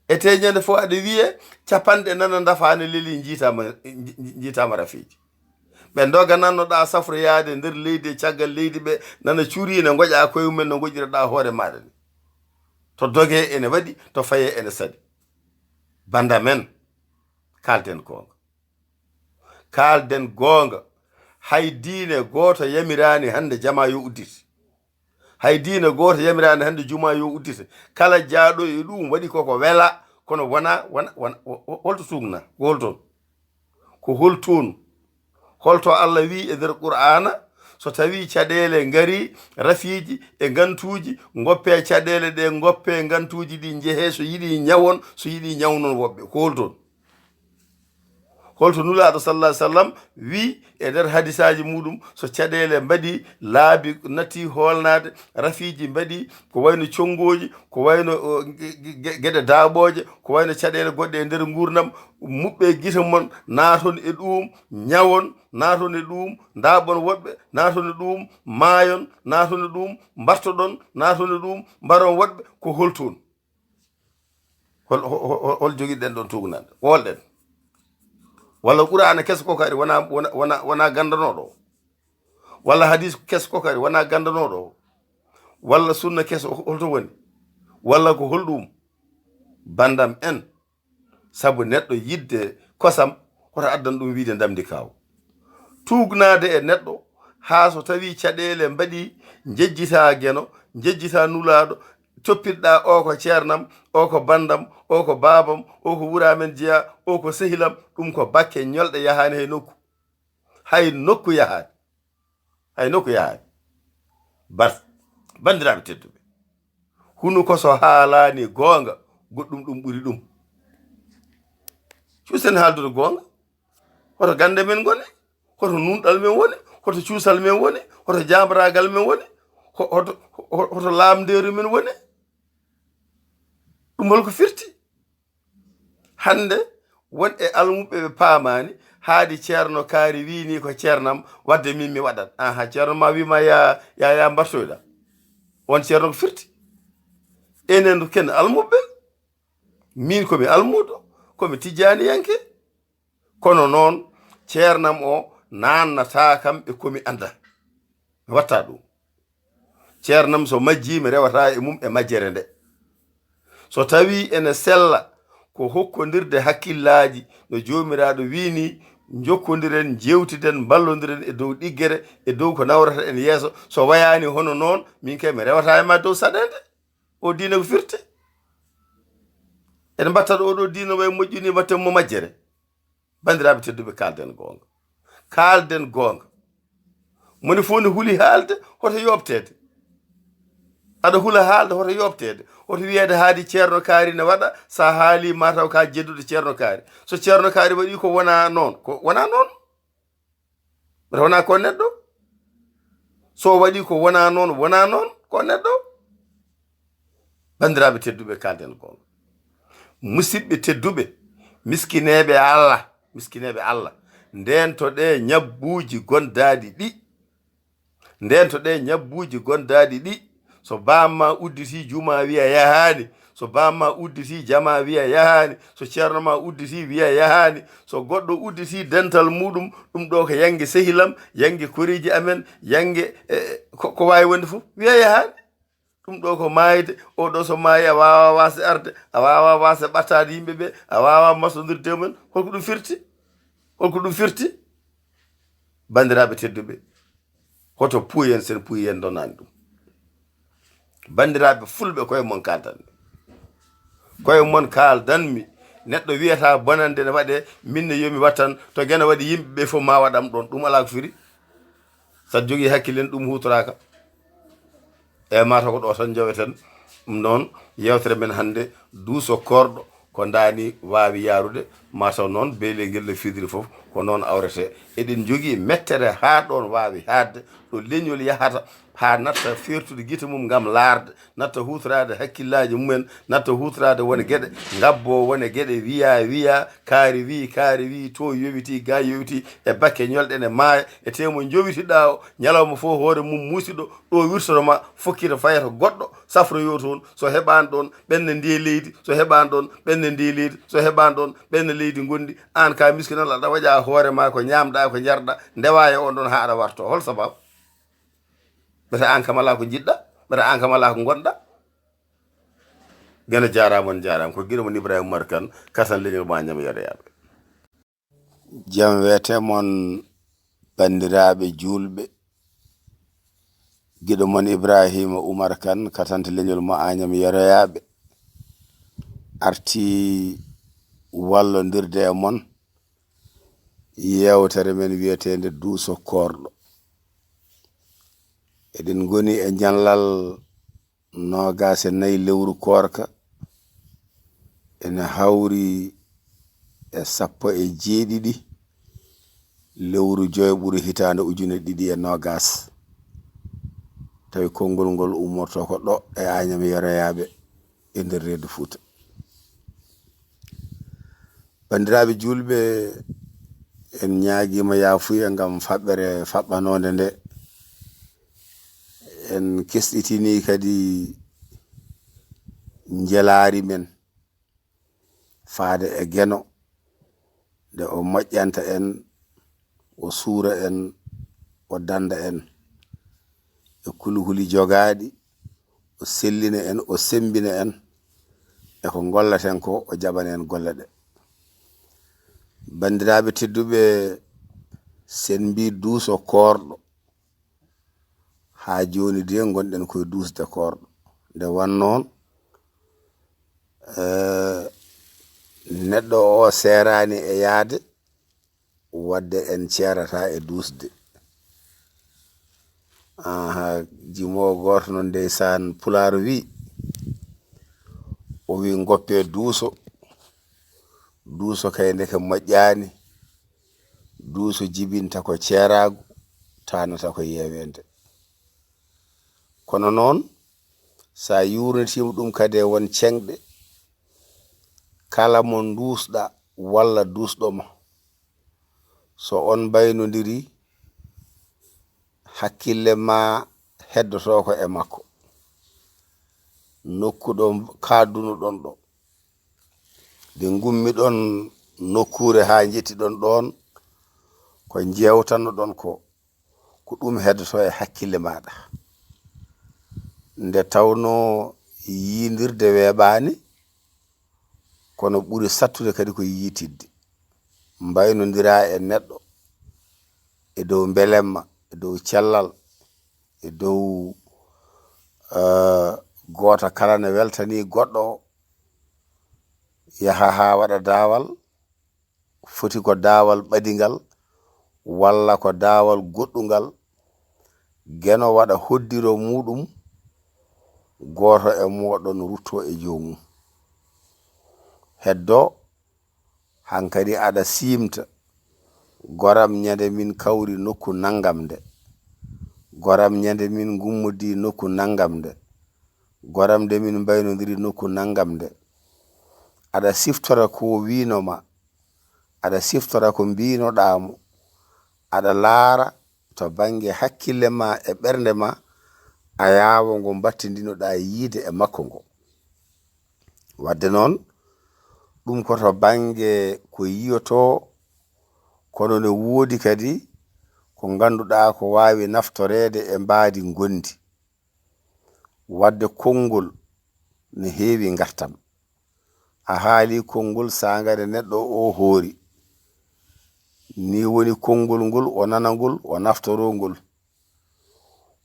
E te ñande fof aɗa wiye capanɗe nana dafaani leli njiitaama, nji-, nji-, njiitaama rafiiji. Ɓe ndoga nannoɗaa safroyaade nder leydi e caggal leydi, ɓe nana cuuri ne ngoƴa koye mumen no ngoƴiraɗaa hoore maaɗa ni. To doge ene waɗi, to faye ene saɗi. Banda men, kaalden goonga. Kaalden goonga. Hay diine gooto yamiraani hannde jama yo uddite. Hay diine gooto yamiraani hannde juma yo uddite. Kala jaaɗo e ɗum waɗi koko wela, kono wona, wona, wona, wo-, wo-, holto tuugna? Ko holton? Ko holton? Holto Allah wi e nder Qur'aana, so tawi caɗeele ngari, rafiiji e ngantuuji, ngoppe caɗeele ɗe, ngoppe ngantuuji ɗi, njehe so yiɗi ñawon, so yiɗi ñawnon woɓɓe. Ko holton? Holto Nulaaɗo sallallahu alaihi wasallam wi e nder hadisaaji muɗum, so caɗeele mbaɗi laabi, natti hoolnaade, rafiiji mbaɗi, ko wayno conngooji, ko wayno, o, ge-, ge-, ge-, geɗe daaɓooje, ko wayno caɗeele goɗɗe e nder nguurndam, muɓɓe gite mon, naaton e ɗum, ñawon, naaton e ɗum, ndaaɓon woɓɓe, naaton e ɗum, maayon, naaton e ɗum, mbartoɗon, naaton e ɗum, mbaron woɗɓe, ko holton? Hol, hol, hol, hol jogiɗen ɗon tuugnande? Ko holɗen? Walla Qur'aana keso ko kadi wona, wona, wona, wona ganndanooɗo o? Walla hadiis keso ko kadi wona ganndanooɗo o? Walla sunna keso, holto woni? Walla ko holɗum? Bandam en, sabu neɗɗo yiɗde kosam, hoto addan ɗum wiide ndamndi kaaw. Tuugnaade e neɗɗo, haa so tawii caɗeele mbaɗi, njejjitaa Geno, njejjitaa Nulaaɗo, toppitɗaa o ko ceernam, o ko banndam, o ko baabam, o ko wuraamen jeyaa, o ko sehilam, ɗum ko bakke ñolɗe, yahaani hay nokku. Hay nokku yahaani. Hay nokku yahaani. Bas, banndiraaɓe tedduɓe, hunu ko so haalaani goonga, goɗɗum ɗum ɓuri ɗum. Cuusen haaldude goonga. Hoto gannde men ngoni? Hoto nuunɗal men woni? Hoto cuusal men woni? Hoto jaambaraagal men woni? Ho-, hoto, ho-, hoto laamndeeru men woni? Ɗum holko firti? Hannde, won e almuɓɓe ɓe paamaani, haadi Ceerno Kaari wiini ko ceernam, wadde min mi waɗat. Aha, ceerno ma wiima ya, ya, ya mbartoyɗa. On ceerno ko firti? Enen ken almuɓɓe. Min ko mi almuudo, ko mi tijjaaniyanke. Kono noon, ceernam o naannata kam e ko mi annda. Mi watta ɗum. Ceernam so majjii, mi rewata e mum e majjere nde. So tawii ene sella ko hokkondirde hakkillaaji no Joomiraaɗo wiini, njokkondiren, njeewtiden, mballondiren e dow ɗiggere, e dow ko nawrata en yeeso. So wayaani hono noon, min kay mi rewata e ma dow saɗeende. O diine ko firti? Ene mbatta ɗo, oɗo diine way moƴƴu ni, mbatten mo majjere. Banndiraaɓe tedduɓe, kaalden goonga. Kaalden goonga. Moni fof ne huli haalde, hoto yoɓteede. Aɗa hula haalde, hoto yoɓteede. Hoto wiyeede haadi Ceerno Kaari ne waɗa, so a haali ma taw ka jedduɗo Ceerno Kaari. So Ceerno Kaari waɗi ko wona noon, ko wona noon. Wona ko neɗɗo. So waɗi ko wona noon, wona noon, ko neɗɗo. Banndiraaɓe tedduɓe, kaalden goonga. Musidɓe tedduɓe, miskineeɓe Allah, miskineeɓe Allah, ndeentoɗee ñabbuuji gondaaɗi ɗi. Ndeentoɗee ñabbuuji gondaaɗi ɗi. So baam ma udditi, juma wiya yahaani. So baam ma udditi, jama wiya yahaani. So ceerno ma udditi, wiya yahaani. So goɗɗo udditi dental muɗum, ɗum ɗo ko yange sehilam, yange koreeji amen, yange, e, ko, ko waawi wonde fof, wiya yahaani. Ɗum ɗo ko maayde, o ɗo so maayi a waawa waasde arde, a waawa waasde ɓattaade yimɓe ɓe, a waawa masondirde e mum. Holko ɗum firti? Holko ɗum firti? Banndiraaɓe tedduɓe, hoto puuyen, sen puuyen donaani ɗum. Banndiraaɓe fulɓe, koye mon kaaldanmi. Koye mon kaaldanmi. Neɗɗo wiyata bonande ne waɗe, min ne yomi wattan, to Geno waɗi yimɓe ɓe fof ma waɗam ɗon. Ɗum alaa ko firi. Saɗa jogii hakkillen, ɗum huutoraaka. E mata ko ɗo tan njoweten. Ɗum noon, yewtere men hannde, duuso korɗo, ko ndaani waawi yaarude, mataw noon beelel ngel no fidiri fof, Ko noon awretee. Eɗen njogii mettere haa ɗoon waawi haaɗde, ɗo leñol yahata haa natta feertude gite mum ngam laarde, natta huutoraade hakkillaaji mumen, natta huutoraade wone geɗe, ngabboo wone geɗe, wiyaa, wiyaa, kaari wii, kaari wii, too yowitii, gaa yowitii, e bakke ñolɗe ne maaya, e tee mo njowitiɗaa o, ñalawma fof hoore mum muusiɗo, ɗo wirtoto ma, fokkita fayata goɗɗo, safroyoo toon, so heɓaani ɗoon, ɓenne ndiye leydi, so heɓaani ɗoon, ɓenne ndiye leydi, so heɓaani ɗoon, ɓenne leydi ngondi, aan ka miskinal aɗa waƴa hoore ma ko ñaamɗaa, ko njarɗaa, ndewaa e oon ɗoon haa aɗa wartoo. Hol sababu? Mbete aan kam alaa ko njiɗɗaa, mbete aan kam alaa ko ngonɗaa. Geno jaaraama, on jaaraama. Ko giɗo mon Ibrahima Umar Kan, kasan leñol mo Añam Yero Yaaɓe. Jam wete mon, banndiraaɓe juulɓe. Giɗo mon Ibrahima Umar Kan, katante leñol mo Añam Yero Yaaɓe, arti wallondirde e mon yeewtere men wiyeteende Duuso Koorɗo. Eɗen ngoni e ñallal noogaas e nayi lewru koorka, ene hawri e sappo e jeeɗiɗi lewru joyɓuru hitaande ujune ɗiɗi e noogaas. Tawi konngol ngol ummortoo ko ɗo e Añam Yeroyaaɓe e nder reedu Fuuta. Banndiraaɓe juulɓe, en ñaagiima yaafuya ngam faɓɓere faɓɓanoonde nde. En kesɗitinii kadi njelaari men faade e Geno, nde o moƴƴanta en, o suura en, o dannda en e kulhuli jogaaɗi, o sellina en, o semmbina en e ko ngollaten ko, o jaɓana en golle ɗe. Banndiraaɓe tedduɓe, sen mbii duuso koorɗo, haa jooni de ngonɗen koye duusde koorɗo. Nde wannoo, eh, neɗɗo o seeraani e yahde, wadde en ceerataa e duusde. Aha, jimoowo gooto noon ndeysaan pulaar wii, o wii ngoppee duuso, duuso kay ndeke moƴƴaani, duuso jibinta ko ceeraagu, taanata ko yeeweende. Kono noon, so a yuurnitiima ɗum kadi e won ceŋɗe, kala mo nduusɗaa walla duusɗo ma, so on mbaynondirii, hakkille ma heddotoo ko e makko. Nokku ɗo kaaddunoɗon ɗo, nde ngummiɗon nokkuure haa njettiɗon ɗoon, ko njeewtanoɗon ko, ko ɗum heddotoo e hakkille maaɗa. Nde tawnoo yiindirde weeɓaani, kono ɓuri sattude kadi ko yiitidde. Mbaynondiraa e neɗɗo e dow mbelemma, e dow cellal, e dow, eh, gooto kala ne weltanii goɗɗo o, yaha haa waɗa daawal, foti ko daawal ɓadingal, walla ko daawal goɗɗungal, Geno waɗa hoddiro muuɗum, gooto e mooɗon ruttoo e joomum. Heddoo, hankadi aɗa siimta, goram ñande min kawri nokku nanngam nde, goram ñande min ngummodii nokku nanngam nde, goram nde min mbaynondiri nokku nanngam nde. Aɗa siftora ko wiino ma, aɗa siftora ko mbiinoɗaa mo, aɗa laara to bannge hakkille ma e ɓernde ma, ayaawo ngo mbattindinoɗaa yiide e makko ngo. Wadde noon, ɗum ko to bannge ko yiyotoo, kono ne woodi kadi ko ngannduɗaa ko waawi naftoreede e mbaadi ngondi. Wadde konngol ne heewi ngartam. A haali konngol saanga nde neɗɗo o hoori. Ni woni konngol ngol o nana ngol, o naftoroo ngol.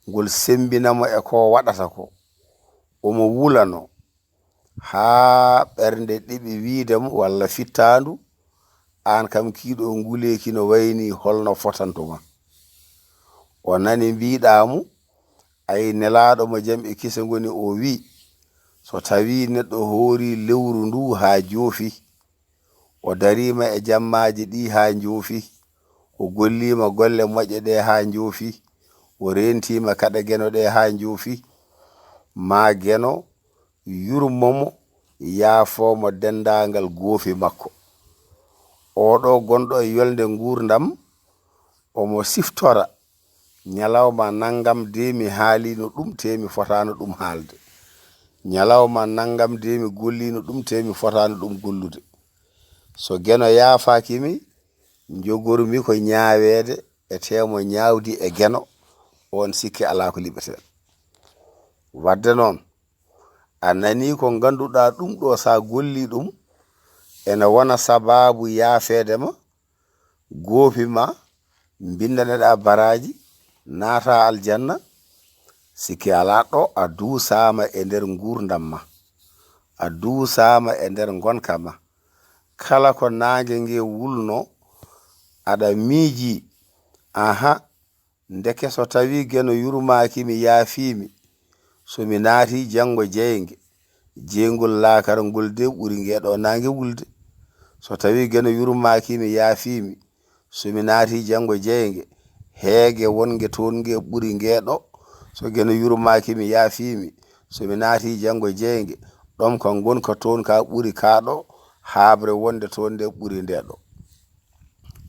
Ngol semmbina mo e ko waɗata ko. Omo wulano haa ɓernde ɗeɓi wiide mo walla fittaandu, aan kam kiiɗo nguleeki no wayni holno fotanto ma. O nani mbiiɗaa mo, ay nelaaɗo mo jam e kise ngoni o wii, so tawii neɗɗo hoori lewru ndu haa joofi, o dariima e jammaaji ɗi haa njoofi, o golliima golle moƴƴe ɗe haa njoofi, o rentiima kaɗe Geno ɗe haa njoofi, maa Geno yurmo mo, yaafoo mo denndaangal goofi makko. Oɗo gonɗo e yolnde nguurndam, omo siftora ñalawma nanngam de mi haaliino ɗum te mi fotaano ɗum haalde. Ñalawma nanngam de mi golliino ɗum te mi fotaano ɗum gollude. So Geno yaafaaki mi, njogormi ko ñaaweede e temo ñaawdi e Geno, oon sikke alaa ko liɓeteeɗo. Wadde noon, a nanii ko ngannduɗaa ɗum ɗo, so a gollii ɗum, ene wona sabaabu yaafeede ma, goopi ma, mbinndaneɗaa baraaji, naata aljanna, sikke alaa ɗo a duusaama e nder nguurndam ma, a duusaama e nder ngonka ma. Kala ko naange nge wulno, aɗa miiji, aha, ndeke so tawii Geno yurmaaki mi, yaafii mi, so mi naatii janngo jeynge, jeyngol laakara ngol de ɓuri ngee ɗo naange wulde. So tawii Geno yurmaaki mi, yaafii mi, so mi naatii janngo jeynge, heege wonnge toon nge ɓuri ngee ɗo. So Geno yurmaaki mi, yaafii mi, so mi naatii janngo jeynge, ɗomka ngonka toon ka ɓuri kaa ɗo, haaɓre wonnde toon nde ɓuri ndee ɗo.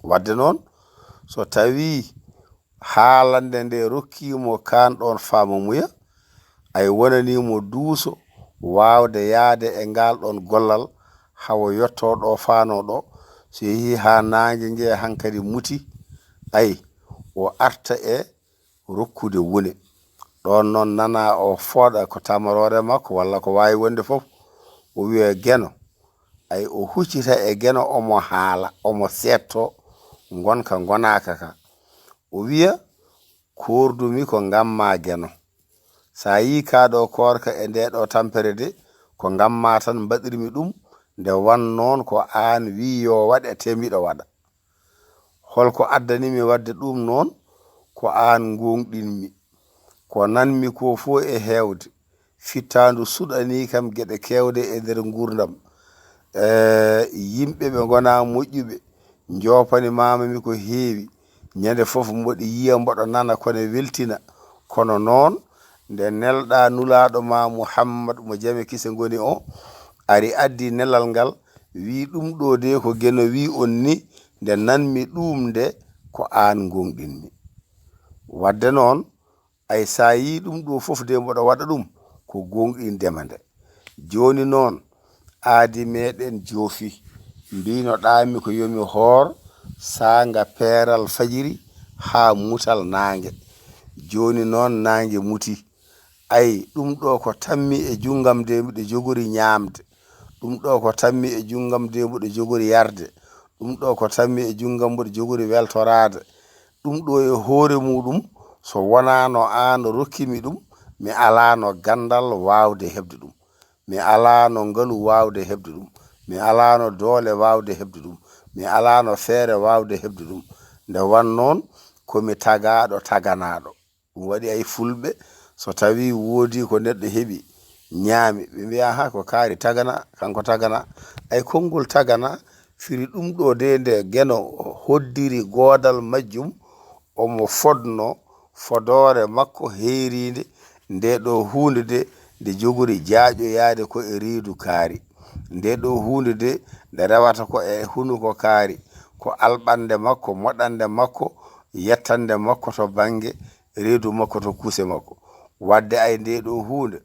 Wadde noon, so tawii haalannde nde rokkii mo kaan ɗoon faamamuya, ay wonanii mo duuso waawde yahde e ngaal ɗoon gollal, hawo yottoo ɗo faanoo ɗo, so yehii haa naange nge hankadi muti, ay o arta e rokkude wune. Ɗoon noon nanaa o fooɗa ko tamaroore makko walla ko waawi wonde fof, o wiya Geno, ay o huccita e Geno, omo haala, omo seettoo ngonka ngonaaka ka. O wiya, koordumi ko ngam maa Geno. So a yii kaa ɗo koorka e ndee ɗo tampere de, ko ngam maa tan mbaɗirmi ɗum, nde wan noon ko aan wii yo waɗe te miɗo waɗa. Hol ko addani mi waɗde ɗum noon? Ko aan ngoongɗinmi. Ko nanmi ko fof e heewde, fittaandu suɗanii kam geɗe keewɗe e nder nguurndam. E yimɓe ɓe ngonaa moƴƴuɓe, njoopani maama mi ko heewi. Ñande fof mboɗo yiya, mboɗo nana, kono weltina. Kono noon, nde nelɗaa nulaaɗo ma Muhammad mo jame kise ngoni o, ari addi nelal ngal, wii ɗum ɗo de ko Geno wii on ni, nde nanmi ɗuum nde ko aan ngoongɗinmi. Wadde noon, ay so a yii ɗum ɗo fof de mboɗo waɗa ɗum, ko goongɗinde ma nde. Jooni noon, aadi meɗen joofi, mbinoɗaami ko yo mi hoor saanga peeral fajiri haa mutal naange. Jooni noon naange muti. Ay, ɗum ɗo ko tammi e junngam de mbiɗo jogori ñaamde. Ɗum ɗo ko tammi e junngam de mboɗo jogori yarde. Ɗum ɗo ko tammi e junngam mboɗo jogori weltoraade. Ɗum ɗo e hoore muuɗum, so wonaano aan rokki mi ɗum, mi alaano ganndal waawde heɓde ɗum. Mi alaano ngalu waawde heɓde ɗum. Mi alaano doole waawde heɓde ɗum. Mi alaano feere waawde heɓde ɗum. Nde wan noon, ko mi tagaaɗo taganaaɗo. Ɗum waɗi ay fulɓe, so tawii woodii ko neɗɗo heɓi, ñaami, ɓe mbiya, "Aha, ko kaari tagana, kanko tagana." Ay konngol tagana firi ɗum ɗo de nde Geno hoddiri goodal majjum, omo fodno fodoore makko heyriinde, nde ɗo huunde de nde jogori jaaƴoyaade ko e reedu kaari. Nde ɗo huunde de nde rewata ko e hunuko kaari, ko alɓannde makko, moɗannde makko, yettannde makko to bannge reedu makko to kuuse makko. Wadde ay nde ɗo huunde,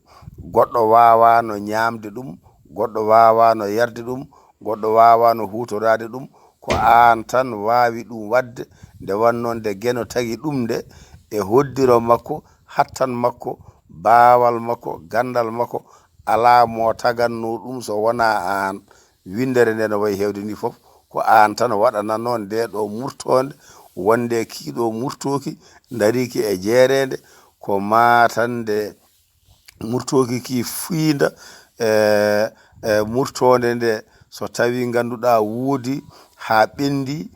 goɗɗo waawaano ñaamde ɗum, goɗɗo waawaano yarde ɗum, goɗɗo waawaano huutoraade ɗum, ko aan tan waawi ɗum waɗde. Nde wannoo nde Geno tagi ɗum nde e hoddiro makko, hattan makko, baawal makko, ganndal makko, alaa mo tagannoo ɗum so wonaa aan. Winndere nde no wayi heewde ni fof, ko aan tan waɗananoo nde ɗo murtoonde, wonde kii ɗo murtooki, ndariiki e jeereende, ko maa tan nde murtooki kii fuynda, e, e murtoonde nde, so tawii ngannduɗaa woodi haa ɓenndi,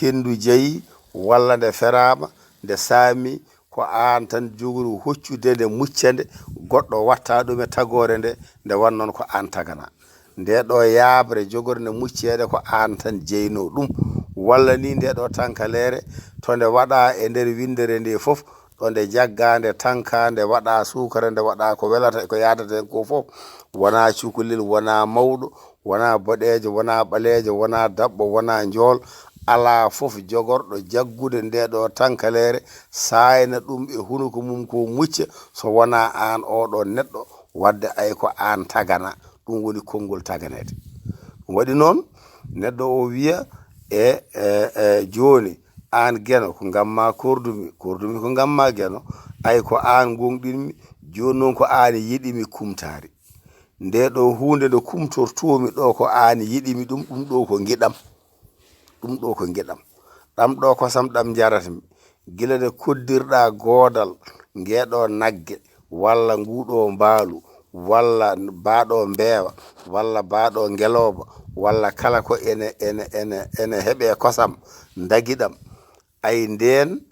henndu jeyi, walla nde feraama, nde saami, ko aan tan jogori hoccude nde muccande, goɗɗo watta ɗum e tagoore nde, nde wan noon ko aan tagana. Nde ɗo yaabre jogornde mucceede ko aan tan jeynoo ɗum. Walla ni nde ɗo tankaleere, to nde waɗa e nder winndere nde fof, ɗo nde jagga, nde tanka, nde waɗa suukara, nde waɗa ko welata e ko yaadata heen ko fof, wona cukalel, wona mawɗo, wona boɗeejo, wona ɓaleejo, wona daɓɓo, wona njool, alaa fof jogorɗo jaggude nde ɗo tankaleere, saayna ɗum e hunuko mum ko mucca, so wona aan oɗo neɗɗo, waɗde ay ko aan tagana, ɗum woni konngol taganeede. Ɗum waɗi noon, neɗɗo o wiya, e, e, e, jooni, aan Geno, ko ngam ma kordumi, kordumi ko ngam ma Geno, ay ko aan ngonɗinmi, jooni noon ko aan yiɗimi kumtaari. Nde ɗo huunde nde kumtortoomi ɗo ko aan yiɗimi ɗum, ɗum ɗo ko ngiɗam. Ɗum ɗo ko ngiɗam. Ɗam ɗo kosam ɗam njaratmi. Gila nde koddirɗa goodal, ngeeɗo nagge, walla nguuɗo mbaalu, walla baaɗo mbeewa, walla baaɗo ngelooba, walla kala ko ene, ene, ene, ene heɓe kosam, ndagiɗam. Ay ndeen,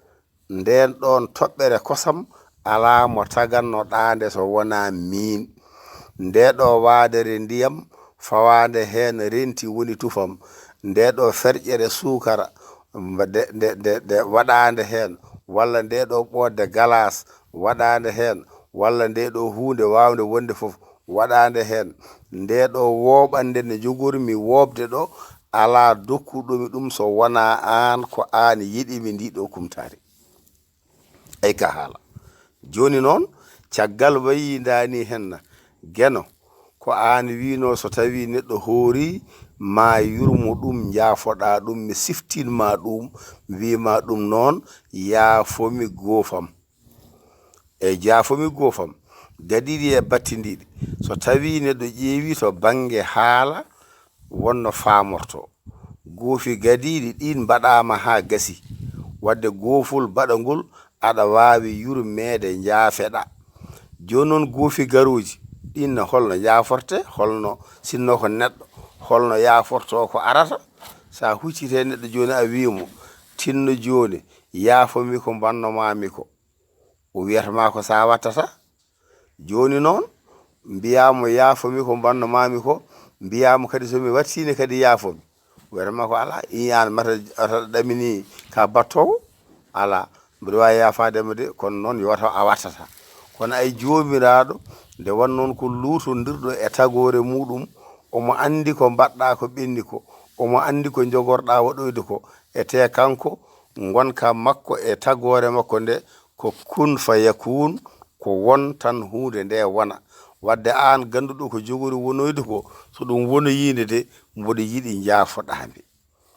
ndeen ɗoon toɓɓere kosam, alaa mo taganno ɗaande so wonaa miin. Nde ɗo waadere ndiyam, fawaande heen renti woni tufam. Nde ɗo ferƴere suukara, mba-, nde, nde, nde, nde waɗaande heen, walla nde ɗo ɓoodde galaas waɗaande heen, walla nde ɗo huunde waawnde wonde fof waɗaande heen. Nde ɗo wooɓande nde njogormi wooɓde ɗo, alaa dokkuɗomi ɗum so wonaa aan, ko aan yiɗimi ndi ɗo kumtaari. Ay ka haala. Jooni noon, caggal wayi ndaani henna, Geno, ko aan wiino so tawi neɗɗo hoori ma yurmo ɗum, njaafoɗa ɗum, mi siftin ma ɗum, wiima ɗum noon, yaafo mi goofam. E jaafo mi goofam, gadiiɗi e battindiiɗi. So tawi neɗɗo ƴeewi to bannge haala, wonno faamorto. Goofi gadiiɗi ɗin mbaɗaama haa gasi. Waɗde goofol baɗangol, aɗa waawi yurmeede, njaafeɗa. Jooni noon goofi garooji ɗin, holno njaaforte, holno sinno ko neɗɗo, holno yaaforto ko arata? Sa huccite neɗɗo jooni, a wiimo, tinno jooni, yaafo mi ko mbanno maami ko. O wiyata ma ko sa wattata. Jooni noon, mbiyaa mo, yaafo mi ko mbanno maami ko, mbiyaa mo kadi, so mi wattiino kadi, yaafo mi. O wiyata ma ko, alaa, in aan mata, mata ɗamini ka battoowo? Alaa, mbiɗa waawi yaafaade mo de, kono noon yo taw a wattata. Kono ay Joomiraaɗo, nde won noon ko luutondirɗo e tagoore muuɗum, omo anndi ko mbaɗɗa ko ɓenni ko, omo anndi ko njogorɗa waɗoyde ko, e te kanko, ngonka makko e tagoore makko nde, ko kun fa yakun, ko won tan huunde nde wona. Wadde aan gannduɗo ko jogori wonoyde ko, so ɗum wonoyiinde de, mboɗo yiɗi njaafoɗaa mi.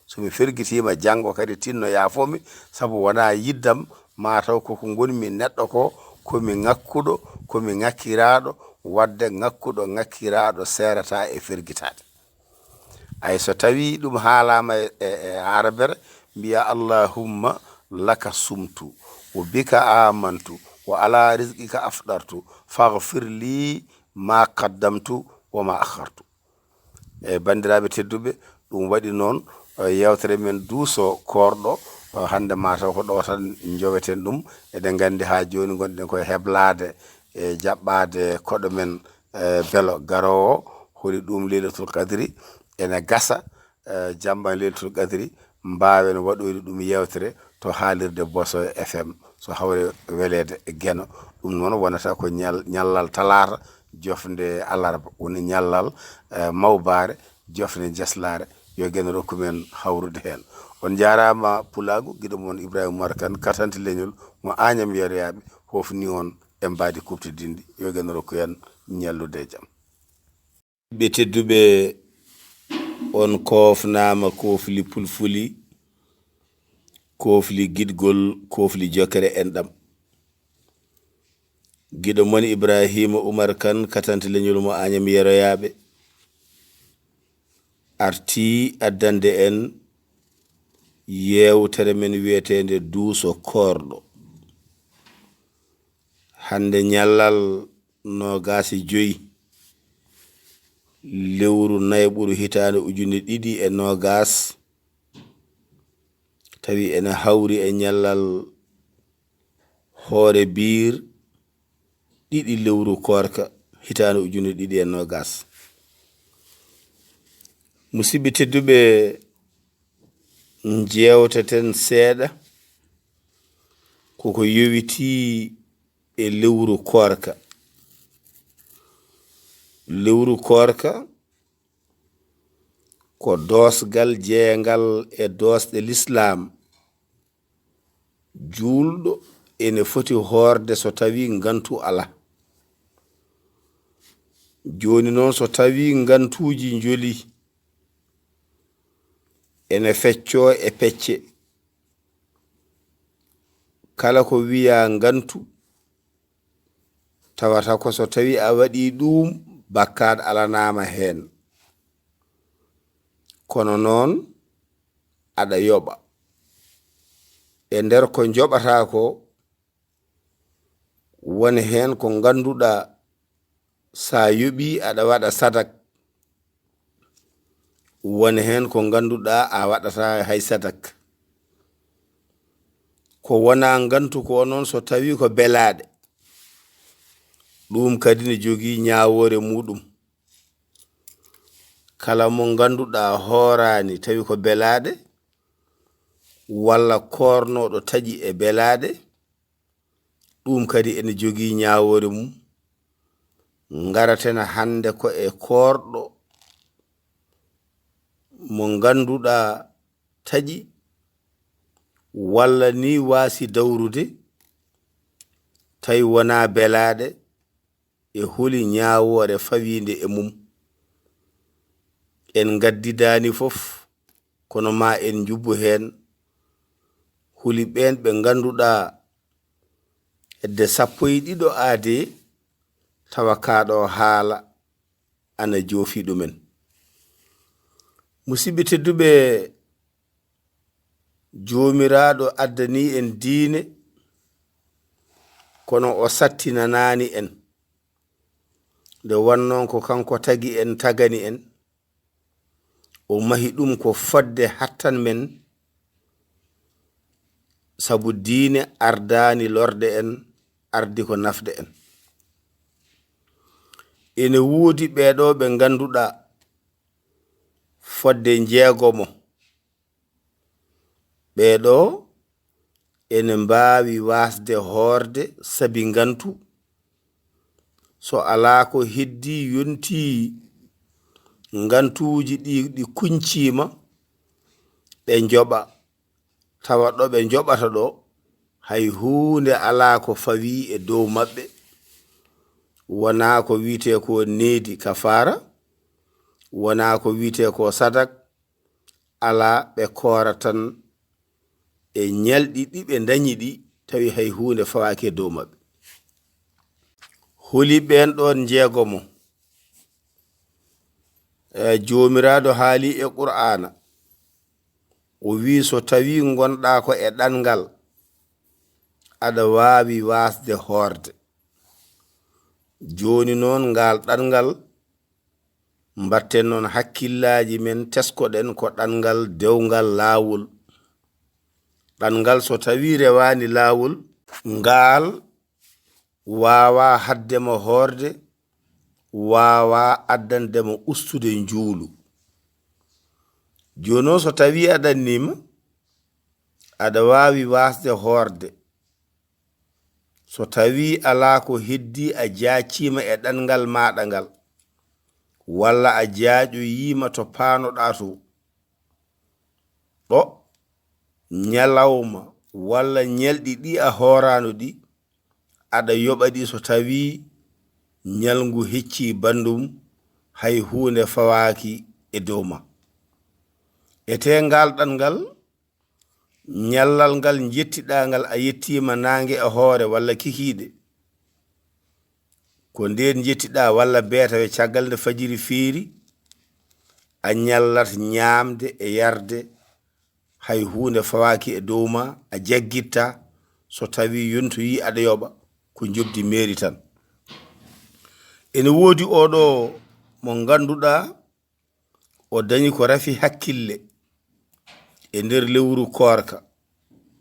So mi fergitiima janngo kadi, tinno yaafo mi, sabu wonaa yiddam, maa taw ko ko ngonmi neɗɗo ko, ko mi ŋakkuɗo, ko mi ŋakkiraaɗo, wadde ŋakkuɗo, ŋakkiraaɗo seerataa e fergitaade. Ay so tawi ɗum haalaama e, e, e arabere, mbiya, "Allahumma laka sumtu, wa bika amantu, wa ala rizqika afdartu, faghfir li ma qaddamtu wa ma akhartu." E banndiraaɓe tedduɓe, ɗum waɗi noon, e, yeewtere men duuso koorɗo, e, hannde mataw ko ɗo tan njoweten ɗum. Eɗen nganndi haa jooni ngonɗen koye heblaade e jaɓɓaade koɗo men, e, belo garoowo, holi ɗum Leylatul Qadri ene gasa, e, jamma Leylatul Qadri, mbaawen waɗoyde ɗum yeewtere to haalirde Boso F M, so hawre weleede Geno. Ɗum noon wonata ko ñal-, ñallal talaata, jofnde alarba, woni ñallal, e, mawbaare, jofnde njaslaare. Yo Geno rokku men hawrude heen. On njaaraama pulaagu, giɗo mon Ibrahima Umar Kan, katanti leñol mo Añam Yeroyaaɓe, hofni on e mbaadi kuɓtidinndi. Yo Geno rokku en ñallude e jam. Ɓe tedduɓe, on koofnaama koofli pulfuli, koofli giɗgol, koofli jokkere enɗam. Giɗo mon Ibrahima Umar Kan, katanti leñol mo Añam Yeroyaaɓe, arti addande en yeewtere men wiyeteende Duuso Koorɗo. Hannde ñallal noogaas e joy lewru nayɓuru hitaande ujunere ɗiɗi e noogaas, tawi ene hawri e ñallal hoore biir ɗiɗi lewru koorka hitaande ujunere ɗiɗi e noogaas. Musidɓe tedduɓe, Njeewteten seeɗa ko ko yowitii e lewru koorka. Lewru koorka ko doosgal jeyangal e doosɗe lislaam. Juulɗo ene foti hoorde so tawii ngantu alaa. Jooni noon, so tawii ngantuuji njolii, ene feccoo e pecce. Kala ko wiyaa ngantu, tawata ko so tawii a waɗii ɗuum, bakkaat alanaama heen. Kono noon, aɗa yoɓa. E nder ko njoɓataa ko, woni heen ko ngannduɗaa, so a yoɓii, aɗa waɗa sadak. Woni heen ko ngannduɗaa, a waɗataa hay sadak. Ko wonaa ngantu ko noon, so tawii ko belaaɗe, ɗum kadi ne jogii ñaawoore muuɗum. Kala mo ngannduɗaa hooraani tawi ko belaaɗe, walla koornooɗo taƴi e belaaɗe, ɗum kadi ene jogii ñaawoore mum. Ngaraten hannde ko e koorɗo mo ngannduɗaa taƴi, walla ni waasi dawrude, tawi wonaa belaaɗe, e holi ñaawoore fawiinde e mum. En ngaddidaani fof, kono ma en njubbu heen holi ɓeen ɓe ngannduɗaa hedde sappo e ɗiɗo aade, tawa kaa ɗoo haala ana joofi ɗumen. Musidɓe tedduɓe, Joomiraaɗo addanii en diine, kono o sattinanaani en. Nde wonnoo ko kanko tagi en, tagani en, o mahi ɗum ko fodde hattan men, sabu diine ardaani lorde en, ardi ko nafde en. Ene woodi ɓee ɗoo ɓe ngannduɗaa fodde njeegomo. Ɓee ɗoo ene mbaawi waasde hoorde sabi ngantu. So alaa ko heddii yontii ngantuuji ɗi, ɗi kuñciima, ɓe njoɓa, tawa ɗo ɓe njoɓata ɗo, hay huunde alaa ko fawii e dow maɓɓe. Wonaa ko wiyetee ko needi kafaara, wonaa ko wiyetee ko sadak, alaa, ɓe koora tan e ñalɗi ɗi ɓe ndañi ɗi, tawi hay huunde fawaaki e dow maɓɓe. Holi ɓeen ɗoon njeegomo? E, Joomiraaɗo haali e Qur'aana, o wii, so tawii ngonɗaa ko e ɗanngal, aɗa waawi waasde hoorde. Jooni noon, ngaal ɗanngal, mbatten noon hakkillaaji men, teskoɗen ko ɗanngal dewngal laawol. Ɗanngal so tawii rewaani laawol, ngaal waawaa haɗde mo hoorde, waawaa addande mo ustude njuulu. Jooni noon, so tawii a ɗanniima, aɗa waawi waasde hoorde. So tawii alaa ko heddii, a jaaciima e ɗanngal maaɗa ngal, walla a jaaƴoyiima to paanoɗaa to, ɗo ñalawma walla ñalɗi ɗi a hooraano ɗi, aɗa yoɓa ɗi so tawii ñalngu heccii banndum, hay huunde fawaaki e dow ma. E tee ngaal ɗanngal, ñallal ngal njettiɗaa ngal, a yettiima naange e hoore walla kikiiɗe. Ko ndeen njettiɗaa walla beetawe, caggal nde fajiri fiiri, a ñallat ñaamde e yarde, hay huunde fawaaki e dow ma, a jaggitta, so tawii yontoyii aɗa yoɓa, ko njoɓdi meeri tan. Ene woodi oo ɗoo mo ngannduɗaa, o dañi ko rafi hakkille e nder lewru koorka.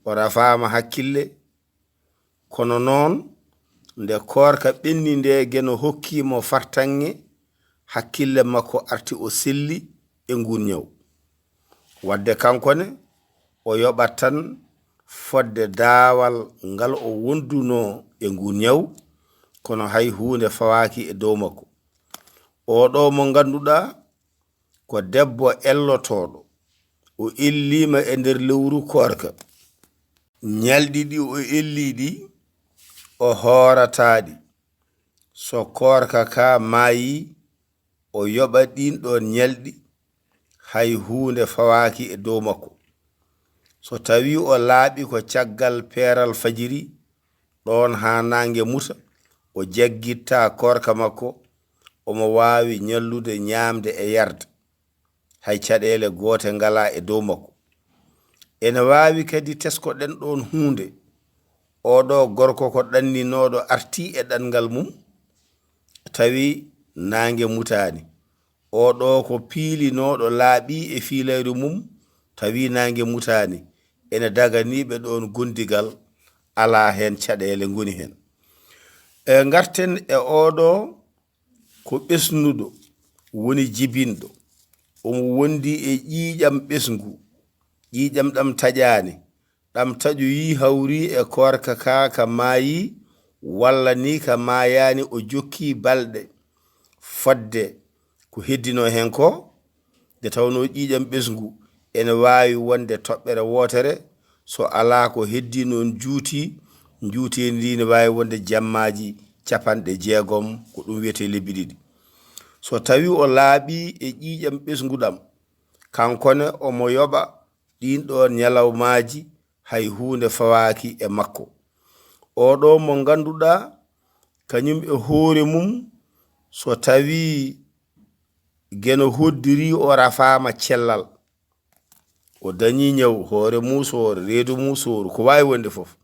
O rafaama hakkille, kono noon, nde koorka ɓenni nde, Geno hokkii mo fartaŋŋe, hakkille makko arti, o selli e nguun ñaw. Wadde kanko ne, o yoɓat tan fodde daawal ngal o wondunoo e ngu ñaw, kono hay huunde fawaaki e dow makko. Oo ɗoo mo ngannduɗaa ko debbo ellotooɗo, o elliima e nder lewru koorka. Ñalɗi ɗi o ellii ɗi, o hoorataa ɗi. So koorka kaa maayii, o yoɓa ɗiin ɗoon ñalɗi, hay huunde fawaaki e dow makko. So tawii o laaɓi ko caggal peeral fajiri, ɗoon haa naange muta, o jaggitta koorka makko, omo waawi ñallude ñaamde e yarde. Hay caɗeele goote ngalaa e dow makko. Ene waawi kadi tesko-ɗen ɗoon huunde. Oo ɗoo gorko ko ɗanninooɗo artii e ɗanngal mum, tawi naange mutaani. Oo ɗoo ko piilinooɗo laaɓii e fiilayru mum, tawi naange mutaani. Ene daganii ɓe ɗoon gondigal, alaa heen caɗeele ngoni heen. E ngarten e oo ɗoo ko ɓesnuɗo, woni jibinɗo. Omo wondi e ƴiiƴam ɓesngu, ƴiiƴam ɗam taƴaani, ɗam taƴoyii hawri e koorka kaa ka maayii, walla ni ka maayaani, o jokkii balɗe fodde ko heddinoo heen koo. Nde tawnoo ƴiiƴam ɓesngu ene waawi wonde toɓɓere wootere, so alaa ko heddii noon juuti, njuuteendi ndii ne waawi wonde jammaaji capanɗe jeegom, ko ɗum wiyetee lebbi ɗiɗi. So tawii o laaɓii e ƴiiƴam ɓesngu ɗam, kanko ne omo yoɓa ɗiin ɗoon ñalawmaaji, hay huunde fawaaki e makko. Oo ɗoo mo ngannduɗaa, kañum e hoore mum, so tawii geno hoddirii, o rafaama cellal, o dañii ñaw, hoore mum sooru, reedu mum sooru, ko waawi wonde fof,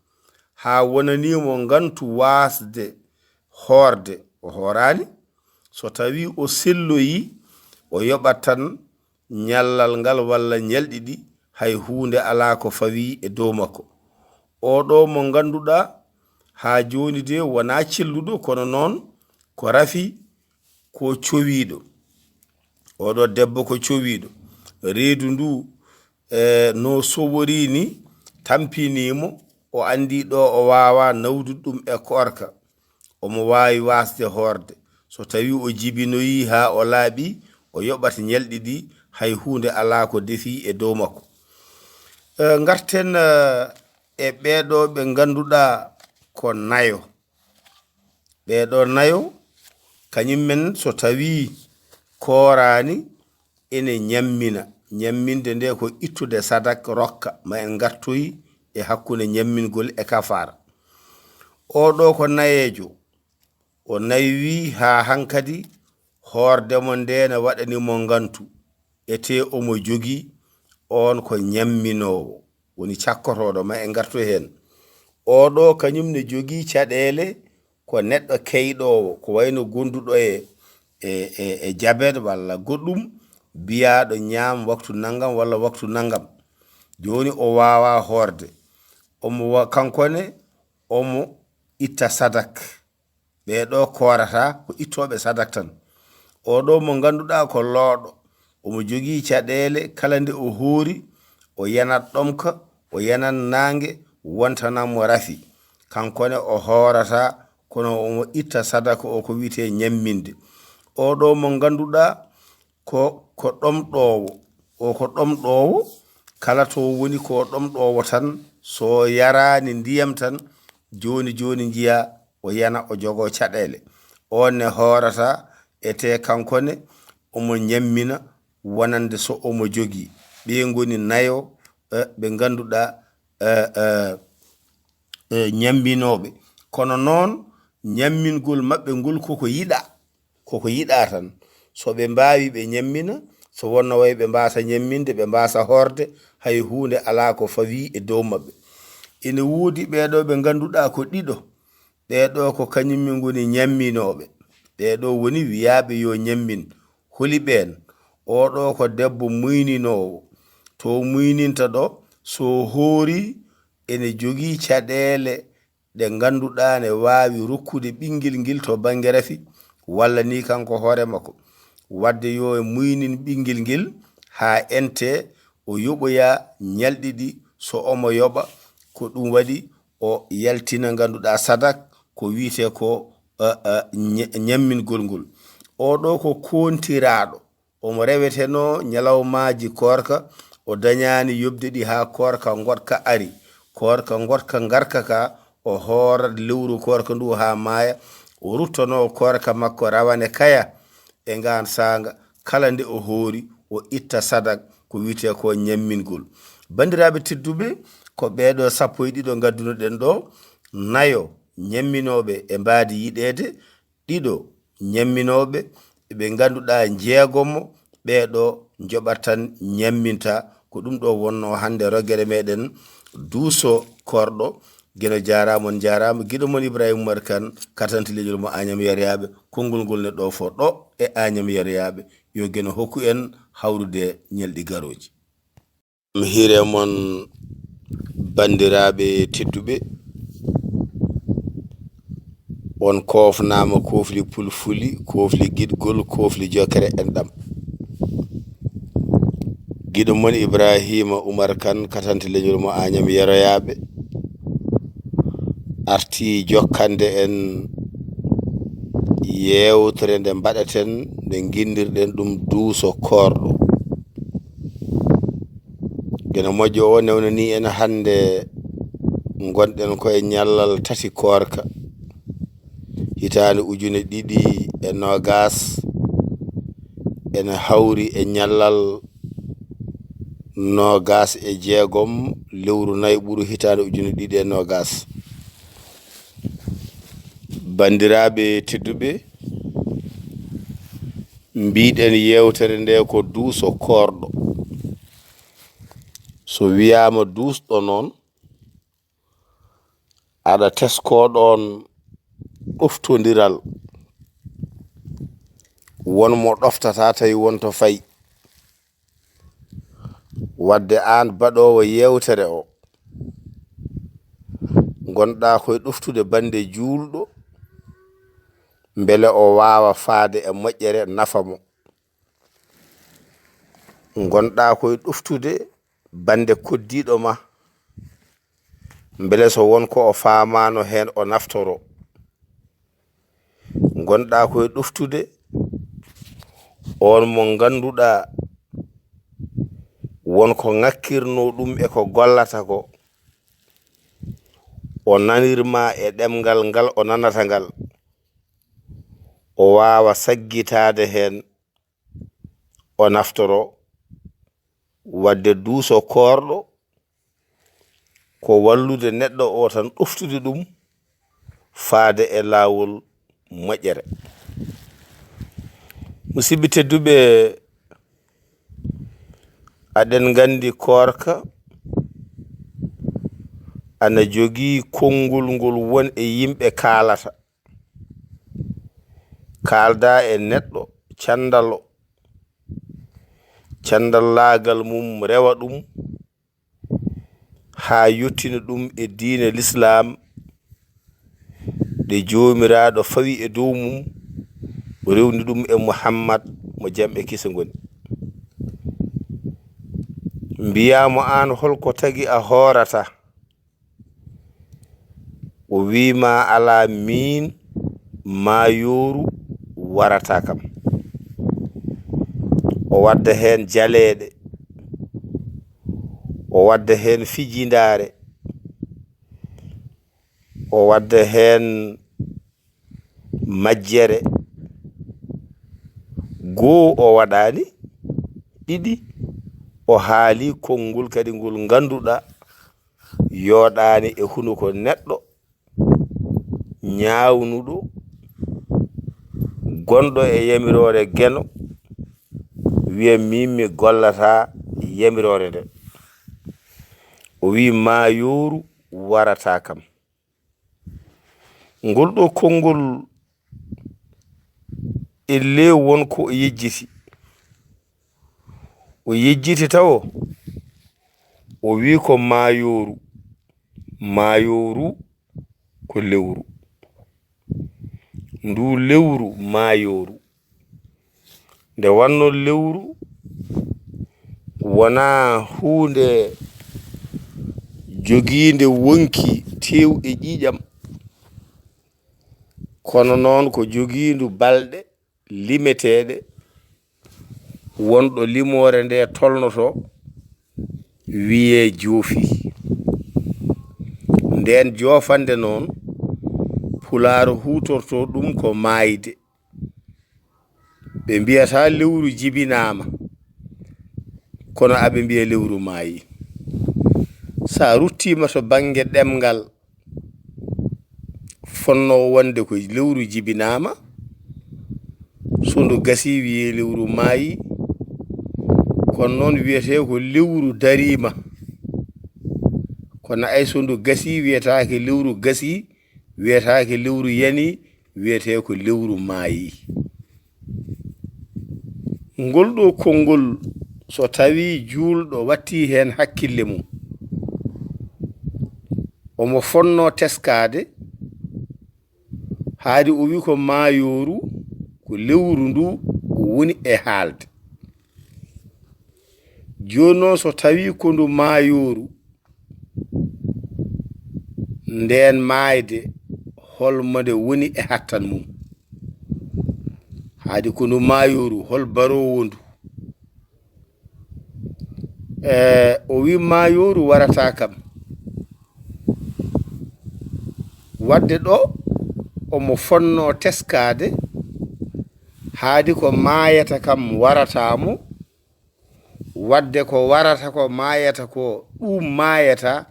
haa wonanii mo ngantu waasde hoorde, o hooraani. So tawii o selloyii, o yoɓat tan ñallal ngal walla ñalɗi ɗi, hay huunde alaa ko fawii e dow makko. Oo ɗoo mo ngannduɗaa, haa jooni de wonaa celluɗo, kono noon ko rafi, ko cowiiɗo. Oo ɗoo debbo ko cowiiɗo. Reedu ndu, e, no soworii ni, tampinii mo, o anndii ɗo o waawaa nawdude ɗum e koorka. Omo waawi waasde hoorde. So tawii o jibinoyii haa o laaɓii, o yoɓat ñalɗi ɗi, hay huunde alaa ko defii e dow makko. E, ngarten, e, e ɓee ɗoo ɓe ngannduɗaa ko nayo. Ɓee ɗoo nayo, kañum men so tawii kooraani, ene ñammina. Ñamminde nde ko ittude sadak rokka, ma en ngartoy e hakkunde ñammingol e kafaara. Oo ɗoo ko nayeejo, o naywii haa hankadi, hoorde mo nde ne waɗani mo ngantu, etee omo jogii, oon ko ñamminoowo, woni cakkotooɗo, ma en ngartoy heen. Oo ɗoo kañum ne jogii caɗeele, ko neɗɗo keyɗoowo, ko wayno gonduɗo e, e, e, e jabet walla goɗɗum, biyaaɗo ñaam waktu nanngam walla waktu nanngam. Jooni o waawaa hoorde. Omo wa-, kanko ne, omo itta sadak. Ɓee ɗoo koorata ko ittooɓe sadak tan. Oo ɗoo mo ngannduɗaa ko looɗo, omo jogii caɗeele, kala nde o hoori, o yanat ɗomka, o yanat naange, wontanan mo rafi. Kanko ne o hoorata, kono omo itta sadaka o ko wiyetee ñamminde. Oo ɗoo mo ngannduɗaa ko, ko ɗomɗoowo. O ko ɗomɗoowo, kala to woni ko ɗomɗoowo tan, so yaraani ndiyam tan, jooni jooni njiyaa o yana, o jogoo caɗeele. Oon ne hoorata, etee kanko ne omo ñammina wonande so omo jogii. Ɓee ngoni nayo, e, ɓe ngannduɗaa, e, e, e, ñamminooɓe. Kono noon, ñammingol maɓɓe ngol koko yiɗaa. Koko yiɗaa tan. So ɓe mbaawi, ɓe ñammina. So wonno way ɓe mbaasa ñamminde, ɓe mbaasa hoorde, hay huunde alaa ko fawii e dow maɓɓe. Ene woodi ɓee ɗoo ɓe ngannduɗaa ko ɗiɗo. Ɓee ɗoo ko kañum min ngoni ñamminooɓe. Ɓee ɗoo woni wiyaaɓe yo ñammin. Holi ɓeen? Oo ɗoo ko debbo muyninoowo. To muyninta ɗo, so hoori, ene jogii caɗeele ɗe ngannduɗaa ne waawi rokkude ɓinngel ngel to bannge rafi, walla ni kanko hoore makko. Waɗde yo muynin ɓinngel ngel haa entee, o yoɓoya ñalɗi ɗi, so omo yoɓa, ko ɗum waɗi o yaltina ngannduɗaa sadak, ko wiyetee ko, eh, eh, ñe-, ñammingol ngol. Oo ɗoo ko koontiraaɗo, omo rewetenoo ñalawmaaji koorka, o dañaani yoɓde ɗi haa koorka ngoɗka ari. Koorka ngoɗka ngarka ka, o hoorat lewru koorka ndu haa maaya, o ruttanoo koorka makko rawane kaya e ngaan saanga, kala nde o hoori, o itta sadak, ko wiyetee ko ñammingol. Banndiraaɓe tedduɓe, ko ɓee ɗoo sappo e ɗiɗo ngadduno-ɗen ɗoo, nayo ñamminooɓe e mbaadi yiɗeede, ɗiɗo ñamminooɓe ɓe ngannduɗaa jeegomo, ɓee ɗoo njoɓat tan ñamminta. Ko ɗum ɗoo wonnoo hannde rogere meɗen duuso koorɗo. Geno jaaraama, on njaaraama. Giɗo mon Ibrahima Umar Kan, katante leñol mo Añam Yaryaaɓe. Konngol ngol ne ɗoo fo ɗo e Añam Yaryaaɓe. Yo Geno hokku en hawrude ñalɗi garooji. Mi hiire mon, banndiraaɓe tedduɓe, on koofnaama koofli pulfuli, koofli giɗgol, koofli jokere enɗam. Giɗo mon Ibrahima Umar Kan, katante leñol mo Añam Yaryaaɓe, arti jokkande en yeewtere nde mbaɗaten, nde nginndirɗen ɗum duuso koorɗo. Geno moƴƴo o newnanii en hannde ngonɗen ko e ñallal tati koorka, hitaande ujune ɗiɗi e noogaas, ene hawri e ñallal noogaas e jeegom lewru nayɓuru hitaande ujune ɗiɗi e noogaas. Banndiraaɓe tedduɓe, mbiɗen yeewtere nde ko duuso koorɗo. So wiyaama duusɗo noon, aɗa teskoo ɗoon ɗoftondiral. Won mo ɗoftata tawi won to fayi. Wadde aan baɗoowo yeewtere o, ngonɗaa koye ɗoftude bannde juulɗo, mbele o waawa faade e moƴƴere nafa mo. Ngonɗaa koye ɗoftude bannde koddiiɗo ma, mbele so won ko o faamaano heen o naftoro. Ngonɗaa koye ɗoftude oon mo ngannduɗaa won ko ŋakkirnoo ɗum e ko gollata ko, o nanirma e ɗemngal ngal o nanata ngal, o waawa saggitaade heen, o naftoro. Wadde duuso koorɗo ko wallude neɗɗo o tan ɗoftude ɗum faade e laawol moƴƴere. Musidɓe tedduɓe, aɗen nganndi koorka ana jogii konngol ngol won e yimɓe kaalata. Kaalda e neɗɗo candalo, candallaagal mum rewa ɗum haa yottina ɗum e diine Lislaam, ɗe Joomiraaɗo fawi e dow mum, rewni ɗum e Muhammad mo jam e kisa ngoni. Mbiyaa mo aan, holko tagi a hoorata? O wii ma, alaa, miin maayooru warataa kam. O wadda heen jaleeɗe, o wadda heen fijindaare, o wadda heen majjere. Goo o waɗaani, ɗiɗi o haali konngol kadi ngol ngannduɗaa yooɗaani e hunuko neɗɗo ñaawnuɗo, gonɗo e yamiroore Geno, wiya miin mi gollataa yamiroore nden. O wii maayooru warataa kam. Ngol ɗoo konngol, ellee won ko o yejjiti. O yejjiti tawo, o wii ko maayooru. Maayooru ko lewru. Ndu lewru maayooru. Nde wannoo lewru wonaa huunde jogiinde wonki tew e ƴiiƴam, kono noon ko jogiindu balɗe limeteeɗe, wonɗo limoore nde tolnoto, wiyee joofi. Ndeen joofande noon, Pulaar huutorto ɗum ko maayde. Ɓe mbiyata lewru jibinaama, kono aɓe mbiya lewru maayi. So a ruttiima to bannge ɗemngal, fonnoo wonde ko lewru jibinaama, so ndu gasii wiyee lewru maayi, kono noon wiyetee ko lewru dariima. Kono ay so ndu gasii wiyetaake lewru gasii, wiyetaake lewru yanii, wiyetee ko lewru maayi. Ngol ɗoo konngol, so tawii juulɗo wattii heen hakkille mum, omo fonnoo teskaade, haadi o wi ko maayooru, ko lewru ndu woni e haalde. Jooni noon, so tawii ko ndu maayooru, ndeen maayde, hol mo nde woni e hattan mum? Haadi ko ndu maayooru, hol baroowo ndu? E, o wi maayooru warata kam. Wadde ɗo omo fonnoo teskaade, haadi ko maayata kam warata mo, wadde ko warata ko maayata ko, ɗum maayata,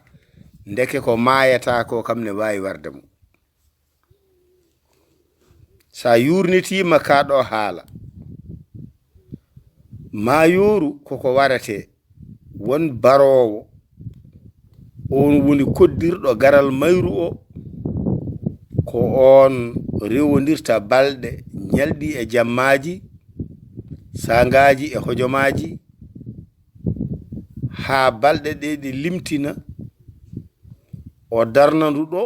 ndeke ko maayata ko kam ne waawi warde mo. So a yuurnitiima kaa ɗo haala, maayooru koko waratee, won baroowo, oon woni koddirɗo garal mayru o, ko oon rewondirta balɗe ñalɗi e jammaaji, saangaaji e hojomaaji, haa balɗe ɗe ɗe limtina, o darna ndu ɗo,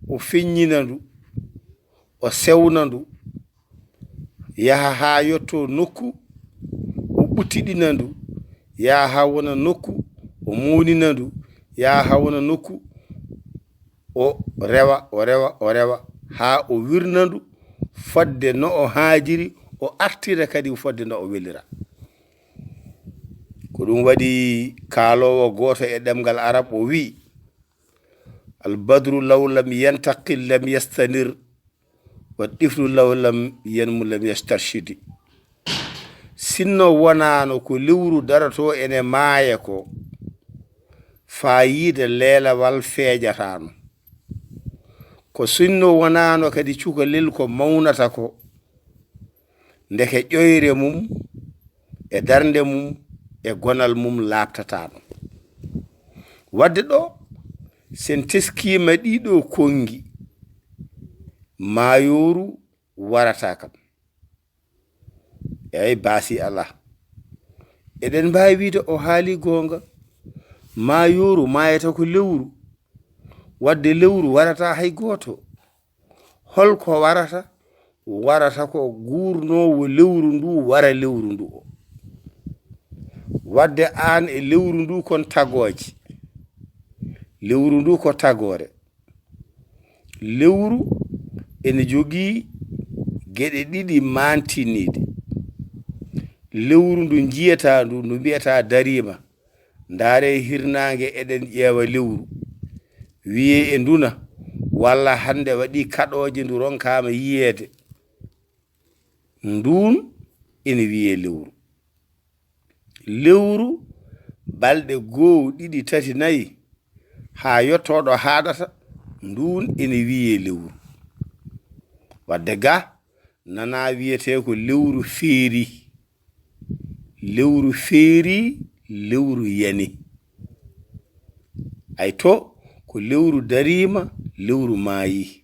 o feññina ndu, o sewna ndu, yaha haa yotto nokku, o ɓuttiɗina ndu, yaha haa wona nokku, o mawnina ndu, yaha haa wona nokku, o rewa, o rewa, o rewa, haa o wirna ndu fodde no o haajiri, o artira kadi fodde no o welira. Ko ɗum waɗi kaaloowo gooto e ɗemngal Arab o wi, "Al badru law lam yantaqil lam yastanir, wa tiflu law lam yanmu lam yastarshidi." Sinno wonaano ko lewru darotoo ene maaya ko, faayiida leelawal feejataano. Ko sinno wonaano kadi cukalel ko mawnata ko, ndeke ƴoyre mum e darnde mum e gonal mum laaɓtataano. Wadde ɗo, sen teskiima ɗiɗo konngi, maayooru warata kam. Eey, baasi alaa. Eɗen mbaawi wiyde o haali goonga. Maayooru maayata ko lewru. Wadde lewru warata hay gooto. Hol ko warata? Warata ko guurnoowo lewru ndu wara lewru ndu o. Wadde aan e lewru ndu kon tagooje. Lewru ndu ko tagoore. Lewru ene jogii geɗe ɗiɗi maantiniiɗe. Lewru ndu njiyataa ndu, ndu mbiyataa dariima. Ndaaree hirnaange, eɗen ƴeewa lewru. Wiyee e nduna, walla hannde waɗii kaɗooje ndu ronkaama yiyeede. Nduun ene wiyee lewru. Lewru, balɗe goo, ɗiɗi, tati, nayi, haa yottoo ɗo haaɗata, nduun ene wiyee lewru. Wadde ga, nanaa wiyetee ko lewru feeri. Lewru feeri, lewru yani. Ay to, ko lewru dariima, lewru maayi.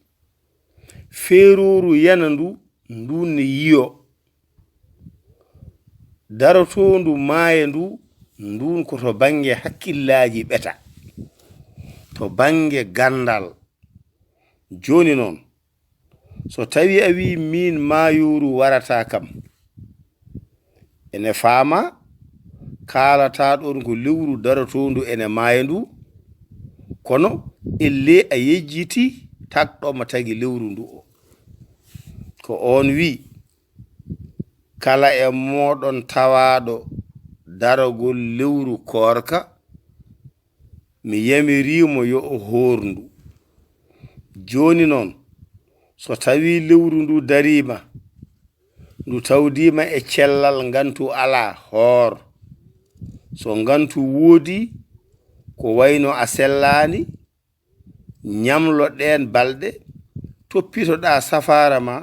Feerooru yana ndu, nduun ne yiyo. Darotoondu maaya ndu, nduun ko to bannge hakkillaaji ɓeta, to bannge ganndal. Jooni noon, so tawii a wii miin maayooru warata kam, ene faamaa, kaalataa ɗoon ko lewru darotoondu ene maaya ndu, Kono ellee a yejjitii tagɗo mo tagi lewru ndu o. Ko oon wiyi, kala e mooɗon tawaaɗo daragol lewru koorka, mi yamirii mo yo o hoor ndu. Jooni noon, so tawii lewru ndu dariima, ndu tawdiima e cellal, ngantu alaa, hoor. So ngantu woodii, ko wayno a sellaani, ñamlo ɗeen balɗe, toppitoɗaa safaara ma.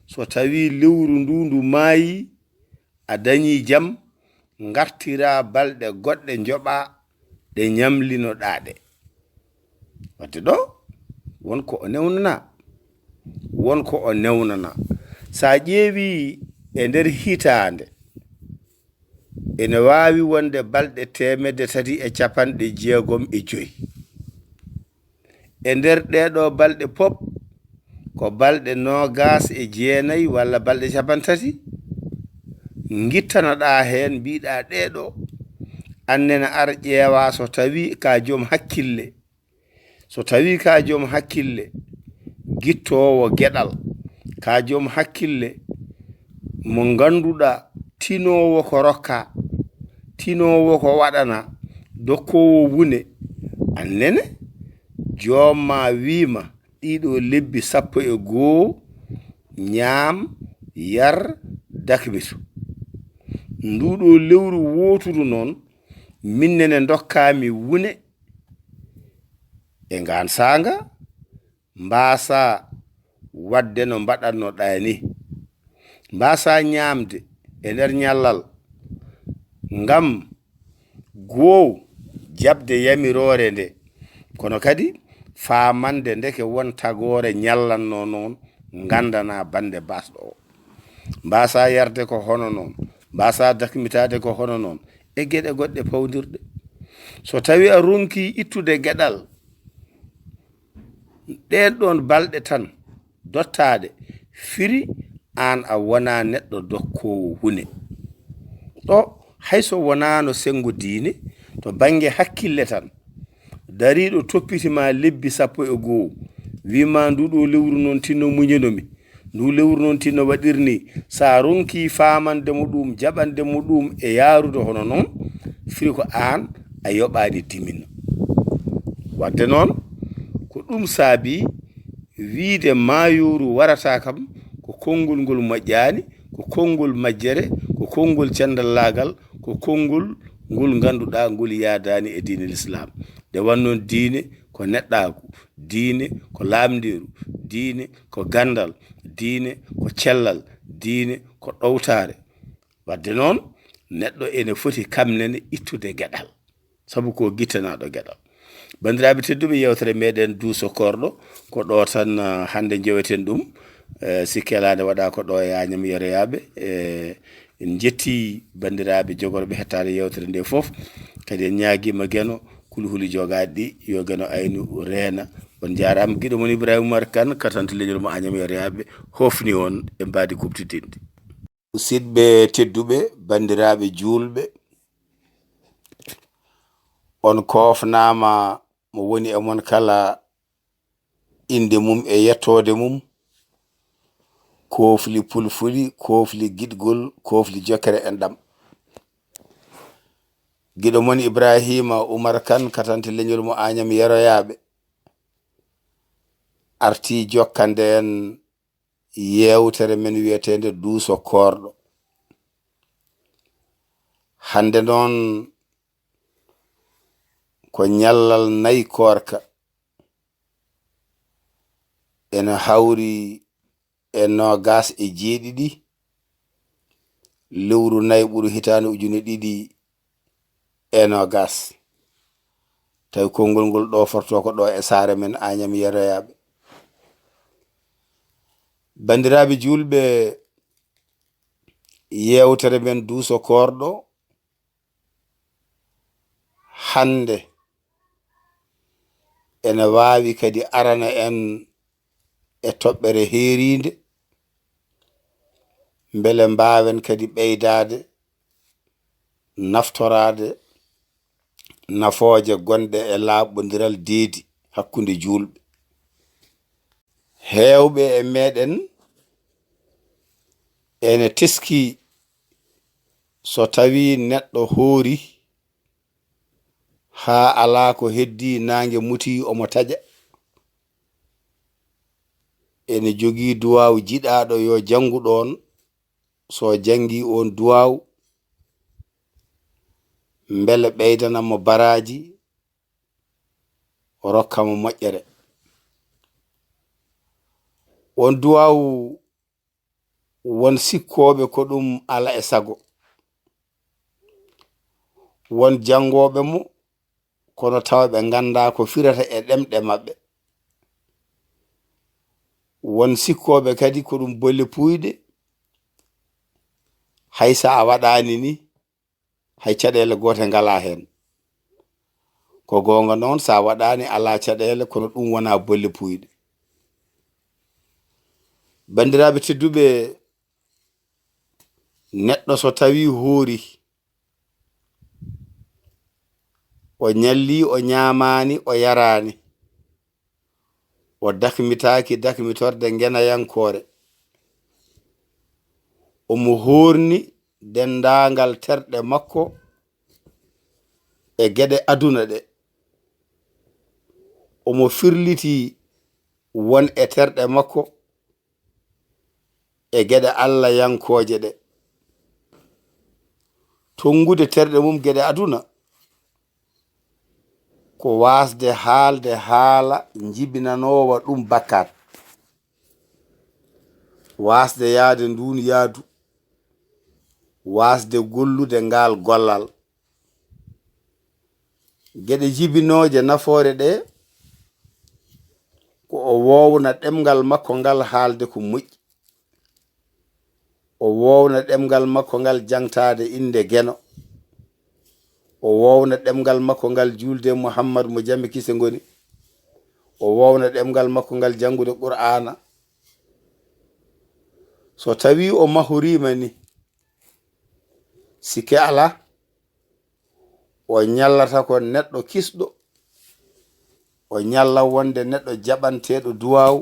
So tawii lewru ndu ndu maayii, a dañii jam, ngartiraa balɗe goɗɗe njoɓaa ɗe ñamlinoɗaa ɗe. Wadde ɗo, won ko o newnanaa, won ko o newnanaa. So a ƴeewii e nder hitaande, ene waawi wonde balɗe teemedde tati e capanɗe jeegom e joy. E nder ɗee ɗoo balɗe pop, ko balɗe noogaas e jeenayi walla balɗe capantati. Ngittanoɗaa heen, mbiɗaa ɗee ɗoo, aan nene ar ƴeewaa so tawii ka joom hakkille. So tawii ka joom hakkille, gittoowo geɗal, ka joom hakkille mo ngannduɗaa tinoowo ko rokka, tinoowo ko waɗana, dokkoowo wune, aan nene, joom ma wii ma, ɗiɗo lebbi sappo e goo, ñaam, yar, dakmitu. Nduu ɗoo lewru wootudu noon, min nene ndokkaa mi wune e ngaan saanga, mbaasa waɗde no mbaɗatnoɗaa ni. Mbaasa ñaamde e nder ñallal ngam goow jaɓde yamiroore nde, kono kadi faamande ndeke won tagoore ñallanno noon ngandana bannde baasɗo o. Mbaasa yarde ko hono noon, mbaasa dakmitaade ko hono noon, e geɗe goɗɗe pawdirɗe. So tawi a ronki ittude geɗal, ɗeen ɗoon balɗe tan dottaaɗe, firi aan a wonaa neɗɗo dokkoowo hune. Ɗo, hay so wonaano senngo diine, to bannge hakkille tan, dariiɗo toppiti ma lebbi sappo e goo, wii ma ndu ɗo lewru noon tinno muñano mi, ndu lewru noon tinno waɗir ni, so a ronki faamande mo ɗum, jaɓande mo ɗum e yaarude hono noon, firi ko aan a yoɓaani diminno. Wadde noon, ko ɗum saabi wiide maayooru warata kam ko konngol ngol moƴƴaani, ko konngol majjere, ko konngol cendallaagal, ko konngol ngol ngannduɗaa ngol yaadaani e diine Lislaam. Nde wonnoon diine ko neɗɗaagu, diine ko laamndeeru, diine ko ganndal, diine ko cellal, diine ko ɗowtaare. Wadde noon, neɗɗo ene foti kam nene ittude geɗal, sabu ko gittanaaɗo geɗal. Banndiraaɓe tedduɓe, yeewtere meɗen duuso koorɗo ko ɗo tan, ah, hannde njeweten ɗum. Eh, sikke alaa nde waɗa ko ɗo e Añam Yeroyaaɓe. Eh, en njetti banndiraaɓe jogorɓe hettaade yeewtere nde fof. Kadi en ñaagiima Geno, kulhuli jogaaɗi ɗi, yo Geno aynu reena. On njaaraama. Giɗo mon Ibrahima Umar Kan, katante leñol mo Añam Yeroyaaɓe, hofni on e mbaadi kuɓtidinndi. Musidɓe tedduɓe, banndiraaɓe juulɓe, on koofnaama mo woni e mon kala innde mum e yettoode mum. Koofli pulfuli, koofli giɗgol, koofli jokkere enɗam. Giɗo mon Ibrahima Umar Kan, katante leñol mo Añam Yeroyaaɓe, arti jokkande en yeewtere men wiyeteende Duuso Koorɗo. Hannde noon ko ñallal nayi koorka, ene hawri e noogaas e jeeɗiɗi lewru nayi ɓuru hitaande ujune ɗiɗi e noogaas. Tawi konngol ngol ɗo forto ko ɗo e saare men Añam Yeroyaaɓe. Banndiraaɓe juulɓe, yeewtere men Duuso Koorɗo hannde ene waawi kadi arana en e toɓɓere heeriinde, mbele mbaawen kadi ɓeydaade naftoraade nafooje gonɗe e laaɓondiral deedi hakkunde juulɓe. Heewɓe e meɗen ene teski so tawi neɗɗo hoori haa alaa ko heddi, naange muti, omo taƴa, ene jogii duwaaw jiɗaaɗo yo janngu ɗoon. So janngi oon duwaaw, mbele ɓeydana mo baraaji, rokka mo moƴƴere. Oon duwaaw, won sikkooɓe ko ɗum ala e sago, won janngooɓe mo, kono tawa ɓe nganndaa ko firata e ɗemɗe maɓɓe. Won sikkooɓe kadi ko ɗum bolle puuyɗe, hay so a waɗaani ni, hay caɗeele goote ngalaa heen. Ko goonga noon, so a waɗaani, alaa caɗeele, kono ɗum wonaa bolle puuyɗe. Banndiraaɓe tedduɓe, neɗɗo so tawii hoori, o ñallii, o ñaamaani, o yaraani, o dakmitaaki dakmitorde ngenayankoore, omo hoorni denndaangal terɗe makko e geɗe aduna ɗe, omo firlitii won e terɗe makko e geɗe Allayankooje ɗe. Tonngude terɗe mum geɗe aduna, ko waasde haalde haala njibinanoowa ɗum bakkaat, waasde yahde nduun yahdu, waasde gollude ngaal gollal. Geɗe jibinooje nafoore ɗe, ko o woowna ɗemngal makko ngal haalde ko moƴƴi. O woowna ɗemngal makko ngal jaŋtaade innde Geno. O woowna ɗemngal makko ngal juulde e Muhammad mo jam e kise ngoni. O woowna ɗemngal makko ngal janngude Qur'aana. So tawii o mahoriima ni, sikke alaa, o ñallata ko neɗɗo kisɗo, o ñalla wonde neɗɗo jaɓanteeɗo duwaaw,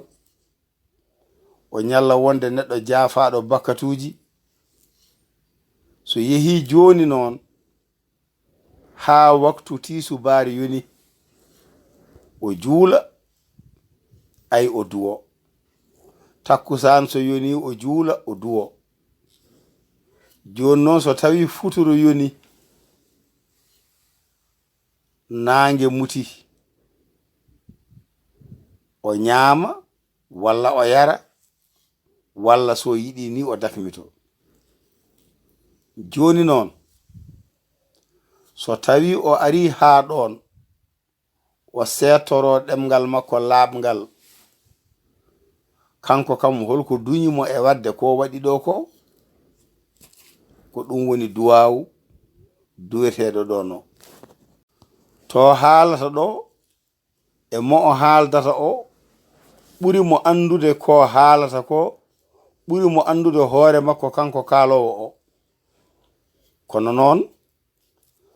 o ñalla wonde neɗɗo jaafaaɗo bakkatuuji. So yehii jooni noon, haa waktu tiisubaari yoni, o juula, ay o duwo. Takkusaan so yoni, o juula, o duwo. Jooni noon, so tawii futuro yoni, naange muti, o ñaama, walla o yara, walla so yiɗi ni o dakmito. Jooni noon, so tawii o arii haa ɗoon, o seetoroo ɗemngal makko laaɓngal, kanko kam, hol ko duñi mo e waɗde ko waɗi ɗo ko? Ko ɗum woni duwaawu duweteeɗo ɗo no. To haalata ɗo, e mo o haaldata o, ɓuri mo anndude ko haalata ko, ɓuri mo anndude hoore makko kanko kaaloowo o. Kono noon,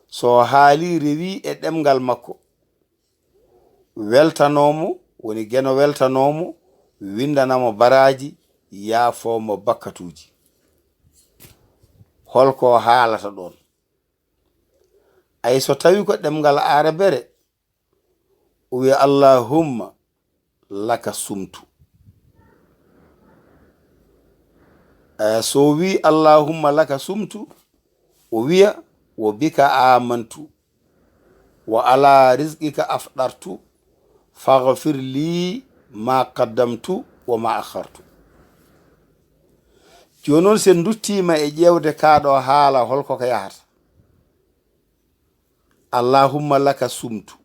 so o haalii, rewii e ɗemngal makko, weltanoo mo, woni Geno weltanoo mo, winndana mo baraaji, yaafoo mo bakkatuuji. Hol ko haalata ɗoon? Ay, so tawii ko ɗemngal aarabere, o wiya, "Allahumma laka sumtu." Eh, so o wii, "Allahumma laka sumtu," o wiya, "Wa bika amantu, wa ala rizqika afdartu, faghfir li ma qaddamtu wa ma akhartu." Jooni noon, so en nduttiima e ƴeewde kaa ɗo haala, hol ko ka yahata? "Allahumma laka sumtu."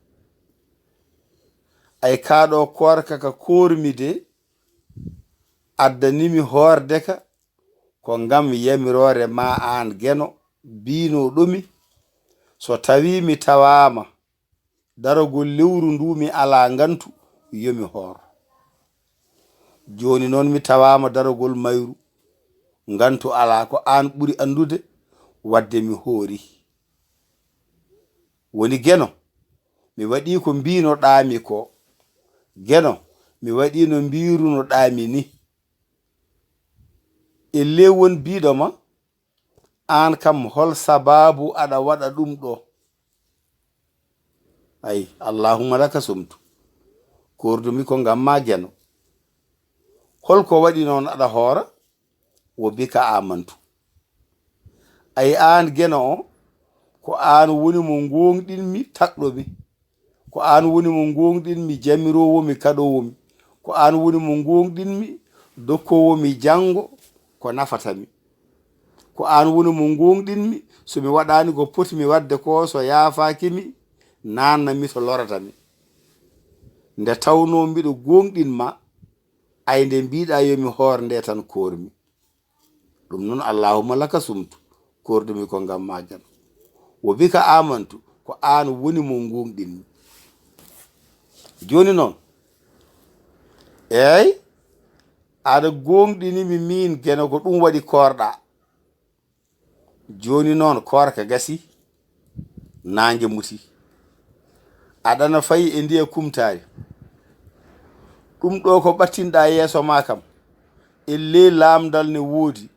Ay, kaa ɗo koorka ka koormi de, addanimi hoorde ka, ko ngam yamiroore ma aan Geno, biinooɗomi, so tawii mi tawaama daragol lewru ndu mi alaa ngantu, yo mi hoor. Jooni noon mi tawaama daragol mayru, ngantu alaa, ko aan ɓuri anndude, wadde mi hoori. Woni Geno, mi waɗii ko mbiinoɗaami ko. Geno, mi waɗii no mbiirunoɗaami ni. E lewon biiɗo ma, aan kam hol sabaabu aɗa waɗa ɗum ɗo? Ay, allahumma laka sumtu. Koordumi ko ngam ma Geno. Hol ko waɗi noon aɗa hoora? Wo bika amantu. Ay aan Geno o, ko aan woni mo ngoongɗinmi, taƴɗo mi. Ko aan woni mo ngoongɗinmi, jamiroowo mi, kaɗoowo mi. Ko aan woni mo ngoongɗinmi, dokkoowo mi janngo ko nafata mi. Ko aan woni mo ngoongɗinmi, so mi waɗaani ko poti mi waɗde ko, so yaafaaki mi, naanna mi to lorata mi. Nde tawnoo mbiɗo goongɗin ma, ay nde mbiiɗaa yo mi hoor nde tan koormi. Ɗum noon, allahumma laka sumtu, koordumi ko ngam ma Geno. Wo bika amantu, ko aan woni mo goongɗinmi. Jooni noon, eey, aɗa goongɗini mi miin Geno, ko ɗum waɗi koorɗaa. Jooni noon, koorka gasi, naange muti. Aɗana fayi e ndiya kumtaari. Ɗum ɗo ko ɓattinɗaa yeeso ma kam, ellee laamndal ne woodi.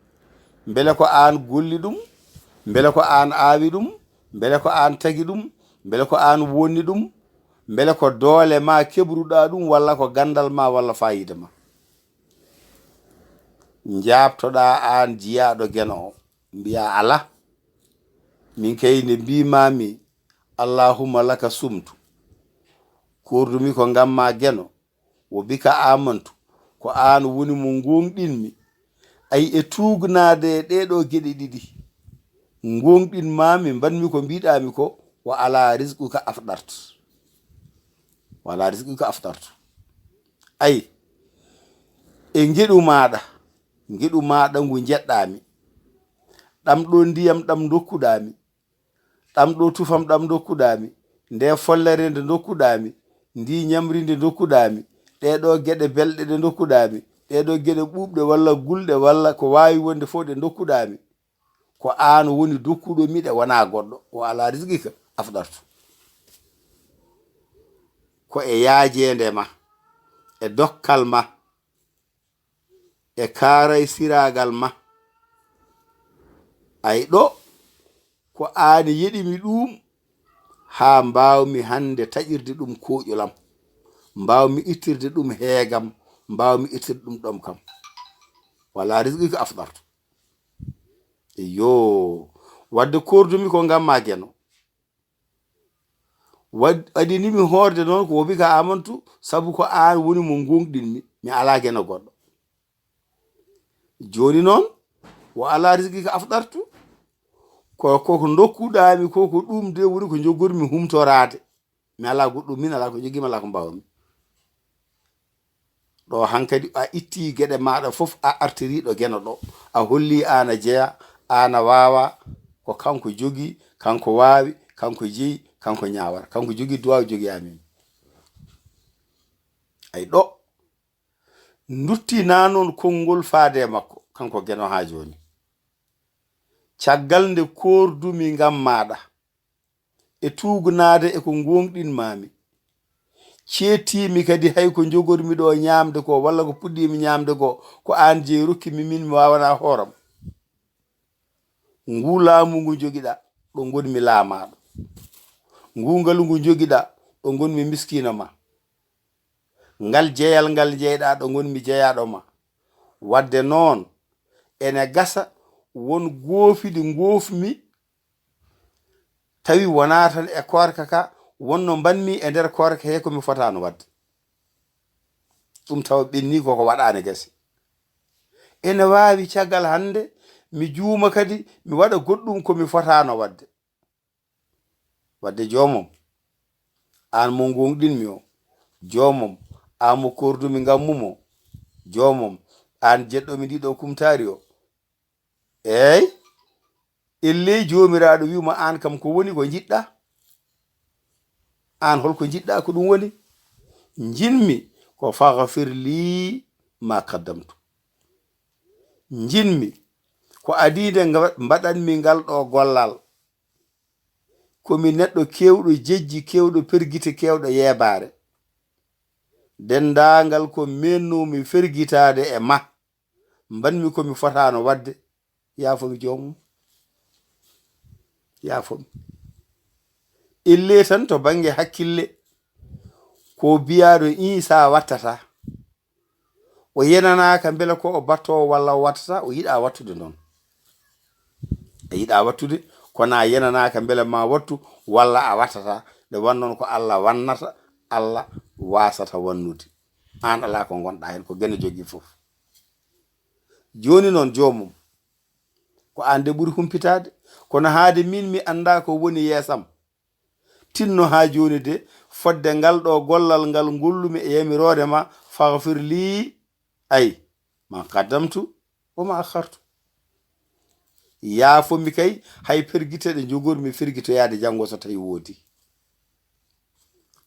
Mbele ko aan golli ɗum? Mbele ko aan aawi ɗum? Mbele ko aan tagi ɗum? Mbele ko aan wonni ɗum? Mbele ko doole ma keɓruɗaa ɗum, walla ko ganndal ma, walla faayiida ma? Njaabtoɗaa aan jiyaaɗo Geno o, mbiyaa alaa. Min kay nde mbiimaami, allahumma laka sumtu, koordumi ko ngam ma Geno, wo bika amantu, ko aan woni mo ngoongɗinmi. Ay, e tuugnaade e ɗee ɗoo geɗe ɗiɗi, ngoongɗin ma mi, mbaɗmi ko mbiiɗaa mi ko, wa alaa risquka afɗartu. Wa alaa risquka afɗartu. Ay, e ngeɗu maaɗa, ngeɗu maaɗa ngu njeɗɗaa mi. Ɗam ɗo ndiyam ɗam ndokkuɗaa mi. Ɗam ɗo tufam ɗam ndokkuɗaa mi. Nde follere nde ndokkuɗaa mi. Ndi ñamri ndi ndokkuɗaa mi. Ɗee ɗoo geɗe belɗe ɗe ndokkuɗaa mi. Ɗee ɗoo geɗe ɓuuɓɗe walla gulɗe walla ko waawi wonde fof ɗe ndokkuɗaa mi. Ko aan woni dokkuɗo mi ɗe, wonaa goɗɗo. Wa alaa risquka afɗartu. Ko e yaajeende ma, e dokkal ma, e kaaraysiraagal ma. Ay ɗo, ko aan yeɗi mi ɗum, haa mbaawmi hannde taƴirde ɗum kooƴolam, mbaawmi ittirde ɗum heegam, mbaawmi ittirde ɗum ɗomkam. Wa alaa risquka afɗartu. Iyo, wadde koordumi ko ngam ma Geno. Wad-, adinimi hoorde noon ko wo bika amantu, sabu ko aan woni mo ngoongɗinmi, mi alaa Geno goɗɗo. Jooni noon, wa alaa risquka afɗartu, ko, ko, ko ndokkuɗaa mi ko, ko ɗum de woni ko njogormi humtoraade. Mi alaa goɗɗum, min alaa ko njogii mi, alaa ko mbaawmi. Ɗo hankadi a ittii geɗe maaɗa fof, a artirii ɗo Geno ɗo. A hollii aan a jeyaa, aan a waawaa, ko kanko jogii, kanko waawi, kanko jeyi, kanko ñaawata. Kanko jogii duwaaw, jogii amin. Ay ɗo, nduttinaa noon konngol faade e makko, kanko Geno haa jooni. Caggal nde koordumi ngam maaɗa, e tuugnaade e ko ngoongɗinmaami, ceettiimi kadi hay ko njogormi ɗo ñaamde ko, walla ko puɗɗiimi ñaamde ko, ko aan jeyi rokki mi, min mi waawanaa hooram. Nguu laamu ngu njogiɗaa, ɗo ngonmi laamaaɗo. Nguu ngalu ngu njogiɗaa, ɗo ngonmi miskiino ma. Ngal jeyal ngal njeyɗaa, ɗo ngonmi jeyaaɗo ma. Wadde noon, ene gasa won goofi ɗi ngoofmi, tawi wonaa tan e koorka ka, wonno mbaɗmi e nder koorka he ko mi fotaano waɗde. Ɗum tawa ɓenni koko waɗaani gasi. Ene waawi caggal hannde mi juuma kadi, mi waɗa goɗɗum ko mi fotaano waɗde. Wadde joomam, aan mo ngoongɗinmi o, joomam, aan mo koordumi ngammu mo, joomam, aan jeɗɗomi ndiɗo kumtaari o. Eey, ellee Joomiraaɗo wi'uma aan kam ko woni ko njiɗɗaa? Aan hol ko njiɗɗaa ko ɗum woni? Njiɗmi ko faghfir lii ma qaddamtu. Njiɗmi ko adii nde nga-, mbaɗanmi ngal ɗo gollal. ko mi neɗɗo keewɗo jejji, keewɗo pergite, keewɗo yeebaare. Denndaangal ko meennoomi fergitaade e ma, mbaɗmi ko mi fotaano waɗde, yaafo mi joomum. Yaafo mi. Illee tan to bannge hakkille, ko biyaaɗo iisaa wattata. O yenanaaka mbele ko o battoowo walla o wattata, o yiɗaa wattude noon. A yiɗaa wattude, kono a yenanaaka mbele ma wattu walla a wattata. Nde wannoon ko Allah wannata, Allah waasata wannude. Aan alaa ko ngonɗaa heen, ko gene jogii fof. Jooni noon joomum, ko aan de ɓuri humpitaade, kono haade miin mi anndaa ko woni yeesam. Tinno haa jooni de, fodde ngal ɗo gollal ngal ngollumi e yamiroore ma, faghfir lii, ay, ma qaddamtu wa ma akhartu. Yaafo mi kay, hay fergite ɗe njogormi fergitoyaade janngo so tawi woodi.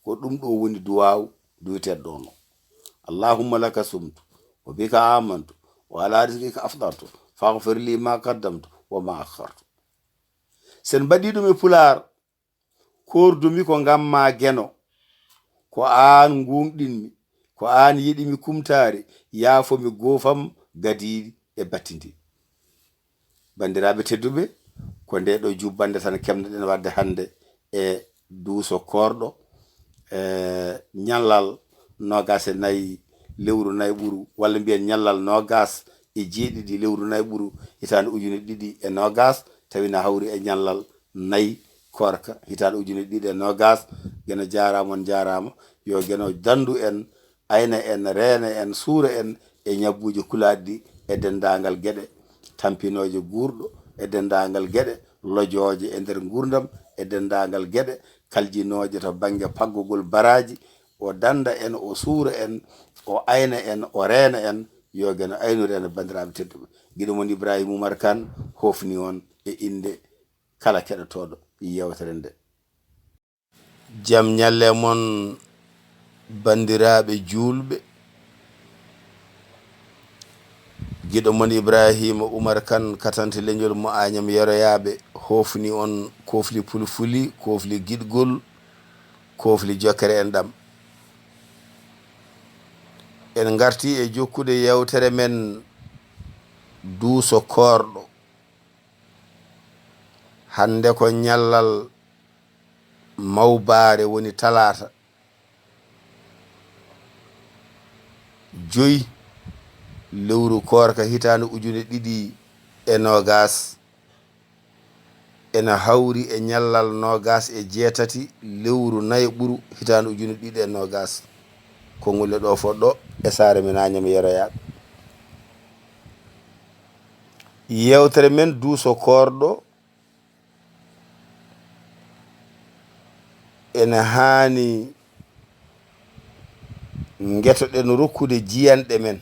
Ko ɗum ɗo woni duwaaw duweteeɗo ɗo no. Allahumma laka sumtu, wa bika amantu, wa ala rizqika afdartu, faghfir li ma qaddamtu wa ma akhartu. Sen mbaɗi ɗum e pulaar, koordumi ko ngam ma geno, ko aan nguuŋɗinmi, ko aan yiɗimi kumtaari, yaafo mi goofam gadiiɗi e battindi. Banndiraaɓe tedduɓe, ko nde ɗo jubbannde tan keɓnoɗen waɗde hannde e duuso koorɗo, e ñallal noogaas e nayi lewru nayɓuru, walla mbiyen ñallal noogaas e jeeɗiɗi lewru nayɓuru hitaande ujune ɗiɗi e noogaas, tawi na hawri e ñallal nayi koorka hitaande ujune ɗiɗi e noogaas. Geno jaaraama, on njaaraama. Yo Geno danndu en, ayna en, reena en, suura en e ñabbuuji kulaaɗi ɗi e denndaangal geɗe tampinooje guurɗo, e denndaangal geɗe lojooje e nder nguurndam, e denndaangal geɗe kaljinooje to bannge paggugol baraaji. O dannda en, o suura en, o ayna en, o reena en. Yo Geno aynu reena banndiraaɓe tedduɓe. Giɗo mon Ibrahima Oumar Kane hofni on e innde kala keɗotooɗo yeewtere nde. Jam ñalle mon, banndiraaɓe juulɓe. Giɗo mon Ibrahima Oumar Kane, katante leñol mo Agnam Yeroyaaɓe, hofni on kofli pulfuli, kofli giɗgol, kofli jokkere enɗam. En ngarti e jokkude yeewtere men duuso koorɗo. Hannde ko ñallal mawbaare, woni talaata, joyi lewru koorka hitaande ujune ɗiɗi e noogaas, ena hawri e ñallal noogaas e jeetati lewru nayɓuru hitaande ujune ɗiɗi e noogaas. Konngol e ɗo fof ɗo e saare men Agnam Yeroyaaɓe. Yeewtere men duuso koorɗo ene haani ngetoɗen rokkude jiyanɗe men.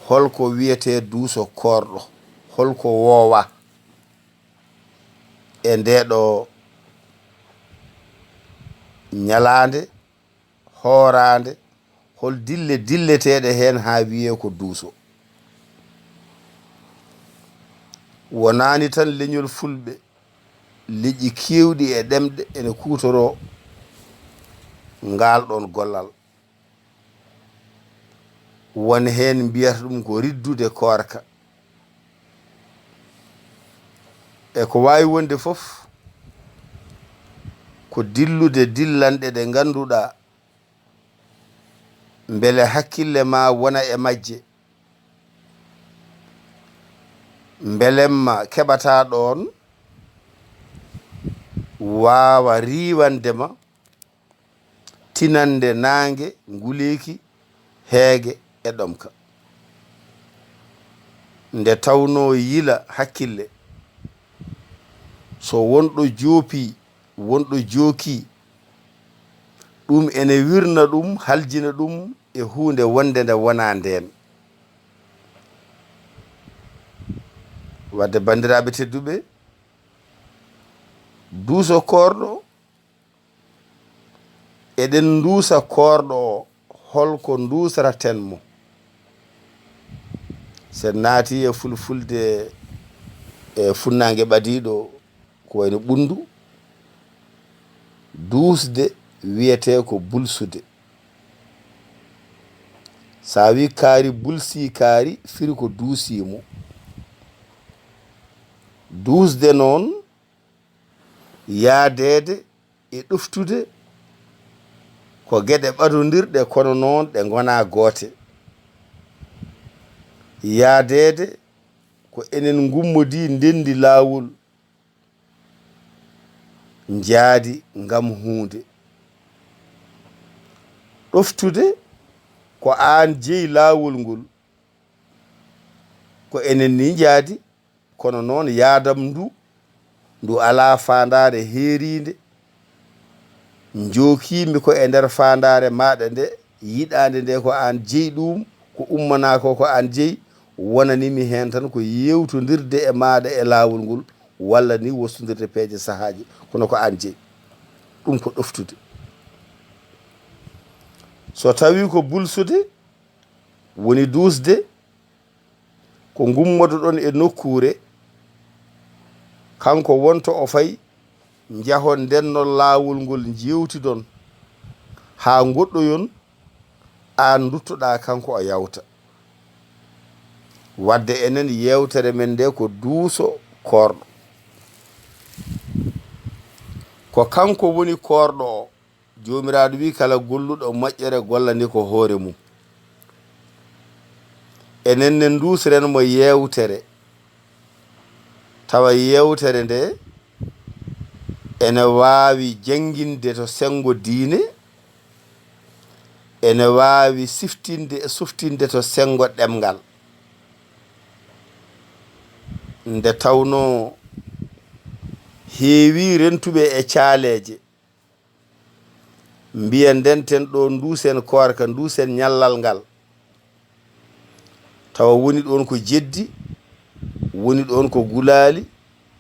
Holko wiyetee duuso koorɗo? Holko woowa e ndee ɗo ñalaande, hooraande? Hol dille dilleteeɗe heen haa wiyee ko duuso? Wonaani tan leñol fulɓe, leƴƴi keewɗi e ɗemɗe ene kuutoroo ngaal ɗoon gollal. Won heen mbiyata ɗum ko riddude koorka. E ko waawi wonde fof, ko dillude dillanɗe ɗe ngannduɗaa mbele hakkille ma wona e majje, mbelemma keɓata ɗoon waawa riiwande ma tinande naange, nguleeki, heege e ɗomka. Nde tawnoo yila hakkille, so wonɗo joopii, wonɗo jookii, ɗum ene wirna ɗum, haljina ɗum e huunde wonde nde wonaa ndeen. Wadde, banndiraaɓe tedduɓe, duuso koorɗo, eɗen nduusa koorɗo o, holko nduusraten mo? So en naati e fulfulde, e funnaange ɓadiiɗo, wayno ɓunndu. Duusde wiyetee ko bulsude. So a wii kaari bulsii kaari, firi ko duusii mo. Duusde noon, yahdeede e ɗoftude ko geɗe ɓadondirɗe, kono noon ɗe ngonaa goote. Yahdeede ko enen ngummodii ndenndi laawol, njaadi ngam huunde. Ɗoftude ko aan jeyi laawol ngol, ko enen ni njaadi, kono noon yahdam ndu, ndu alaa faandaare heeriinde. Njookiimi ko e nder faandaare maaɗa nde, yiɗaande nde ko aan jeyi ɗum, ko ummanaa ko, ko aan jeyi, wonanii mi heen tan ko yeewtondirde e maaɗa e laawol ngol, walla ni wostondirde peeje sahaaji, kono ko aan jeyi. Ɗum ko ɗoftude. So tawii ko bulsude, woni duusde, ko ngummodoɗon e nokkuure, kanko wonto o fay, njahon ndennol laawol ngol, njeewtidon haa ngoɗɗoyon, aan nduttoɗaa kanko o yawta. Wadde enen yeewtere men nde ko duuso koorɗo. Ko kanko woni koorɗo o. Joomiraaɗo wi'i, "Kala golluɗo moƴƴere gollani ko hoore mum." Enen ne nduusren mo yeewtere, tawa yeewtere nde ene waawi jannginde to senngo diine, ene waawi siftinde e suftinde to senngo ɗemngal. Nde tawnoo heewii rentuɓe e caaleeje, mbiya ndenten ɗo, nduusen koorka, nduusen ñallal ngal. Tawa woni ɗoon ko jeddi, woni ɗoon ko gulaali,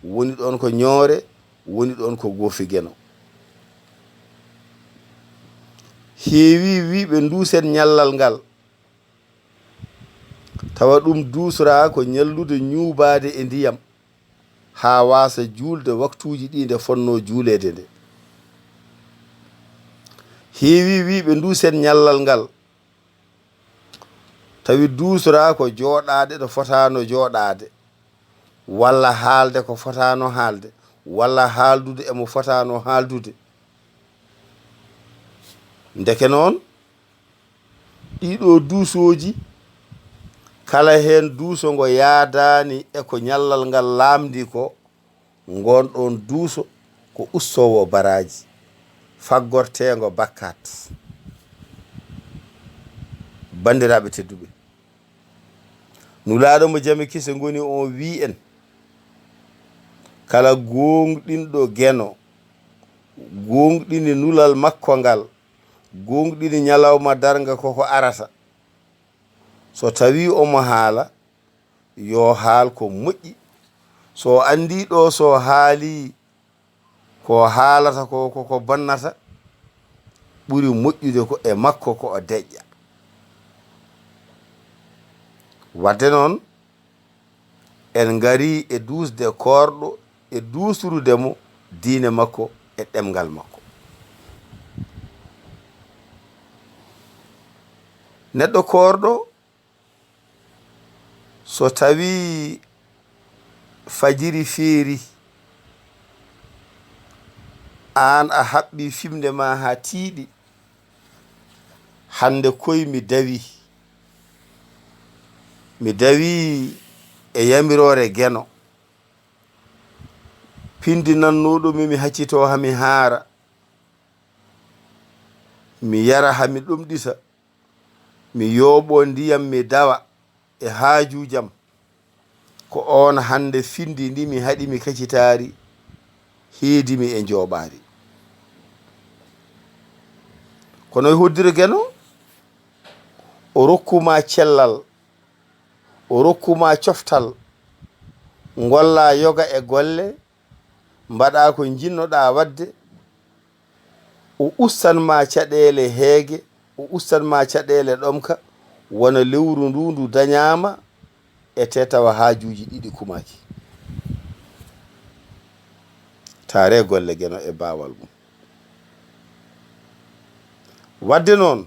woni ɗoon ko ñoore, woni ɗoon ko goofi geno. Heewii wiyɓe nduusen ñallal ngal, tawa ɗum duusraa ko ñallude ñuubaade e ndiyam, haa waasa juulde waktuuji ɗi nde fonnoo juuleede nde. Heewii wiyɓe nduusen ñallal ngal, tawi duusraa ko jooɗaade ɗo fotaano jooɗaade, walla haalde ko fotaano haalde, walla haaldude e mo fotaano haaldude. Ndeke noon, ɗiɗo duusooji, kala heen duuso ngo yaadaani e ko ñallal ngal laamndi ko, ngoon ɗoon duuso ko ustoowo baraaji, faggorteengo bakkaat. Banndiraaɓe tedduɓe, Nulaaɗo mo jame kise ngoni on wi'i en, kala gooŋɗinɗo geno, gooŋɗini nulal makko ngal, gooŋɗini ñalawma darnga ko ko arata. So tawii omo haala, yo haal ko moƴƴi. So anndii ɗo so haalii ko haalata ko, ko, ko bonnata, ɓuri moƴƴude ko e makko ko o deƴƴa. Wadde noon, en ngarii e duusde koorɗo, e duusrude mo diine makko e ɗemngal makko. Neɗɗo koorɗo, so tawii fajiri feeri, aan a haɓɓii fimnde ma haa tiiɗi, hannde koy mi dawi, mi dawi e yamiroore geno, pinndinannooɗo mi, mi haccitoo haa mi haara, mi yara haa mi ɗomɗita, mi yooɓoo ndiyam, mi dawa e haajuujam. Ko oon hannde findi ndi mi haɗi mi kacitaari, heedi mi e njooɓaari. Kono e hoddiro geno, o rokku ma cellal, o rokku ma coftal, ngolla yoga e golle, mbaɗa ko njiɗnoɗa waɗde, o ustan ma caɗeele heege, o ustan ma caɗeele ɗomka, wona lewru ndu ndu dañaama e te tawa haajuuji ɗiɗi kumaaki. Taare golle Geno e baawal mum. Wadde noon,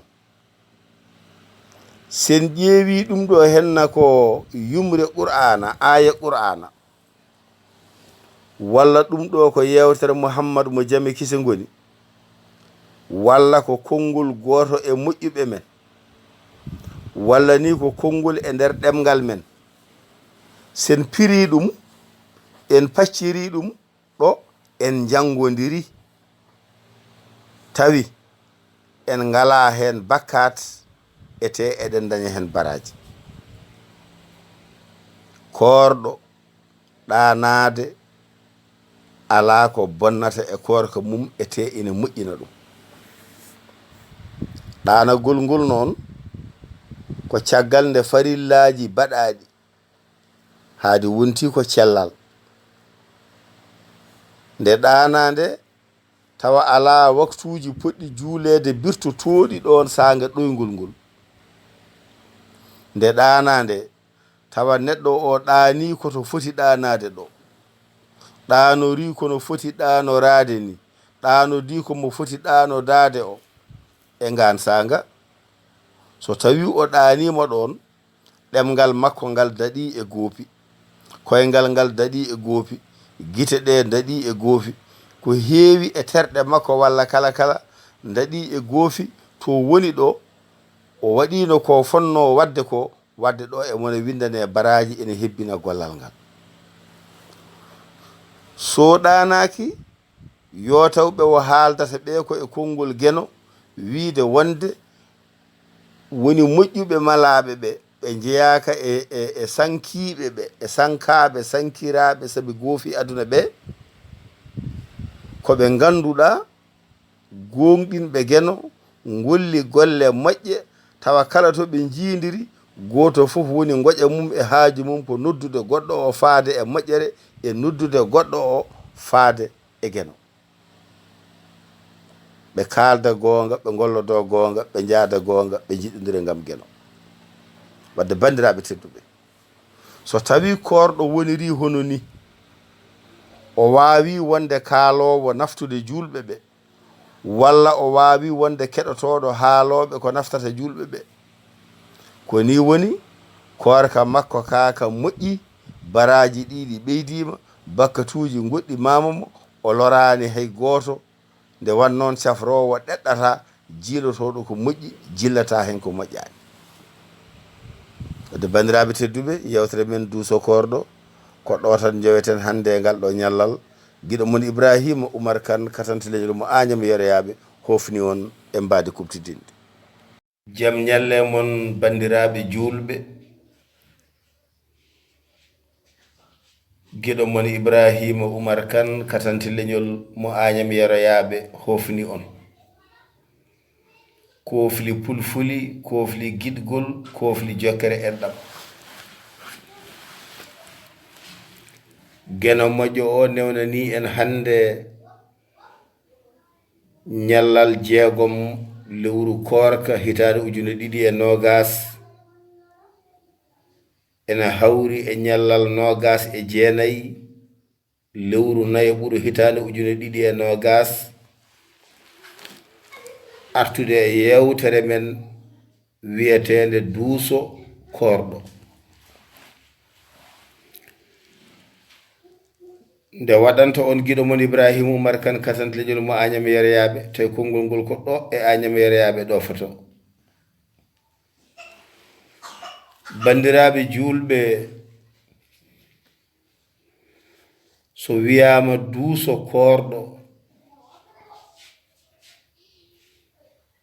sen ƴeewi ɗum ɗo henna ko yumre Qur'aana, aaya Qur'aana, walla ɗum ɗo ko yeewtere Muhammad mo jam e kise ngoni, walla ko konngol gooto e moƴƴuɓe men, walla ni ko konngol e nder ɗemngal men. Sen piri ɗum, en pacciri ɗum, ɗo en njanngondiri, tawi en ngalaa heen bakkaat, ete eɗen ndaña heen baraaji. Koorɗo ɗaanaade alaa ko bonnata e koorka mum, ete ina moƴƴina ɗum. Ɗaanagol ngol noon ko caggal nde farillaaji baɗaaɗi haadi wonti ko cellal. Nde ɗaanaa nde, tawa alaa waktuuji potɗi juuleede birtotooɗi ɗoon saanga ɗoyngol ngol. Nde ɗaanaa nde, tawa neɗɗo o ɗaanii ko to foti ɗaanaade ɗo. Ɗaanorii ko no foti ɗaanoraade ni. Ɗaanodii ko mo foti ɗaanodaade o. E ngaan saanga, so tawii o ɗaaniima ɗoon, ɗemngal makko ngal daɗii e goopi, koyngal ngal daɗii e goopi, gite ɗe daɗii e goopi, ko heewi e terɗe makko walla kala kala daɗii e goopi, to woni ɗo o waɗiino ko fotnoo waɗde ko, waɗde ɗo e mone winndane baraaji ene hebbina gollal ngal. So ɗaanaaki, yo taw ɓe o haaldata ɓe ko e konngol Geno, wiyde wonde woni moƴƴuɓe malaaɓe ɓe, ɓe njeyaaka e, e, e sankiiɓe ɓe, e sankaaɓe, sankiraaɓe sabi goofi aduna ɓe, ko ɓe ngannduɗaa gooŋɗinɓe Geno, ngolli golle moƴƴe, tawa kala to ɓe njiidiri, gooto fof woni ngoƴa mum e haaju mum ko noddude goɗɗo o faade e moƴƴere, e noddude goɗɗo o faade e Geno. Ɓe kaalda goonga, ɓe ngollodoo goonga, ɓe njaada goonga, ɓe njiɗondira ngam Geno. Wadde banndiraaɓe tedduɓe, so tawii koorɗo wonirii hono ni, o waawii wonde kaaloowo naftude juulɓe ɓe, walla o waawii wonde keɗotooɗo haalooɓe ko naftata juulɓe ɓe. Ko nii woni, koorka makko kaa ka moƴƴi, baraaji ɗiɗi ɓeydiima, bakkatuuji ngoɗɗimaama mo, o loraani hay gooto, nde wan noon cafroowo ɗeɗɗata jiilotooɗo ko moƴƴi, jillata heen ko moƴƴaani. Wadde banndiraaɓe tedduɓe, yeewtere men duuso koorɗo, ko ɗo tan njoweten hannde e ngal ɗo ñallal. Giɗo mon Ibraahiima Umar Kan, katante leñol mo Aañam Yeroyaaɓe, hofni on e mbaadi kuɓtidinndi. Jam ñalle mon, banndiraaɓe juulɓe. Giɗo mon Ibraahiima Umar Kan, katante leñol mo Aañam Yeroyaaɓe, hofni on. Koofli pulfuli, koofli giɗgol, koofli jokkere enɗam. Geno moƴƴo o newnanii en hannde ñallal jeegom lewru koorka hitaande ujune ɗiɗi e noogaas, ena hawri e ñallal noogaas e jeenayi lewru nayaɓuru hitaande ujune ɗiɗi e noogaas, artude e yeewtere men wiyeteende Duuso Koorɗo. Nde waɗanta on giɗo mon Ibraahiima Umar Kan, katante leñol mo Aañam Yeroyaaɓe, tawi konngol ngol ko ɗo e Aañam Yeroyaaɓe ɗo foto. Banndiraaɓe juulɓe, so wiyaama Duuso Koorɗo,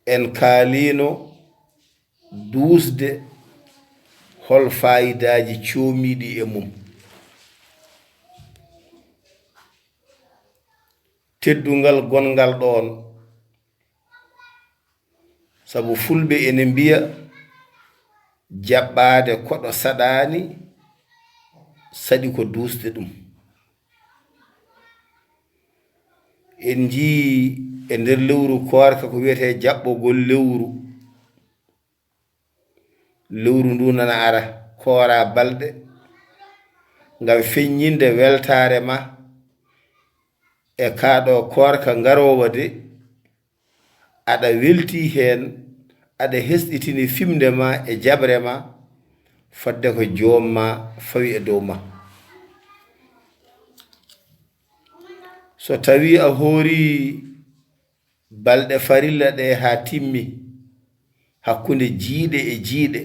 en kaaliino duusde, hol faayidaaji coomiiɗi e mum? Teddungal gonngal ɗoon, sabu fulɓe ene mbiya, jaɓɓaade koɗo saɗaani, saɗi ko duusde ɗum. En njii e nder lewru koorka ko wiyetee jaɓɓogol lewru. Lewru ndu nana ara, koora balɗe, ngam feññinde weltaare ma, e kaa ɗoo koorka ngaroowa de, aɗa weltii heen, aɗa hesɗitini fimnde ma e jaɓre ma, fodde ko Joom ma fawi e dow ma. So tawii a hoorii balɗe farilla ɗe haa timmi, hakkunde jiiɗe e jiiɗe,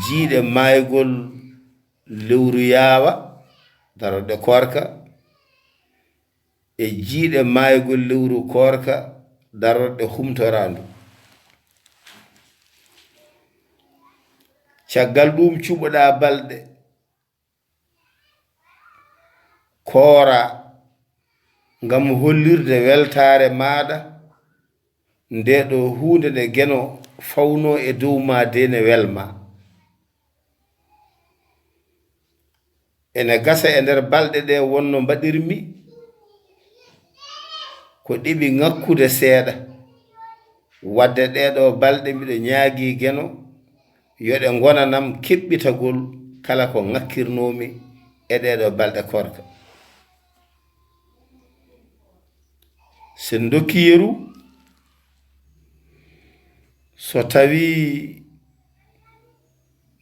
jiiɗe maaygol lewru yaawa, darorɗe koorka, e jiiɗe maaygol lewru koorka, darorɗe humtoraandu. Caggal ɗuum cuɓoɗaa balɗe koora ngam hollirde weltaare maaɗa, nde ɗo huunde nde Geno fawnoo e dow ma de ne welma. Ene gasa e nder balɗe ɗe wonno mbaɗirmi ko ɗiɓi ŋakkude seeɗa. Wadde ɗee ɗoo balɗe mbiɗo ñaagii Geno yo ɗe ngonanam keɓɓitagol kala ko ŋakkirnoomi e ɗee ɗoo balɗe koorka. So en ndokki yeru, so tawii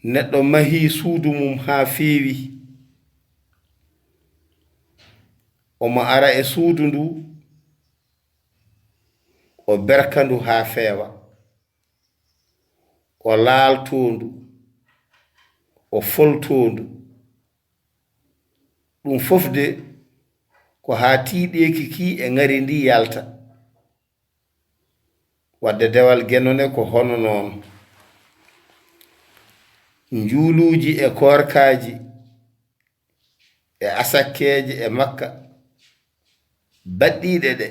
neɗɗo mahii suudu mum haa feewi, omo ara e suudu ndu, o berka ndu haa feewa, o laaltoo ndu, o foltoo ndu. Ɗum fof de ko haa tiiɗeeki kii e ŋari ndii yalta. Wadde dewal Geno ne ko hono noon. Njuuluuji e koorkaaji e asakkeeje e Makka, baɗɗiiɗe ɗe,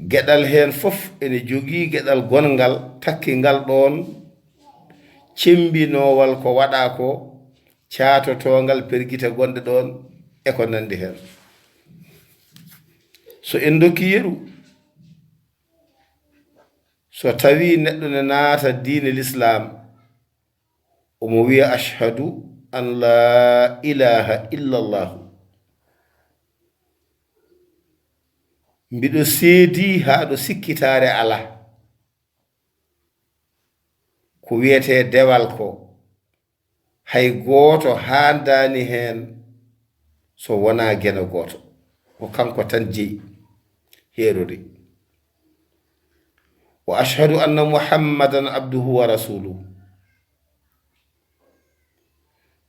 geɗal heen fof ene jogii geɗal gonngal takkingal ɗoon, cemmbinoowal ko waɗaa ko, caatotoongal pergite gonɗe ɗoon, e ko nanndi heen. So en ndokki yeru, so tawii neɗɗo ne naata diine Lislaam, omo wiya, "Ashhadu an laa ilaaha illallahu." Mbiɗo seedii haa ɗo sikkitaare alaa. Ko wiyetee dewal ko, hay gooto haandaani heen so wonaa Geno gooto. Ko kanko tan jeyi, heerori. "Wa ashhadu anna Muhammadan abduhu wa rasuluhu."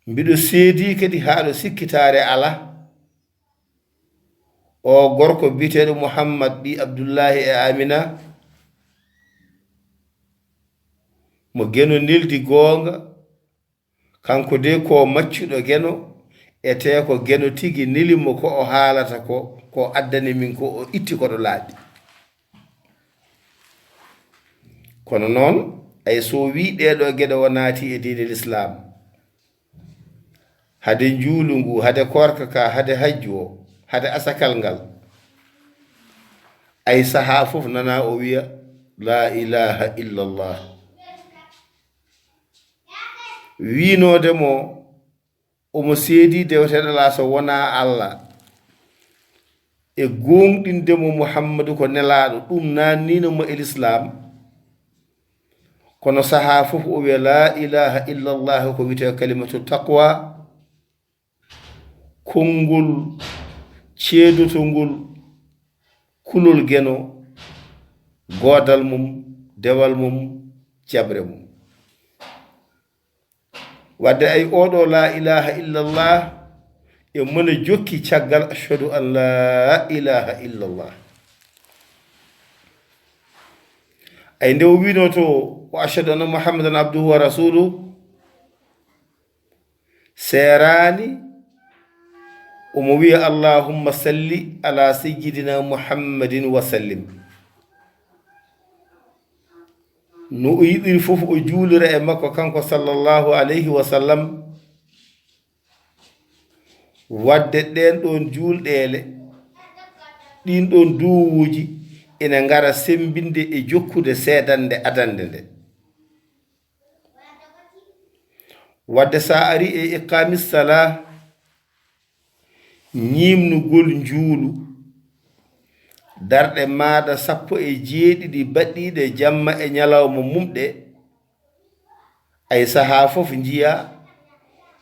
Mbiɗo seedii kadi haa ɗo sikkitaare alaa, o gorko biyeteeɗo Muhammad ɓii Abdullaahi e Amina, mo Geno neldi goonga, kanko de ko maccuɗo Geno, e tee ko Geno tigi neli mo ko o haalata ko, ko addani min ko o itti ko ɗo laaɓi. Kono noon, ay so wii ɗee ɗoo geɗe o naati e diine Lislaam, hade njuulu ngu, hade koorka ka, hade hajju o, hade asakal ngal, ay sahaa fof nana o wiya, "Laa ilaaha illallah." Wiinoode mo omo seedii deweteeɗo alaa so wonaa Allah, e gooŋɗinde mo Muhammadu ko nelaaɗo, ɗum naanniino mo e Lislaam. Kono sahaa fof o wiya, "Laa ilaaha illallah," ko wiyetee kalimatu taqwa, konngol ceedotongol kulol Geno, goodal mum, dewal mum, jaɓre mum. Wadde ay oɗo laa ilaaha illallah e mone jokki caggal ashhadu an laa ilaaha illallah. Ay nde o wiino to, "Wa ashhadu anna Muhammadan abduhu wa rasuluhu," seeraani omo wiya, "Allahumma salli ala sayyidina Muhammadin wa sallim." No o yiɗiri fof o juulira e makko kanko sallallahu alayhi wa sallam. Wadde ɗeen ɗoon juulɗeele, ɗiin ɗoon duwawuuji ina ngara semmbinde e jokkude seedannde adannde nde. Wadde so a arii e iqaami salaa, ñiimnugol njuulu, darɗe maaɗa sappo e jeeɗiɗi baɗɗiiɗe jamma e ñalawma mum ɗe, ay sahaa fof njiya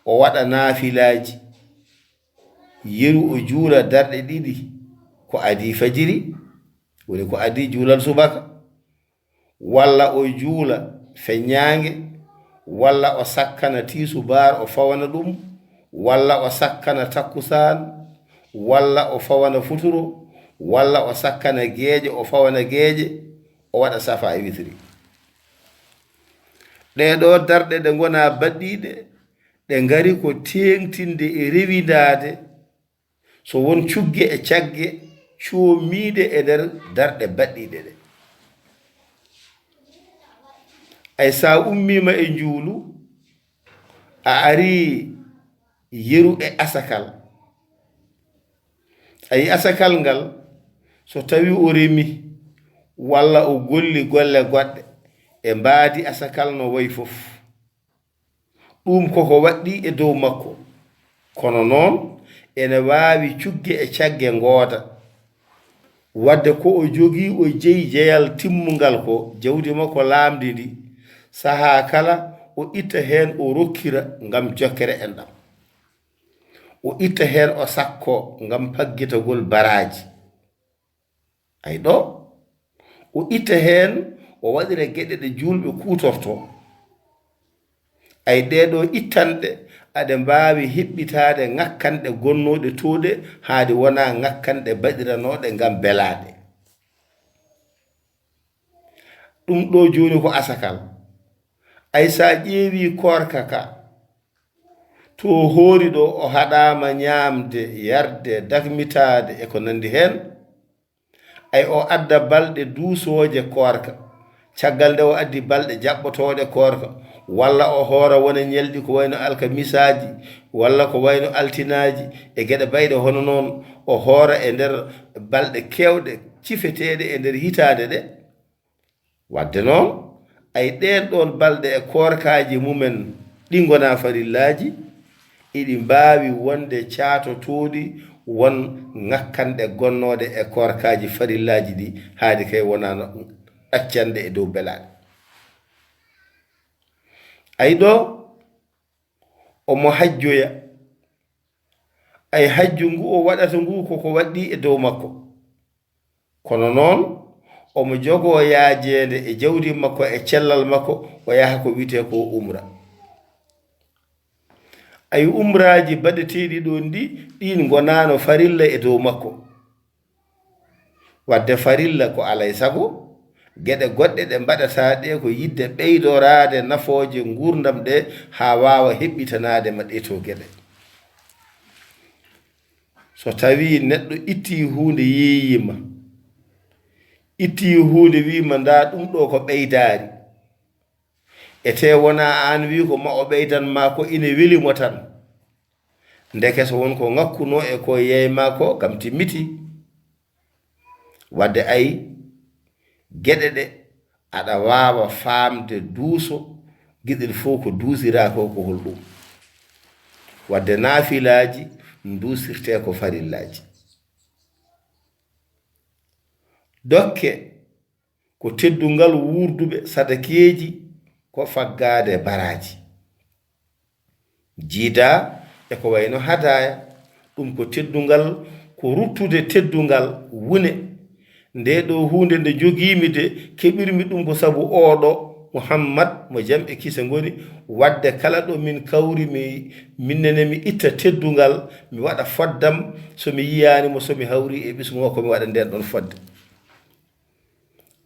o waɗa naafilaaji, yeru o juula darɗe ɗiɗi ko adii fajiri, woni ko adii juulal subaka, walla o juula feññaange, walla o sakkana tiisubaar o fawana ɗum, walla o sakkana takkusaan, walla o fawana futuro, walla o sakkana geeƴe o fawana geeƴe, o waɗa safa e witiri. Ɗee ɗoo darɗe ɗe ngonaa baɗɗiiɗe, ɗe ngari ko teeŋtinde e rewindaade, so won cugge e cagge coomiiɗe e nder darɗe baɗɗiiɗe ɗe. Ay, so a ummiima e njuulu, a arii yeru e asakal. Ayi, asakal ngal, so tawii o remi walla o golli golle goɗɗe, e mbaadi asakal no wayi fof. Ɗum koko waɗɗii e dow makko. Kono noon, ene waawi cugge e cagge ngooda. Wadde ko o jogii, o jeyi jeyal timmungal ko jawdi makko laamndi ndi, sahaa kala o itta heen o rokkira ngam jokkere enɗam. O itta heen o sakko ngam paggitagol baraaji. Ay ɗo, o itta heen, o waɗira geɗe ɗe juulɓe kuutorto. Ay ɗee ɗoo ittanɗe, aɗe mbaawi heɓɓitaade ŋakkanɗe gonnooɗe too ɗe, haa ɗe wona ŋakkanɗe baɗiranooɗe ngam belaaɗe. Ɗum ɗo jooni ko asakal. Ay so a ƴeewi koorka ka, to hoori ɗo o haɗaama ñaamde, yarde, dakmitaade e ko nanndi heen. Ay o adda balɗe duusooje koorka. Caggal nde o addi balɗe jaɓɓotooɗe koorka, walla o hoora wona ñalɗi ko wayno alkamisaaji, walla ko wayno altinaaji, e geɗe bayɗe hono noon, o hoora e nder balɗe keewɗe cifeteeɗe e nder hitaande ɗe. Wadde noon, ay ɗeen ɗoon balɗe e koorkaaji mumen ɗi ngonaa farillaaji, iɗi mbaawi wonde caatotooɗi won ŋakkanɗe gonnooɗe e koorkaaji farillaaji ɗi, haade kay wonaano ɗaccanɗe e dow belaaɗe. Ay ɗo, omo hajjoya. Ay hajju ngu o waɗata ngu koko waɗɗii e dow makko. Kono noon, omo jogoo yaajeende e jawdi makko e cellal makko, o yaha ko wiyetee ko umra. Ay umraaji baɗeteeɗi ɗoon ɗi, ɗiin ngonaano farilla e dow makko. Wadde farilla ko alay sago, geɗe goɗɗe ɗe mbaɗataa ɗe ko yiɗde ɓeydoraade nafooje nguurndam ɗe haa waawa heɓɓitanaade ma ɗee too geɗe. So tawii neɗɗo ittii huunde yeeyiima, ittii huunde wiima ndaa ɗum ɗo ko ɓeydaari, e tee wonaa aan wii ko ma o ɓeydan ma ko ine weli mo tan. Ndeke so won ko ŋakkunoo e ko yeey ma ko kam timmiti. Wadde ay geɗe ɗe aɗa waawa faamde duuso, geɗel fof ko duusiraa ko, ko hol ɗum. Wadde naafilaaji nduusirtee ko farillaaji. Dokke ko teddungal wuurduɓe sadakeeji ko faggaade baraaji. Jiida e ko wayno hadaaya, ɗum ko teddungal, ko ruttude teddungal wune. Nde ɗo huunde nde jogiimi de, keɓirmi ɗum ko sabu oo ɗo Muhammad, mo jam e kise ngoni, wadde kala ɗo min kawri, mi, minnene mi itta teddungal, mi waɗa foddam, so mi yiyaani mo, so mi hawri e ɓesngu makko, mi waɗa ndeen ɗon fodde.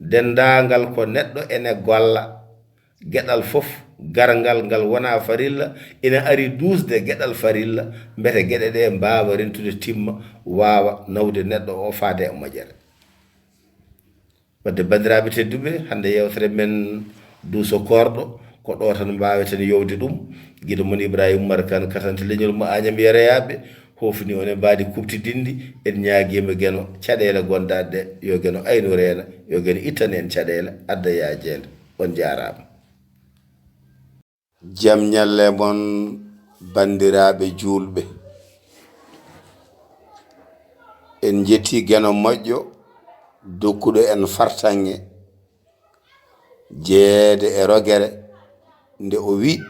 Denndaangal ko neɗɗo ene golla, geɗal fof, garngal ngal wonaa farilla, ina ari duusde geɗal farilla, mbete geɗe ɗe mbaawa rentude timma, waawa nawde neɗɗo o faade e moƴƴere. Wadde, banndiraaɓe tedduɓe, hannde yeewtere men duuso koorɗo, ko ɗo tan mbaaweten yowde ɗum. Giɗo mon Ibrahima Umar Kan, katante leñol mo Añam Yereyaaɓe, hofni on e mbaadi kuɓtidinndi. En ñaagiima Geno caɗeele gonndaɗe ɗe, yo Geno aynu reena, yo Geno ittan en caɗeele, adda yaajeende. On njaaraama. Jam ñalle mon, banndiraaɓe juulɓe. En njetti Geno moƴƴo, dokkuɗo en fartaŋŋe jeyeede e rogere, nde o wi'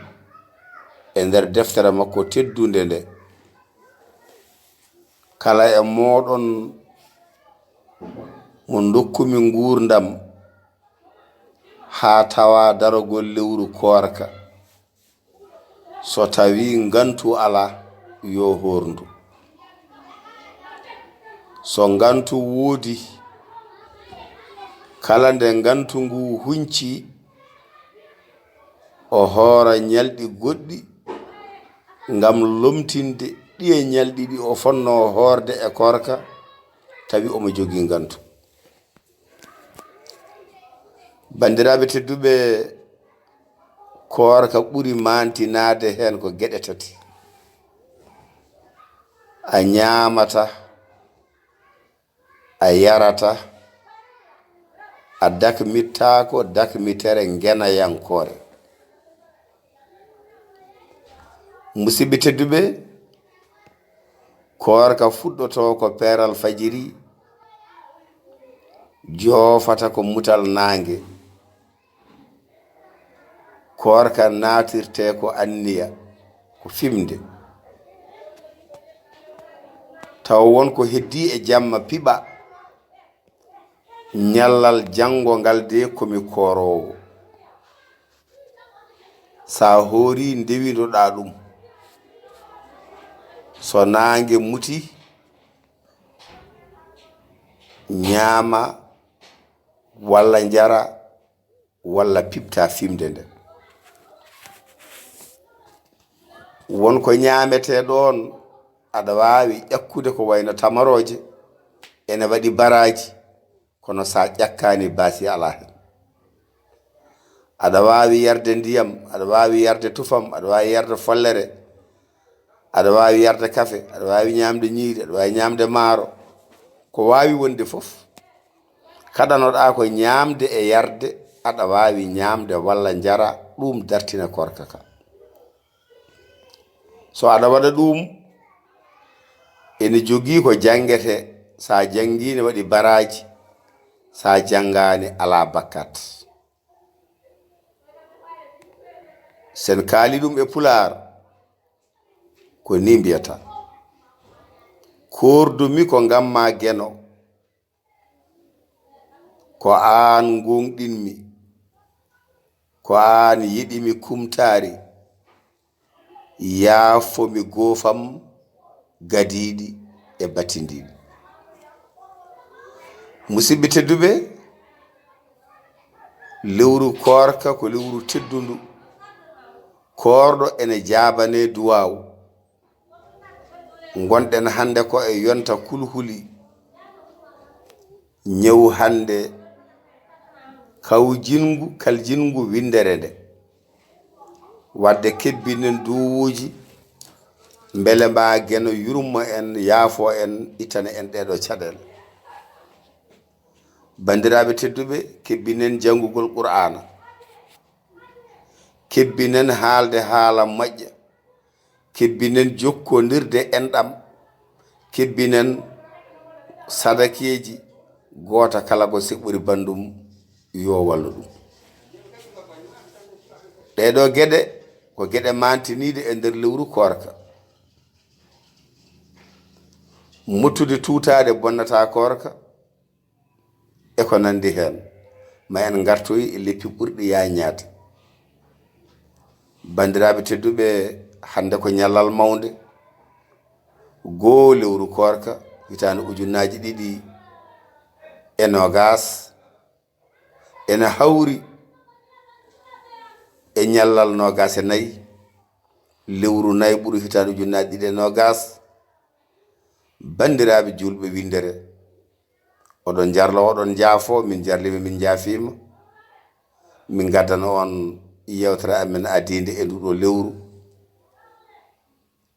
e nder deftere makko teddunde nde, kala e mooɗon mo ndokkumi nguurndam haa tawa darogol lewru koorka, so tawii ngantu alaa, yo hoorndu. So ngantu woodi, kala nde ngantu ngu hunci, o hoora ñalɗi goɗɗi ngam lomtinde ɗiye ñalɗi ɗi o fonnoo hoorde e koorka, tawi omo jogii ngantu. Banndiraaɓe tedduɓe, koorka ɓuri maantinaade heen ko geɗe tati. A ñaamata, a yarata, a dakmittaako dakmitere ngenayankoore. Musidɓe tedduɓe, koorka fuɗɗotoo ko peeral fajiri, joofata ko mutal naange. Koorka naatirtee ko anniya, ko fimde. Tawa won ko heddii e jamma piɓa, ñallal janngo ngal de ko mi kooroowo. Sa hoori ndewinoɗaa ɗum, so naange muti, ñaama walla njara walla piɓta fimde nde. Won ko ñaametee ɗoon, aɗa waawi ƴakkude ko wayno tamarooje, ene waɗi baraaji, kono sa ƴakkaani baasi alaa heen. Aɗa waawi yarde ndiyam, aɗa waawi yarde tufam, aɗa waawi yarde follere, aɗa waawi yarde kafe, aɗa waawi ñaamde ñiiri, aɗa waawi ñaamde maaro. Ko waawi wonde fof, kaɗanoɗaa ko ñaamde e yarde, aɗa waawi ñaamde walla njara, ɗum dartina koorka ka. So aɗa waɗa ɗum, ene jogii ko janngete, sa janngii ne waɗi baraaji, sa janngaani alaa bakkat. Sen kaali ɗum e Pulaar, ko ni mbiyata. Koordumi ko ngam ma Geno, ko aan ngoongɗinmi, ko aan yiɗimi kumtaari, yaafo mi goofam gadiiɗi e batindiiɗi. Musidɓe tedduɓe, lewru koorka ko lewru teddundu. Koorɗo ene jaabanee duwaaw. Ngonɗen hannde ko e yonta kulhuli. Ñaw hannde kawjinngu, kaljinngu winndere nde. Wadde kebbinen duwuuji, mbele ma Geno yurmo en, yaafo en, ittana en ɗeeɗo caɗeele. Banndiraaɓe tedduɓe, kebbinen janngugol Qur'aana. Kebbinen haalde haala moƴƴa. Kebbinen jokkondirde enɗam. Kebbinen sadakeeji, gooto kala ko seɓɓori banndum yo wallu ɗum. Ɗeeɗo geɗe ko geɗe maantiniiɗe e nder lewru koorka. Muttude tuutaade bonnata koorka, e ko nanndi heen. Ma en ngartoy e leppi ɓurɗi yaañaade. Banndiraaɓe tedduɓe, hannde ko ñallal mawnde, goo lewru koorka, hitaande ujunnaaji ɗiɗi e noogaas, ene hawri e ñallal noogaas e nayi, lewru nayi ɓuru hitaande ujunnaaji ɗiɗi e noogaas. Banndiraaɓe juulɓe winndere, oɗon njarlo, oɗon njaafo, min njarlima, min njaafiima. Min ngaddana on yewtere amen adiinde e nduɗo lewru.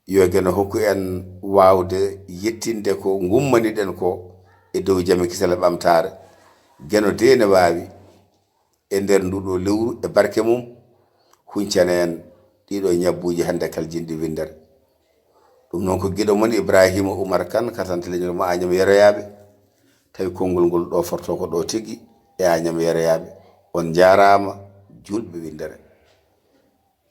Yo Geno hokku en waawde yettinde ko ngummaniɗen ko e dow jam e kisal e ɓamtaare. Geno de ne waawi e nder nduɗo lewru e barke mum, huncana en ɗiɗo ñabbuuji hannde kaljinɗi winndere. Ɗum noon ko giɗo mon Ibrahima Oumar Kane, katante leñol mo Agnam Yeroyaaɓe. Tawi konngol ngol ɗo forto ko ɗo tigi e Agnam Yeroyaaɓe. On njaaraama, juulɓe winndere.